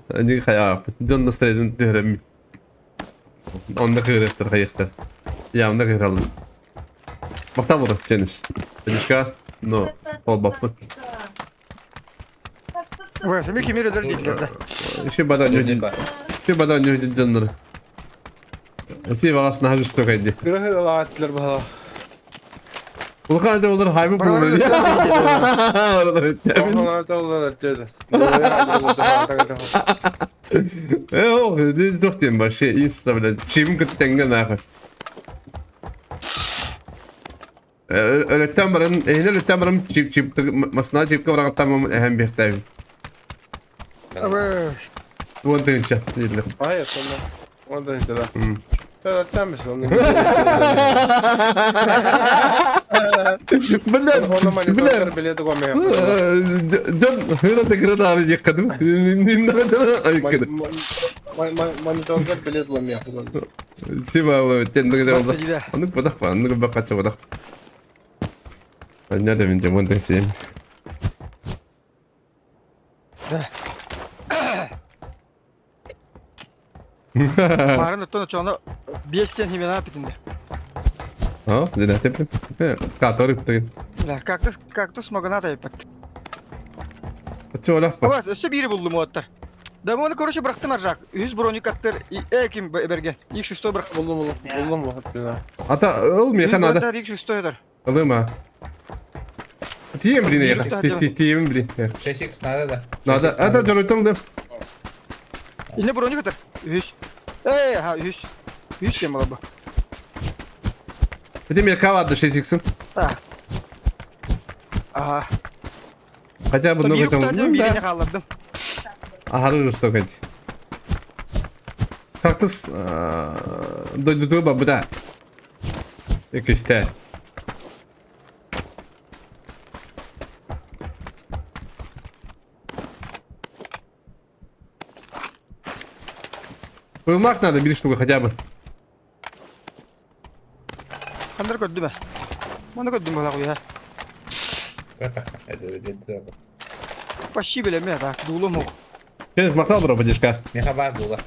они хая. Дон настроен тегрем. Онда кырыктыр хайыктыр. Я онда кыралым. Бакта бур, тениш. Тенишка, но ол баппы.
Ой, сами кимир өдөр дииллэр да.
Еще бада нюдин. Еще бада нюдин доннор. Ити баҕас наһаа жестокай дии.
Кыра алааттылар баһа.
Улахан да олар хайбы буолар. Э, ох, туох диэн вообще инста, блядь, чим кыттаҥҥа нахуй. Өлөттөн баран, эһини өлөттөн баран чип чип масына чипка бараҕаттан эһэн биэхтээбин. Уон тыһыынча дииллэр.
Ай, сонно. 10 тыһыынча да. Өлөттөн бис онно.
Бля, бля.
Билет угомея.
Дьон хыра тыгыра даары диэххэ
Мониторгар билет угомея.
Тима тен Оннук бодах ба, оннук бакача бодах. Анна да мен жаман тәксем.
Барын оттон очоно 5 тен химена питинде.
А, дена тепли. Катор иптеген.
Да, кактус кактус магната иппет.
Чо лаф.
Абас, өссө биири буллум уоттар. Да оны короче бырахтым аржак. Үс броник аттыр э ким берген. Их шестой бырах.
Буллум буллум. Буллум бу.
Ата ыл меха надо.
Их шестой дар.
Ылыма. Тием блин я. Тием блин.
6х надо да.
Надо. Это дөрөтөң да.
Ине броник аттыр. Үс. Э, ха, үс. Үс кем бу.
Где меха варды 6х?
А. Ага.
Хотя бы много там.
Ну, да. Қалдырдым.
Ага, жесток эти. Кактус дойду бабыда. Экисте. Пылмак надо, бери штуку хотя бы.
Хандар көрдүм. Маны көрдүм була куя. Почти билеме, так, дулум ух.
Конечно, мактал бро, поддержка.
Меха бар дула.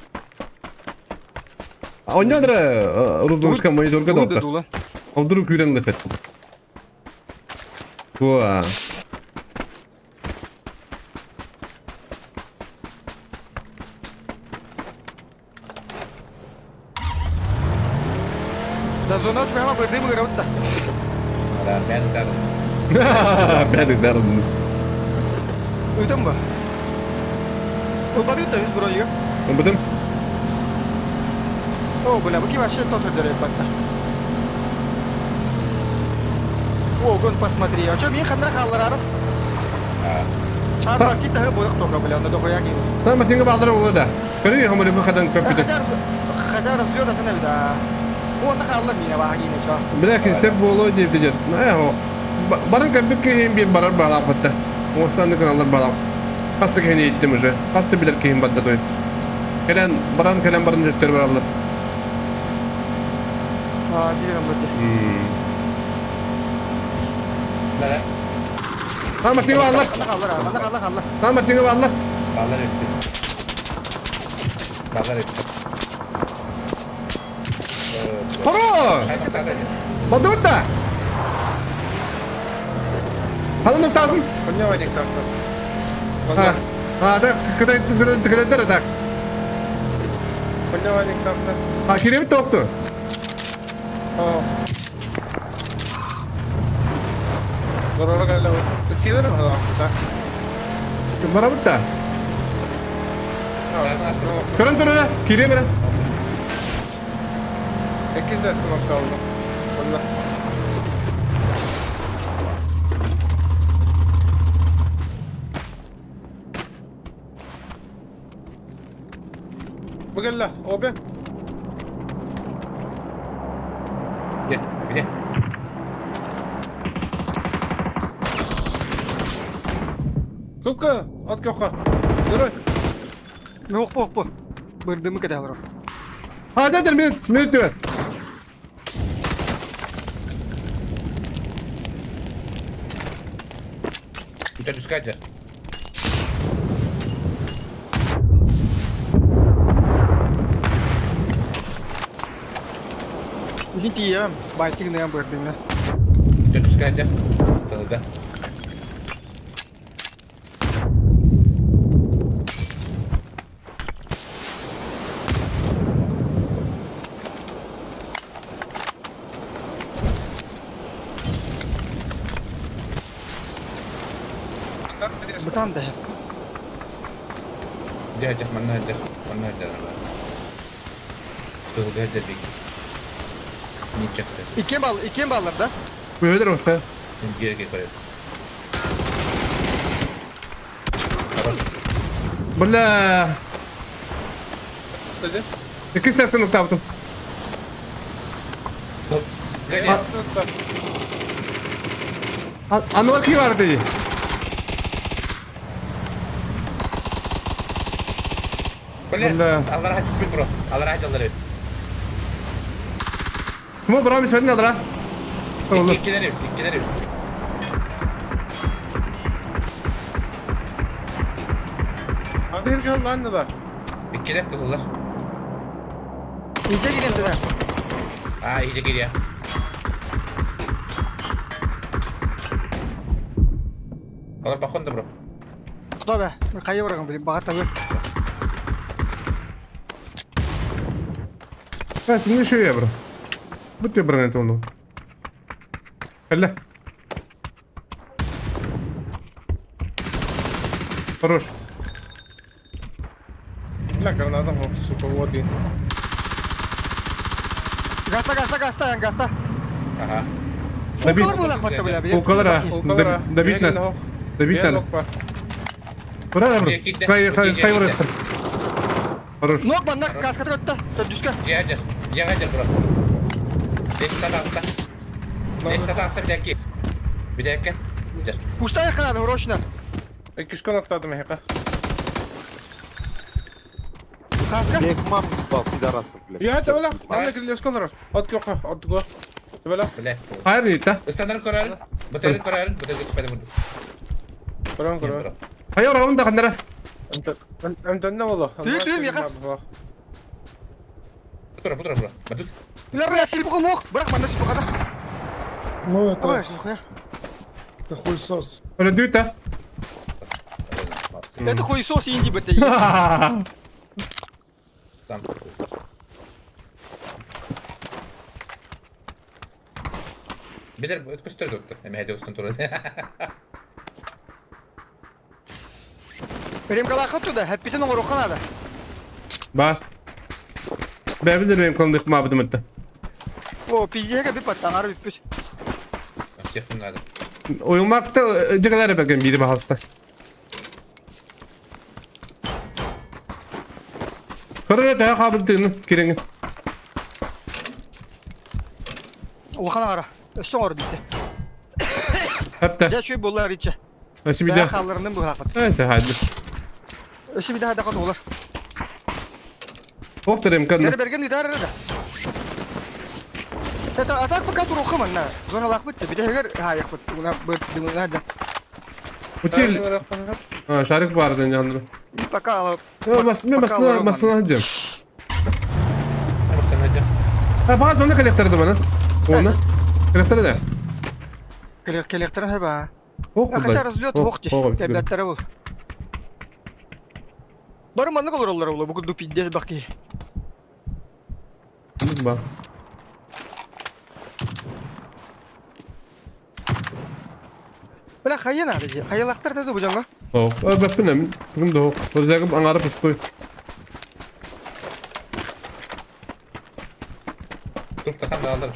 А он не рудушка мониторга допта. Он вдруг юрен лыхет. Уа.
Да зона прямо бырдым гыраутта.
Да, мен дарым.
Бәрі дарым.
Өтем ба? Барыта үз бронига.
Бутым.
О, бля, бу вообще тот өдөрөй батта. О, гон посмотри. А чё, мен хандра халлар арып? А, баки тахы бойық тока, бля, оны дохуя кин.
Там матинга баалар болду да. Көрү хамы хадан компьютер.
Хотя разлет это да. О, на халлар меня баги не чё.
Бля, кесеп болу деп дедет. Э, барын компьютер кehин бир барар баалап хатта. Осанды каналдар баалап. Хаста кehин еттим уже. Хаста билер кehин бадда, то есть. Келен баран келен баран жөттөр баралар.
А, дигән бу.
Да.
Там матинга баалар.
Халлар, ана халлар халлар.
Там матинга баалар.
Балар өттү. Балар өттү.
Хоро! Бадырта! Ханын тагын.
Коня ваник так.
А, а, так, когда когда так.
Коня ваник так.
А, кирем токту.
А. Горора калла. Кидер да.
Барабыта. Көрөн көрөн, кирем бара.
Экиздер кнопка алды. Онда. Бүгелла, обе.
Где? Где?
Купка, от копка. Герой.
Мен оқпа оқпа. Бырдымы кете алыр.
А, да, мен, мен төбе.
Күтә түскәде.
Үхин тием, байтик нем бырдымы.
Күтә түскәде. Тылда.
Бытан да.
Дьэ, дьэ, манна сылдьар, манна сылдьар баар. Кыһылга сылдьар бик. Ниччэхтэ.
Иккиэн баал, иккиэн бааллар да?
Бөһөдөр оста.
Дьиэки көрөр. Хорош.
Бля. Иккис тестен уктаабытым. Аныга кии бар дии.
Бля, аллара түспүт бро. Аллара дьаллар эбит.
Кому бро мисмедин аллара?
Иккилер эбит, иккилер эбит.
Hadi gel lan da.
Иккилер кыһыллар.
Иже кириэн да.
Аа, иже кириэ. Олар бахон да бро.
Кто бе? Хайа барагын билим, баҕа табы.
Бэс, не еще я, бро. Будь тебе бронет он. Алла. Хорош.
Бля, граната хоп, сука, вот и.
Гаста, гаста, гаста, ян гаста.
Ага.
Добить.
Укалар буолар батта бля, бля.
Укалара. Добить надо. Добить надо. Ура, бро. Хай, хай, хай, ура. Хорош.
Нок манна каската көттө. Төрдүскэ.
Дьиэҕэ дьиэҕэ бро. Бес сата 5 сата алта бүтэкки. Бүтэкке. Дьэр.
Пустая ханана, урочно.
Иккис коноктаатым эһэхэ.
Каска.
Я их маму ебал, пидорастов, блядь.
Я это бля, анна кирилеске олорор. От кёкка, от го. Бля.
Блядь.
Хайр та.
Ыстанарын көрөрүн. Бытырын көрөрүн, бытырын түспэдэ бурдук.
Көрөн көрөн.
Хайыр оҕун да ханнара.
Антонна боло.
Түйүк, түйүк, миэхэ.
Бутура, бутура, бро. Батут.
Бля, бля, силбука мох. Бырах манна силбуката.
Ну это,
Ой, нихуя.
это хуйсос.
Өлөдүү та.
Это хуесос инди бите.
Сам. Билер көстөр доктор. Эме хәдә өстен туры.
Ремкалаха туда, хэппитин оҥоруохха наада.
Бар. Бэбилер benim konuduk muhabbetim etti.
О, пиздеге бүппэт, таҥара бүппүт.
Телефон надо.
Uyumakta cıgalar bakın biri bahasta. Көрөр төһө хаабытыны кириҥ.
Улахан аҥара. Өссө оҥору диэтэ.
Хапта.
Дьэ, үчүгэй буолла арыычча.
Өссө
Бэйэ
биде.
хаалларынным быһаахпыт.
Это хадды.
Өссө биде хайдах олар.
Охтарым
Бері
канна.
берген ыытар эрэ да. Это а так пока туруохха манна. Зоналаахпыт да бүтэһигэр хаайахпыт. Уна быр да.
Утил. А, шарик бар да няндры.
Пока
Бас мен басына басына хадым.
Басына хадым.
А, бага зона коллекторды бана. Оны. Коллекторы да.
Коллекторы хэба.
Ох,
Хотя разлет ох ди. Кәбәттәре бул. Бары маннык олороллар була, бу курдук пиздец баки.
Ба.
Бля, хайа надо ди. Хаялахтар да бу жаңа.
Ох, бәппин бүгүн да ох. Өзәгим аңары пустой.
Туп тахан да алыр.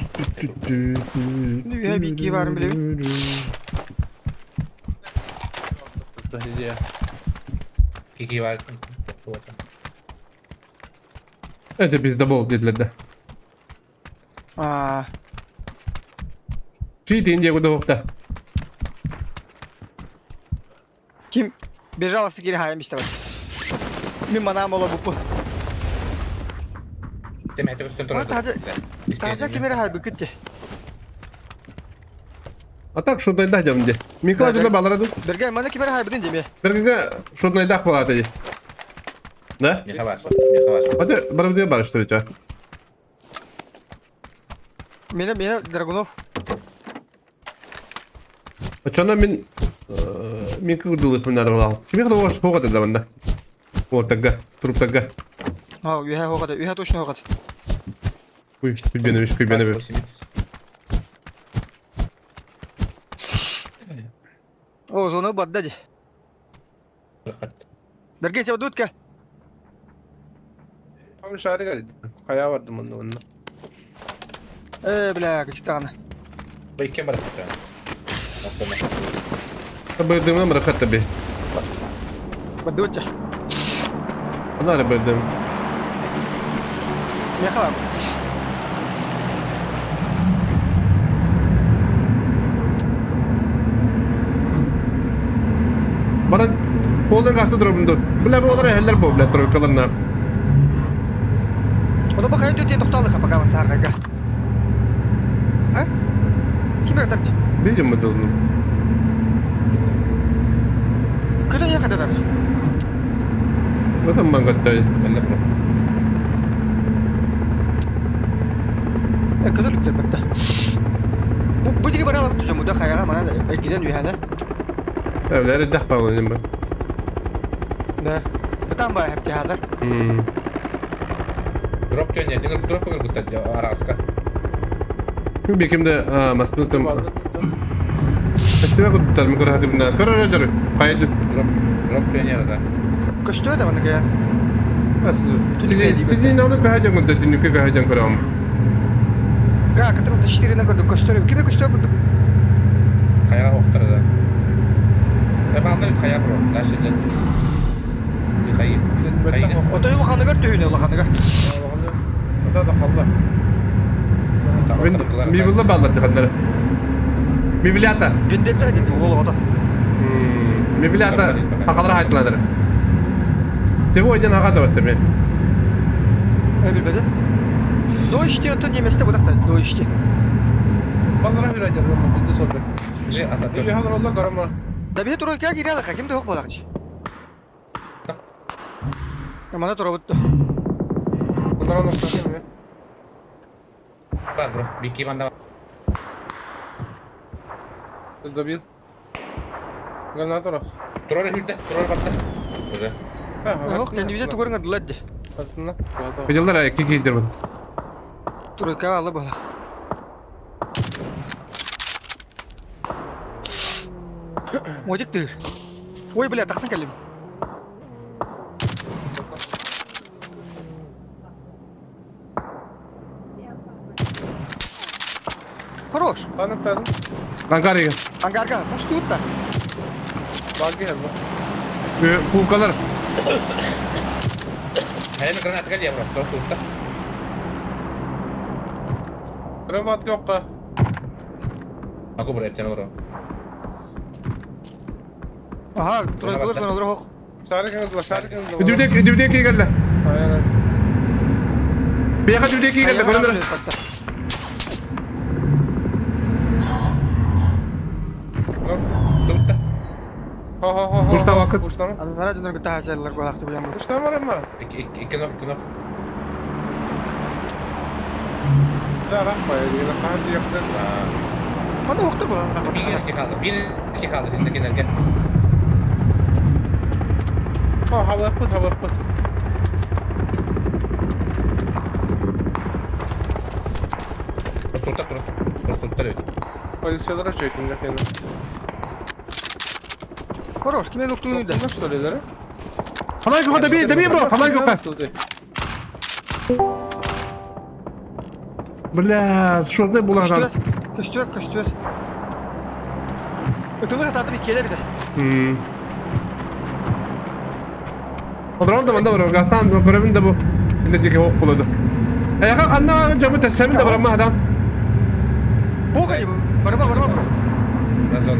Нү бики барын билебин.
Кики бар.
Это пиздобол dediler de.
А,
Чи дейін де да.
ким бежалости кири хайам истебет. Мин манам ола бупу.
Теме өстен туры.
Тажа кимере хай бүкүтте.
А так шотнайдах дем де. Микла жана балар ду.
Берге мана кимере хай бидин деме.
Бергеге шотнайдах болады де. Да?
Меха бар, меха бар.
Hadi барып де бар что ли?
Мене мене Драгунов.
Чона мен мен күрдүлүк мен аралал. Кимге да хоға да мында. Ортага, труптага.
А, үйе хогада, үйе точно хогада.
Уй, күлбене күлбене.
О, зона бадда ди. Бэргэн чабдут кэ.
Там шары говорит. Хайа бардым онно онно.
Э, бля, кычтаҕына.
Бэйкэ барахта.
Бырдымы мырахат таби.
Бадуча.
Анары бырдым.
Меха бар.
Баран холдер касты дробунду. Бля, бу олар эхеллер бу, бля, тройкаларнаах.
Ону бу хайа түтен тохтоолуха пока вон саарга. А? Ким эрдэр?
Видим мы должны.
Көтөн яха дадar.
В этом мангаттай.
Көтөлүктөр бэтте. Бу бу диги баралар түжөмү да хаяга манан эргиден үһәнә.
Эвлер дах павланем ба.
Да. Бытан бай хепти хазар.
Дроп төнне, деңер дроп көңөр бутта араска.
Бекимде масны тым. Эстеме куттар ми көрө хатыбына. Көрө жөр. Кайды.
Дроп дроп төнне да.
Көстө да маны кая.
Сиди сиди наны көһөжөн кунта түнүккө көһөжөн көрөм.
Га, кытыр тиштеринен көрдүк көстөрү. Киме көстө көрдүк?
Хаяга оқтар да. Э балдар хая бро. Дальше жан. Хай.
Отой улаханыгар төһүнэ улаханыгар.
Да да халла.
Мибулла баллар дыханнары. Мивлята.
Вендетта деди ол ото.
Мивлята хакалар хайтланыр. Сегодня ага да мен.
Э билбеди. До ишти отон неместе будакта, до ишти.
Баллара bir acaba mı? Sordu.
Же
Или халар Allah karama.
Да бие тройка кире ким де хок болакчы. Мана тура бутtu.
Bunlar onu sakın
Бар бро. Бики манда.
Забил. Граната.
Тролль хүрдэ, тролль барда. Уже.
Ох, не видит тугорга дладди.
Виделдер ки кийдер бу.
Тройка алы балак. Модик тыр. Ой, бля, тахсан кэлим. Хорош.
Tanık
Ангарига.
Ангарга, ну что тут-то?
Баги хәлбә.
Кулкалар.
Хайны граната кэле бро. Тролль сурта.
Гранат yokka.
Аку бро, эптен бро.
Ага, тройкалар сонолор хок.
Шарик шарик.
Дүдек дүдек келді.
Aynen.
Бияка дүдек келді. Көрөндөр.
Турта.
Ha ha ha.
Kurta vakıt.
Kurtama.
Анара дөнөр гыта хасалар балакты билем.
Kurtama var ama.
Ики ики нок, ики нок.
Да, рахма. Yine kahve yaptı.
Мана октор балак.
Бир ики калды. Бир ики калды. Инде кенерге.
Ha hava yapıt, hava yapıt.
Сурта просто. Сурта бит.
Pozisyonlara çökün yakın.
Хорош, кимен октуну да.
Nasıl oluyorlar?
Халай көкө да би, да би бро, халай көкө. Бля, шорны булаган.
Көстүөк, көстүөк. Өтөлөр татып келер да.
Одрон да манда бар, гастан көрөмүн да бу. Инде дике хок болду. Аяка канна жабы тесемин да барама адам.
Бога барма барма бро.
Разон.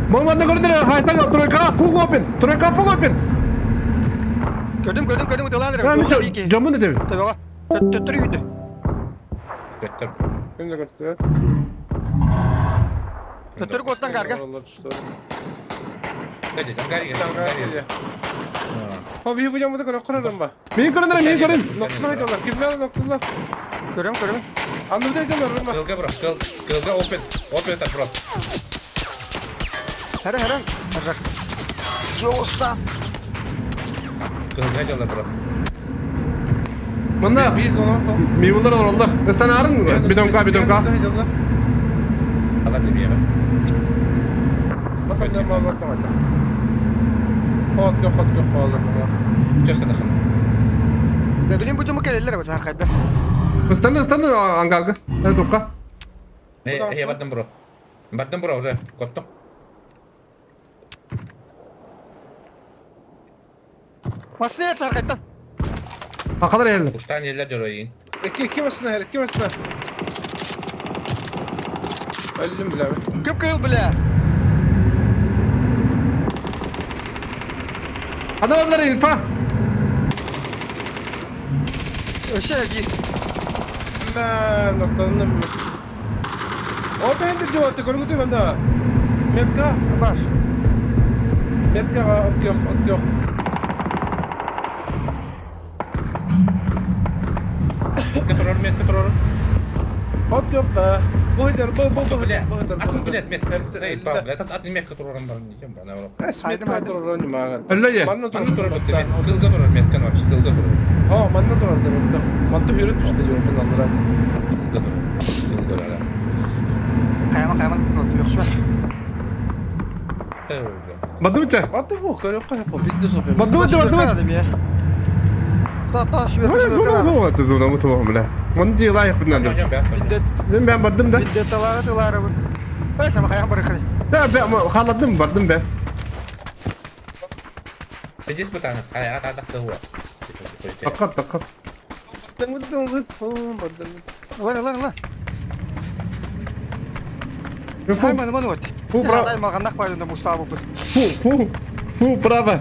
Маманда көрдүр, хайсан тройка full open. Тройка full open.
Көрдүм, көрдүм, көрдүм өтөлөр.
Мен жамын да тебин.
Табага. Төттөрү үйдү.
Беттем.
Kim de gösteriyor?
Төттөрү коттан карга.
Allah düştü.
Gaje, ангарига. Ангарига.
Ha bir bu camı da kırarım bak.
Мен көрөндөр, мен көрөн.
Noktalar ediyorlar. Kimler noktalar?
Көрөм, көрөм.
Anladı ediyorlar bak.
Кылга бро, кыл, кылга open. Open та бро.
Хара, хара. Хара. Жоста.
Кылга жолда бро.
Мында
Bir zona.
меймундар олар. Ыстан арын бидонка, бидонка.
Ала деп yeme.
Bak hadi bak bak bak. От көх хаалар.
Төсө
Билин бу дьомо кэлэллэр бу саархайда.
Ыстаны, ыстаны ангарга. Турка.
Я бардым бро. Бардым бро уже. Коттум.
Массыына саархайдан.
Хакалар эллер.
Уштан еллер жоройын.
Икки машина, икки машина. Өлдүм билэбин.
Кып кыл бля.
Адамдар инфа.
Өссө эргий.
Да, ноктанным. О, бэнде жуатты көргүтү банда. Метка,
Бар.
меткага от көх, от көх.
Метка турар, метка турар.
От көх, да. Бу хедер, бу бу бу
Бля,
бу хедер.
атын билет, метка. Эй, ба, бля, атын метка турарым бар, ничем, ба, наоборот.
Метка турар не мага.
Өллө
Манна
Манна турар бит, кылга турар метка, вообще, кылга турар.
Ha, манна турар да. Манта хүрүт түштү жок аллар.
Кылга турар. Кылга турар.
Хайма хайма. Yoksa.
Бадымча.
Аты бу, көрөп кайып, бидде сопе.
Бадымча, бадымча.
Та та şu
Вона зона зона ты зона муту бля. Мон ди лайк бинна. Мен бен бардым да.
Бидде талары тылары бу. Эй, сама хайма барыхы.
Да бе халадым бардым бе.
Здесь бы там, хай, ата ата хуа.
Такат такат.
Lan lan lan.
Фу
Хайма маны вот.
Фу бра.
Хайма ганнах пайдында Мустафа бу.
Фу фу фу право.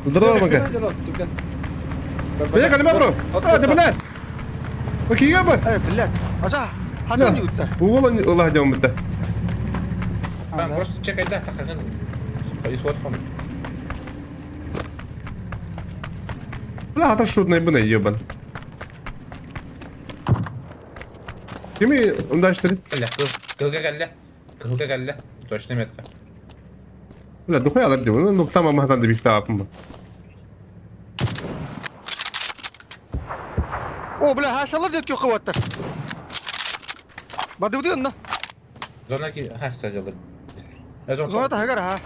Здорово, Мака. Бля, калима бро. А, ты блядь. Окей, бы.
Эй, блядь. Ача, хатын ютта.
Угол Аллах дем бит.
Там просто чекай, да, таханын. Ходи хом.
Бля, ата шутный бына ебан. Кими ундаштыры?
Бля, кылга келді. Кылга келді. Точно метка.
Бля, духуя алар деп. Ну, там амахтан деп иштап.
О, бля, хасалар деп кö кываттар. Бады бу на.
Зона ки хаста жалыр.
Зона та хагар ха.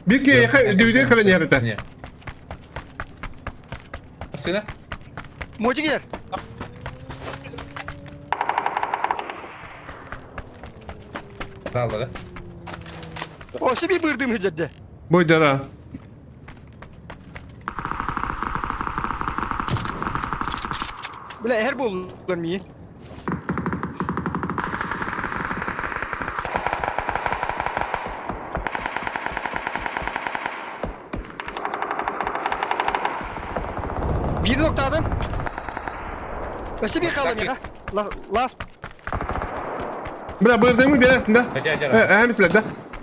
Бики, дүйдө кален ярыта.
Сына?
Мотигер.
Правда, да?
О, себе бырдым хеджерде.
Бой жара.
Бля, her болдулар ми. Bir nokta adam. Өсі bir kaldım ya. Last.
Бля, бырдымы бересің да?
Жа, жа,
Әміслер да?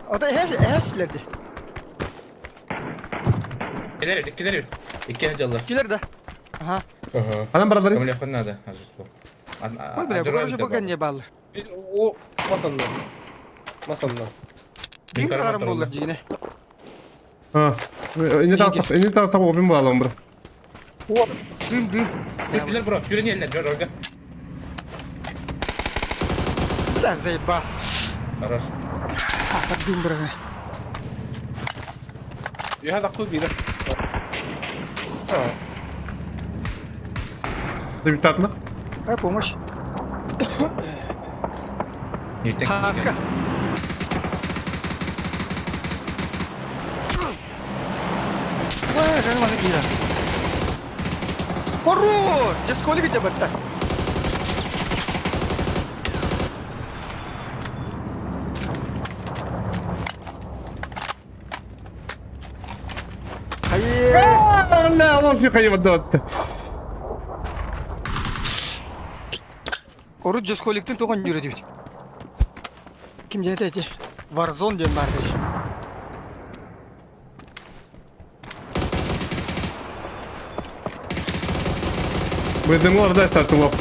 O da her her
Келер, келер. Иккені жалыр.
Kiler de. Aha.
Анан баралар.
Кому легко надо.
Кой бля, bu уже пока не баллы.
О, матанна. Матанна.
Bir karım болар дигене.
А. Эне тастап, эне тастап обин балам бро.
О, дым дым.
Келер бро, сүйрен елдер, жор, орга.
Бля, заеба.
Хорош.
А, дым бра.
Я да куй бире. А,
Деп татна.
Какая помощь? Хаска. Ой, как можно кида. Хорош! Just сколько тебе так?
لا والله في قيمة دوت.
Орут жесколиктин тоған жүреді. Ким жете эти? Warzone диэн бар дей.
Бырдымы орда стартылып.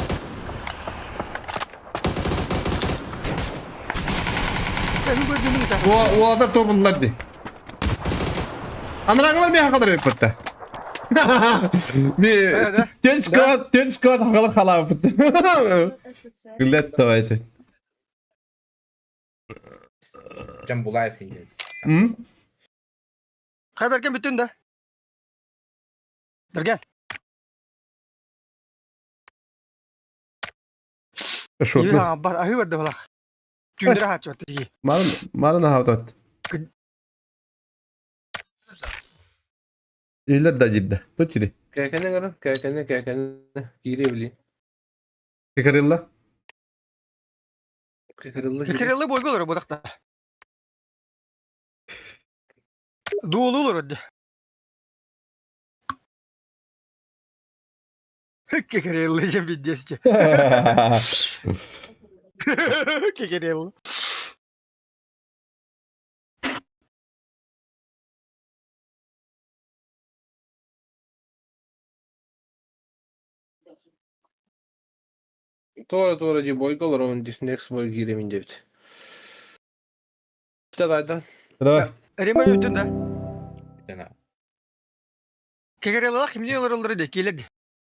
О, о, да тобылар ди. Анраңлар мен хакалар берип бітті. Би тел склад, тел склад хакалар халап бітті. Гүллет давайте.
Жан Булаев.
М?
Хай Бэргэн бүтүн да. Бэргэн.
Шотно.
Бар аһыы барда балах. Түүннэри хааччыбат дии.
Марын марын аһаабатат. Илер да дирде. Тут ири.
Кээкэни гарын, кээкэни, кээкэни киириэ билии.
Кикарилла.
Кикарилла киириэ.
Кикарилла бойга олорор будахта. Дуолу олорор ди. Кикарилла диэн биддиэсчи. Кикарилла.
Туора-туора дии бойга олоробун дии next бой киирэбин диэбит. Давай,
Давай.
Рима бүтүн да. Кикариллалаах кимдии олороллоро дии киилэр дии.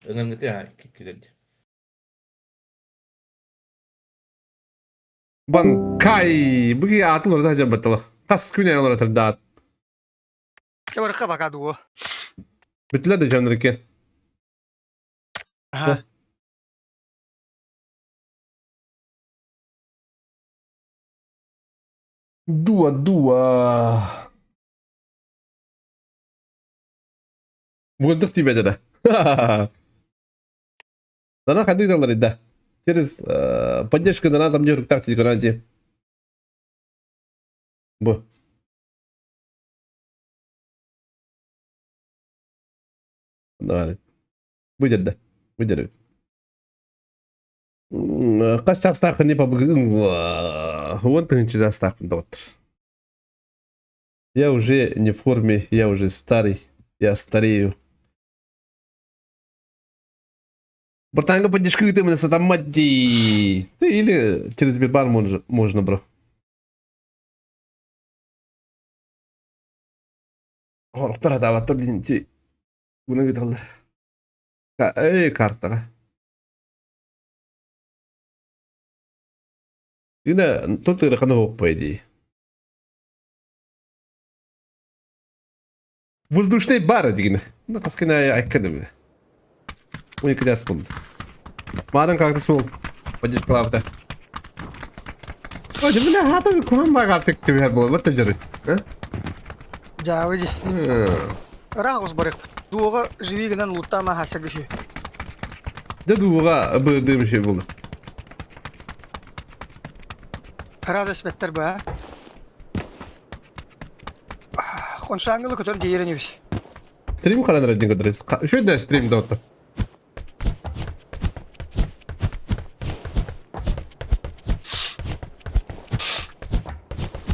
Ыҥыргыты килэр дии.
Банкай. Буги атын олорда дьон баттала. Тас күнэ олорор даат.
Чабарыкка бака дуо.
Бүтүлэр да дьоннор екен.
Аха.
Дуа, дуа. Воздух тебе да. Дана хадык далар да. Через поддержку дана там где так гарантии. Бу. Давай. Будет да. Будет. Хас саастааххын 10 тыһыынча саастаахпын доҕоттор. Я уже не в форме, я уже старый, я старею. Братанга поддержка ты сатамать дии. Или через Сбербанк можно, можно, бро. Хорохтор атаабаттар диин ти гына ыыталлар. Эй, картаҕа. Гына тут ыарахана суох дии. Воздушный бар дигин. Ну, таскина айккадым. Ой, кляс был. Марын как-то сол. Поддержка Ой, бля, хата куран багартык түбэр була, бат жары.
Дьаабы дии. Ыраах оҕус барыахпыт. Дуоҕа живи гынан луттаама хассарга үһү.
Дьэ дууга быдым şey була.
Ыраас эспэттэр баа. Хоншаангылы көтөр диирэн үбүс.
Стрим харанар дин көтөр. Үшөй да стрим да отто.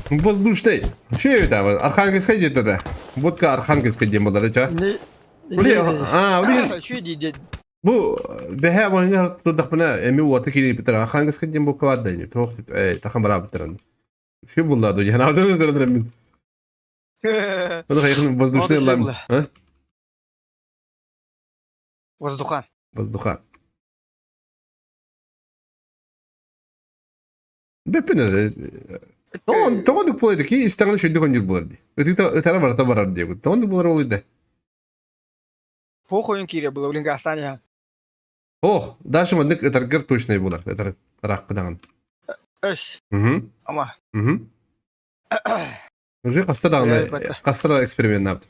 Воздушный. Үшөй да, Архангельская где-то да. Водка Архангельская диэн буолар, ча. А, Бу бэһээ маһыҥа турдахпына эми уота киирбиттэр Архангельскай диэн бука баар да ини туох тахан бараабыттарын. Үчүгэй булла дуо диэн мин. Ону хайыхын воздушный ыллаам. А?
Воздухан.
Воздухан. Бэппин Тоҕон тоҕон буолар ки истэҕинэ шөйдүк онньур буолар дии. Ытыта барата барар диэбит. Тоҕон буолар ол идэ.
Туох ойун киирэ була улин гаастаан иһэн.
Ох, дальше маннык ытаргар точный буолар. Ытар ыраахпынаҕын.
Өс.
Угу.
Ама.
Угу. Уже хаста даҕаны хаста да эксперименнаабыт.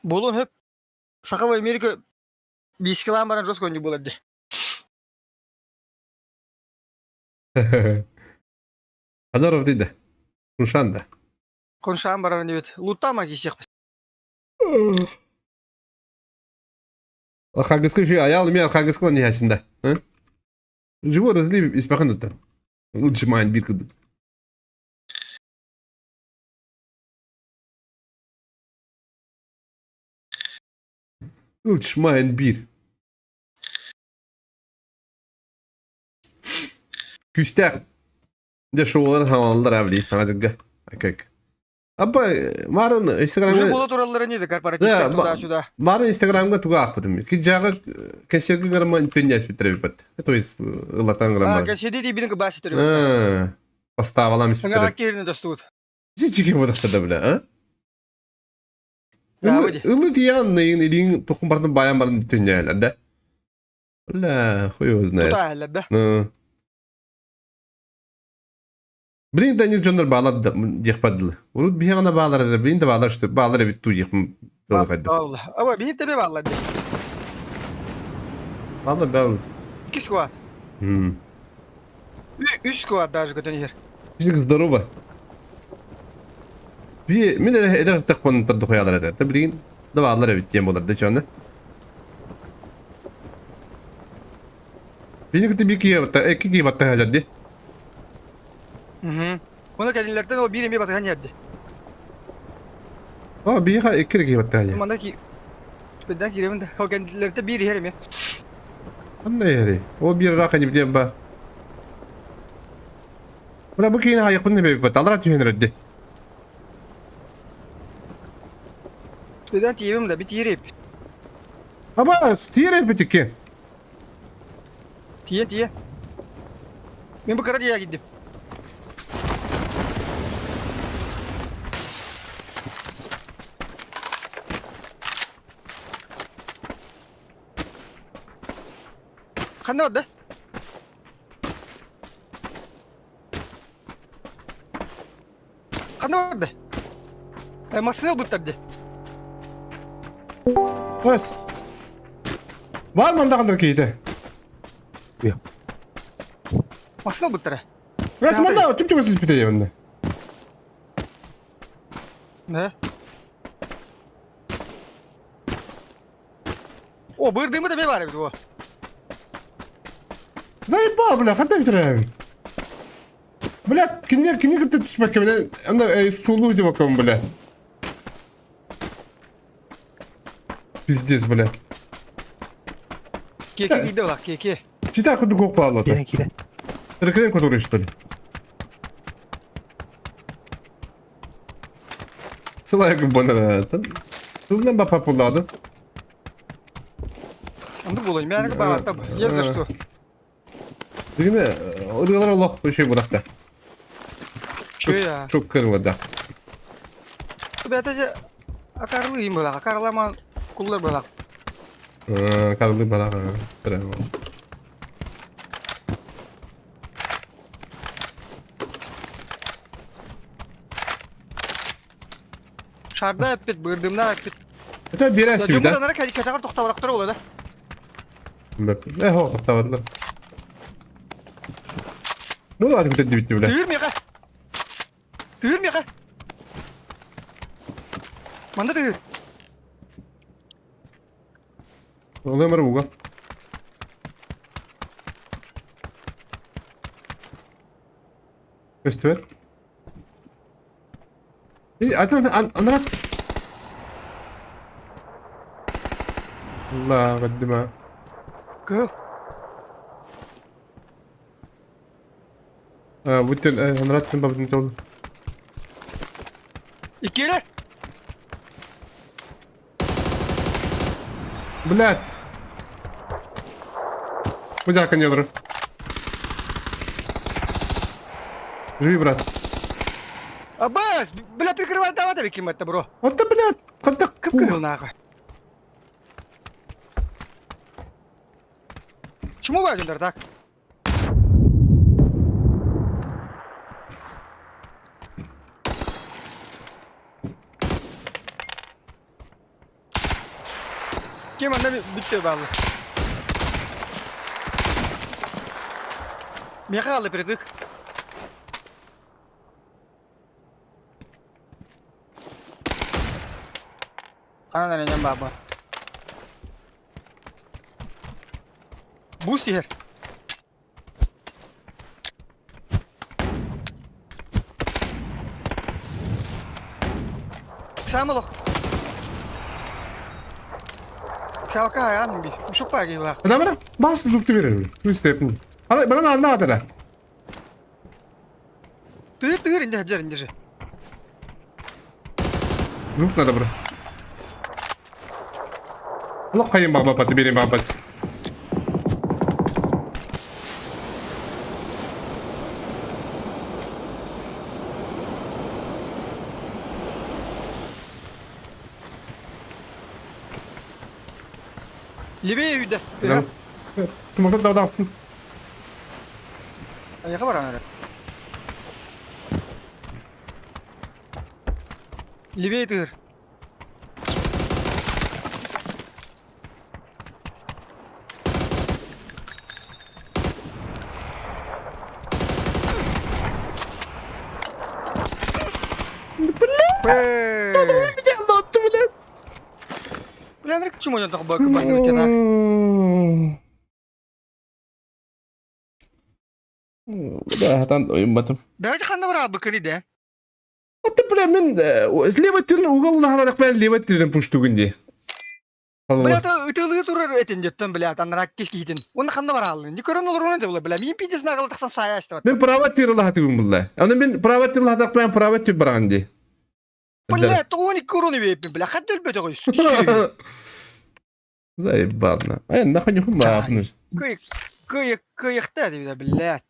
Буолуон хөп. Саха Америка биискилаан баран жестко ойнуу буолар дии.
Хадаров дейді. Куншан да.
Куншан баран диэбит. Луттаама киисиэхпит.
Архангельскай еще аял ми Архангельского не хачында. Живо разли испахан это. Лучше майн битка. Лучше майн бир. Күүстээх. Дьэ шоулар хаалаллар абли. Хаҥа Как. Апа марын
Уже
Инстаграмга
буола тураллара не корпоративтар туда-сюда.
Марын Инстаграмга туга аахпытым. Ки жаҕа кэсиэргэ грамма түннэс биттэрэ То есть ылатан
А,
грамма.
кэсиэди бин кыбаас төрү.
Поставалам
Аңа
испиттэрэ.
киирин достуут.
Чики бодохтор бля, а? Ылы тиянныйын илиң тухун бардын баян барын түннээлер да. Бля, хуй его знает.
Тутаайлар да.
Ну. Блин, да не дьоннор баалар диэх бардылы. Урут биһиэҕэ баалар эрэ, блин да баалар что баалар эбит туу диэх
Баалла. Аба биһи тебе бааллар ди.
Баалар баалар.
Икки сквад. Үс сквад даже көтөн иһэр.
Физик здорово. Би мин эдэр тахпын тардухуялар этэ. Та билигин да баалар эбит диэн буолар да чонна. Бини кытта би киһи батта, икки киһи батта хаҗар ди.
Мгм. Оны кэлинлэртэн ол биир эмиэ батыһан иһэрди.
О, биһиэхэ икки киһи батта хаҗар.
Манна ки Спиддан киирэбин да. Ол кэннилэртэн биир иһэр эмиэ.
Ханна иһэрий? Ол биир ыраах диэн ба. Бля, бу киһини хайыахпын эбэбиппэт, алара түһэн эрэрди.
Спиддан тиийэбин да, би тиирэп.
Аба, тиэрэ икки.
Тиийэн, тиийэн. Мин бу кыра дьиэҕэ киирдим. Ханна барда? Ханна барда? Э, массыына ылбыттар дии.
Бас. Бар манда кандыр киһитэ.
Массыына ылбыттара.
Раз манда түп чугас испите онно.
Да. О, бырдымы да бар эбит о.
Заебал, бля, ханта бүтүрәбин. Бля, кине кине кытта түспәккә, бля, анда сулу дип оком, бля. Пиздец, бля.
Кеке кийде улах, кеке.
Чита курдук ок баалата.
Киирэн киирэн.
Рекрен который что ли? Сылайгы бона. Тылдан бапа пулады.
Онду булай, мәрі бағатта. Есть за что.
Дегене, ырылар олох еще будакта.
Чё я?
Çok kırıldı.
Бәтәже акарлы им булак, акарламан куллар булак.
Карлы бала. Прямо.
Шарда эппит, бырдымна эппит.
Это берәсти да?
Жумудан ара кәтәгәр тоқтабырақ тұр олы да.
Э, хо, тоқтабадылар. Ну ладно, бит бит бля.
Түйір меға. Түйір меға. Манда түйір.
Олемер буга. Көстүбэт. И, атын анрат. Allah قدمها.
Кыл.
Бутен анрат бабын жолду.
Иккиэлэр.
Блядь. Куда конедр? Живи, брат.
Абас, бля, прикрывай давай да ким это, бро.
Вот да, блядь, когда
Кып-кызыл нахуй. Чему важен так? Кем анда бүттө балы. Меха притык. Анан нем баба. Бус иһэр. Самолох. Шалка аян би. Ушук баги лах.
Бана бас звук берер. Ну степн. Ара бана на надо.
Тыыр тыыр инде хаджар инде же.
Звук надо бро. Алла кайын баба пат берем баба.
Левее үйдэ.
Тумакта дагдасын.
Аяға баран эрэ. Левее тыыр. Бля! Бля, к чему я так бак?
Да, хатан ойымбатым.
Давайте ханна бар быкыри да.
Вот бля, мен слева түрін угол нахарак мен лево түрін пуштугунди.
Бля, ытылыы турар этин деттен, бля, танрак кис кихитин. Оны ханна бар алын. Не көрөн олор оны бля, бля, мин пидес нагыл тахсан сая истебат.
Мен права түрі лахатыгын булла. Аны мен права түрі лахатак мен права түр баранди.
Бля, тони куруны беппин, бля, хат өлбөтө кой.
Заебано. Ай, нахуй не хумапнуш.
Кый, кый, кыйыкта дип, бля.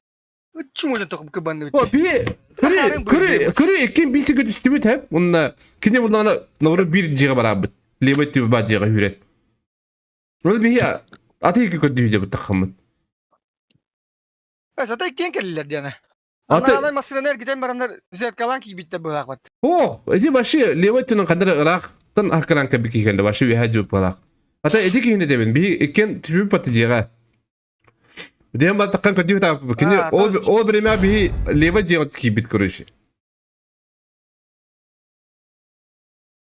Чуму тохып кыбанны.
О, би көрі көрі көрі экен биси көтүстүбүт хеп. Онна кине буллана нору бир жига барабыт. Лево түбү ба жига хүрет. Ол би аты екі көдді үйде бұт таққамыт.
Эс ата кен келлер диана.
Аты
Ана машиналар гитен барандар зеркалан кийбитте быгакбат.
Ох, эти баши лево түнүн кадыр ырактан акыран кебики келди баши вихаджу палак. Ата эти кихине дебин би экен түбү паты жига. Дем ба таккан көдді та кине ол время би лево жига кийбит короче.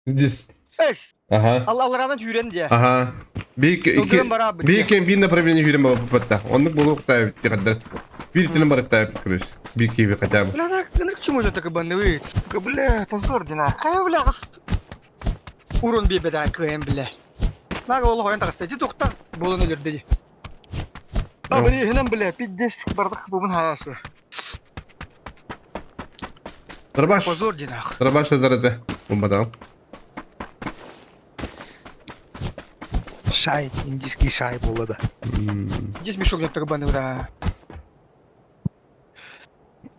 Дис.
Эс.
Ага.
Алла алрадан хүрен дия.
Ага. Би iki би экен би направление хүрен баба патта. Оннук болук та тигаддар. Бир тилин барык та короче. Би киби хотя бы.
Бля, так, ну к чему это такое банды? Бля, позор дина. Хай, бля, урон би беда км, бля. Нага ол хоян тагысты. Ди тукта болон өлөр деди. А бuni хинен бля, пиддес бардык бубун хаясы.
Дробаш.
Позор дина.
Дробаш зарады. Бомбадам.
Шай, индийский шай болады.
Здесь мешок нет такой банды, да.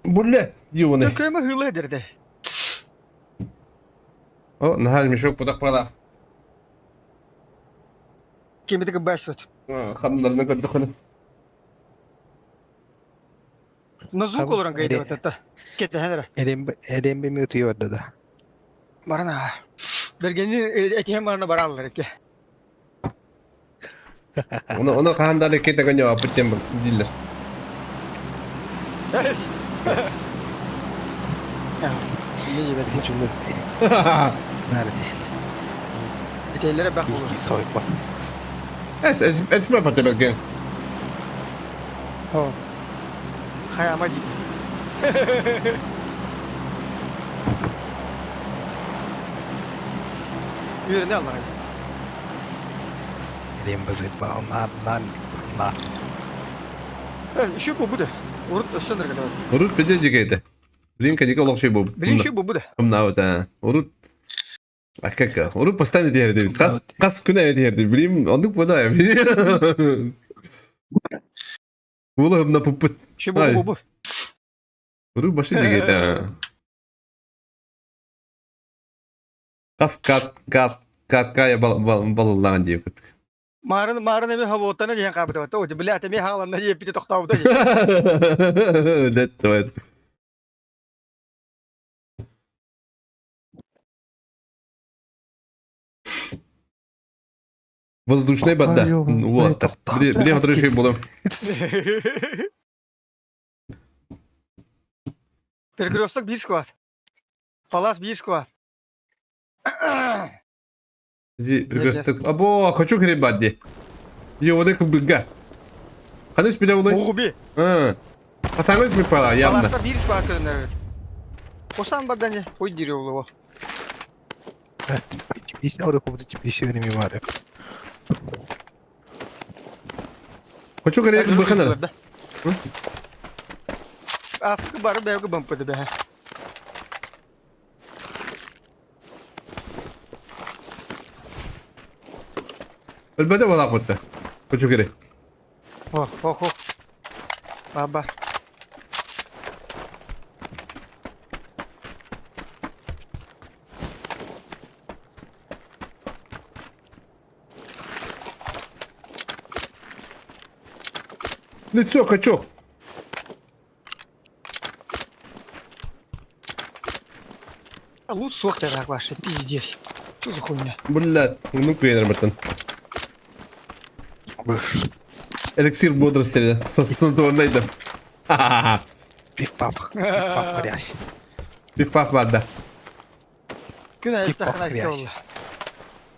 Бля, ёбаный.
Көмө хылы дерде.
О, нахал мешок пудак пала.
Кемедеги башват.
Ханнарны көдді
Назук олорон гайда батата. Кете хенера.
Эрембе ми утуй барда да.
Барана. Бергени этиhem барана баралар эке.
Оны оны хандалы кете гөнө апыттен дилер.
Эти чүндө. Nerede?
Этелere бак болur.
Сойпа.
Эс эс эс бе патебеген.
О. Хаяма ди. Yürü ne Allah'a.
Эрембе зайпа. Нар, нар, нар.
Еще бу буде. Урут өссөндөр гана.
Урут беже жигейде. Блин, кадика локши бу.
Блин, еще бу буде.
Мына вот, урут Акака, урут постоянно дерди. Кас кас күнә дерди. Блин, ондук бода. Була мына пупут.
Еще бу бу бу.
Урут башы жигейде. Кас кат кат каткая бал балаллаган дип көттүк.
Марын марын эми хавотана дигән кабыта бат. О, бля, теме халанна дип бите токтауда.
Дет давай. Воздушная банда. Вот. Бile hatırı şey bulalım.
Перекресток бир склад. Палас бир склад.
Перекресток. Або, хочу грибать. Йо, вот быга. Ханыш бile улай.
Угуби.
А. Асаңыз ми пала, явно.
Паласта бир склад көрүнөр. Осан бадане, ой деревло.
Тбилиси аура Тбилиси время вары.
Хочу гриб быхана.
Аскы бары бәйге бампыды бә.
Элбәдә бала кутты. Хочу гриб.
Ох, ох, ох. Баба.
Лицо, качок.
Лут суох дэрэх вообще, пиздец. Что за хуйня?
Блядь, ну куйнер бартан. Эликсир бодрости, снотворный да.
Пиф-паф. Пиф-паф грязь.
Пиф-паф баар да.
Күн
Пиф-паф
айыстахына
грязь.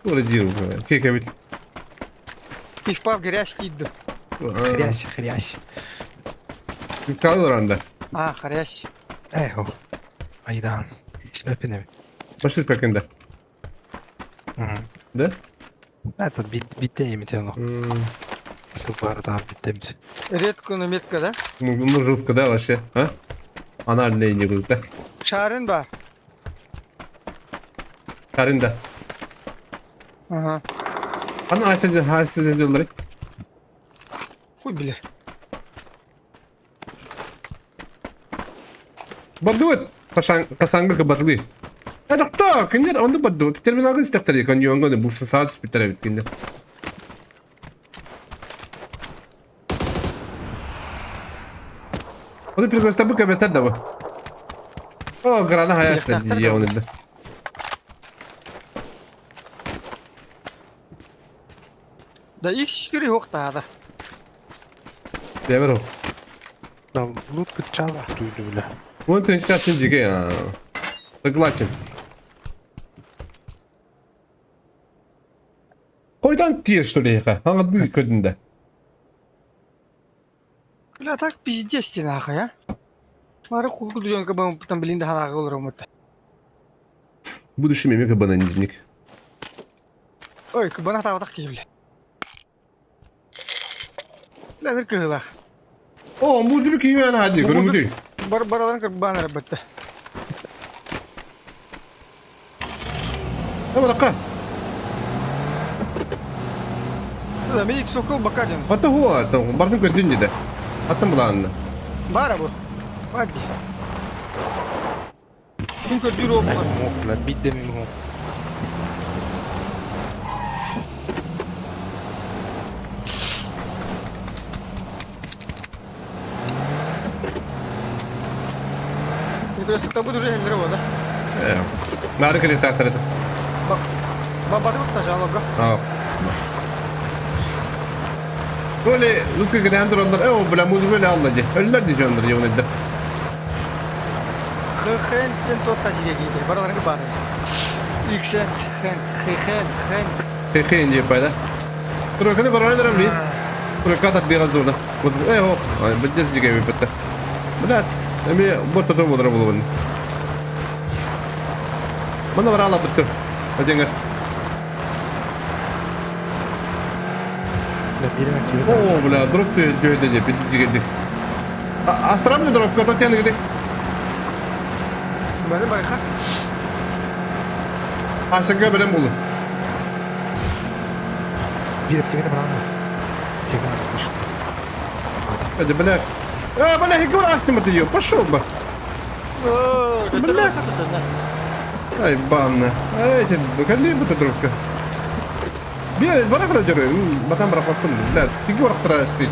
Тура диир кекебит.
Пиф-паф грязь тиийдэ.
Хрясь, хрясь.
Калыранда.
А, хрясь.
Эхо. Айдан. Испепинем.
Башыр пекинде. Да?
Это битте емитено. Сылбардан биттемит.
Редко, но метко, да?
Ну, жутко, да, вообще, а? Анальный не будет, да?
Шарын бар.
Шарын да.
Ага.
Ана айсен хайсен дьоллары.
Хуй билэр.
Бардыбыт касаңгы кыбатлы. Э, киндер онду бардыбыт. Терминалгы истехтери коньонгоны бу саат спитер бит киндер. Оны перегоста бу кабетер да бу. О, грана хаясты дие оны да.
Да X4 хуохтаада.
Дебер.
Да, лутка чала туйду, бля.
Вон ты сейчас диге. Согласен. Койдан тиер что ли ха? Аңады көдүндө.
Бля, так пиздец ти нахуй, а? Мары кулку дүнка бам там блин да ханага олор мут.
Будущий мемек бананник.
Ой, кыбана тавдах киһи бля. Бля, бир кыһылах.
О, музыка киймен хади, көрүңдү.
Бар баралан кырбан бітті.
Тамарака.
Да, мен сокол бакадин.
Ата хуа, там бардын көдүн диде. Аттым булаанны.
Бара бу. Бади. Ким көрдүр ол.
Бля, биттем ему.
Просто буду уже хеллер да.
Э. Нары кирек тактырды.
Бабады бу жалобга.
А. Böyle Ruska giden onlar, e o bile muzu böyle aldı. Ölüler diyeceğim onları yemin ederim.
Хен сен тота жиге кейде. Бараларыңы бар. Иксен хен хен хен.
Хен диye payda. Тройканы баралар ли? Тройка так беган зона. Э о, бдес диге битте. Блядь, эми борта то бодра болуын. Мына барала битте. Одеңер. О, бля, дроп ты деді, бит диге. Астрамны дроп ката тяны гиде.
Бары барха.
Асыга белем булды.
Бир кегде браны. Тегде надо
Эди, бля. А, бля, я говорю, астым это ее, пошел бы. Бля. Ай, банна. Ай, эти, калли бу дропка. Бир, барак ра жөрү, батан барак баттым. Бля, тиги барак тара стоит.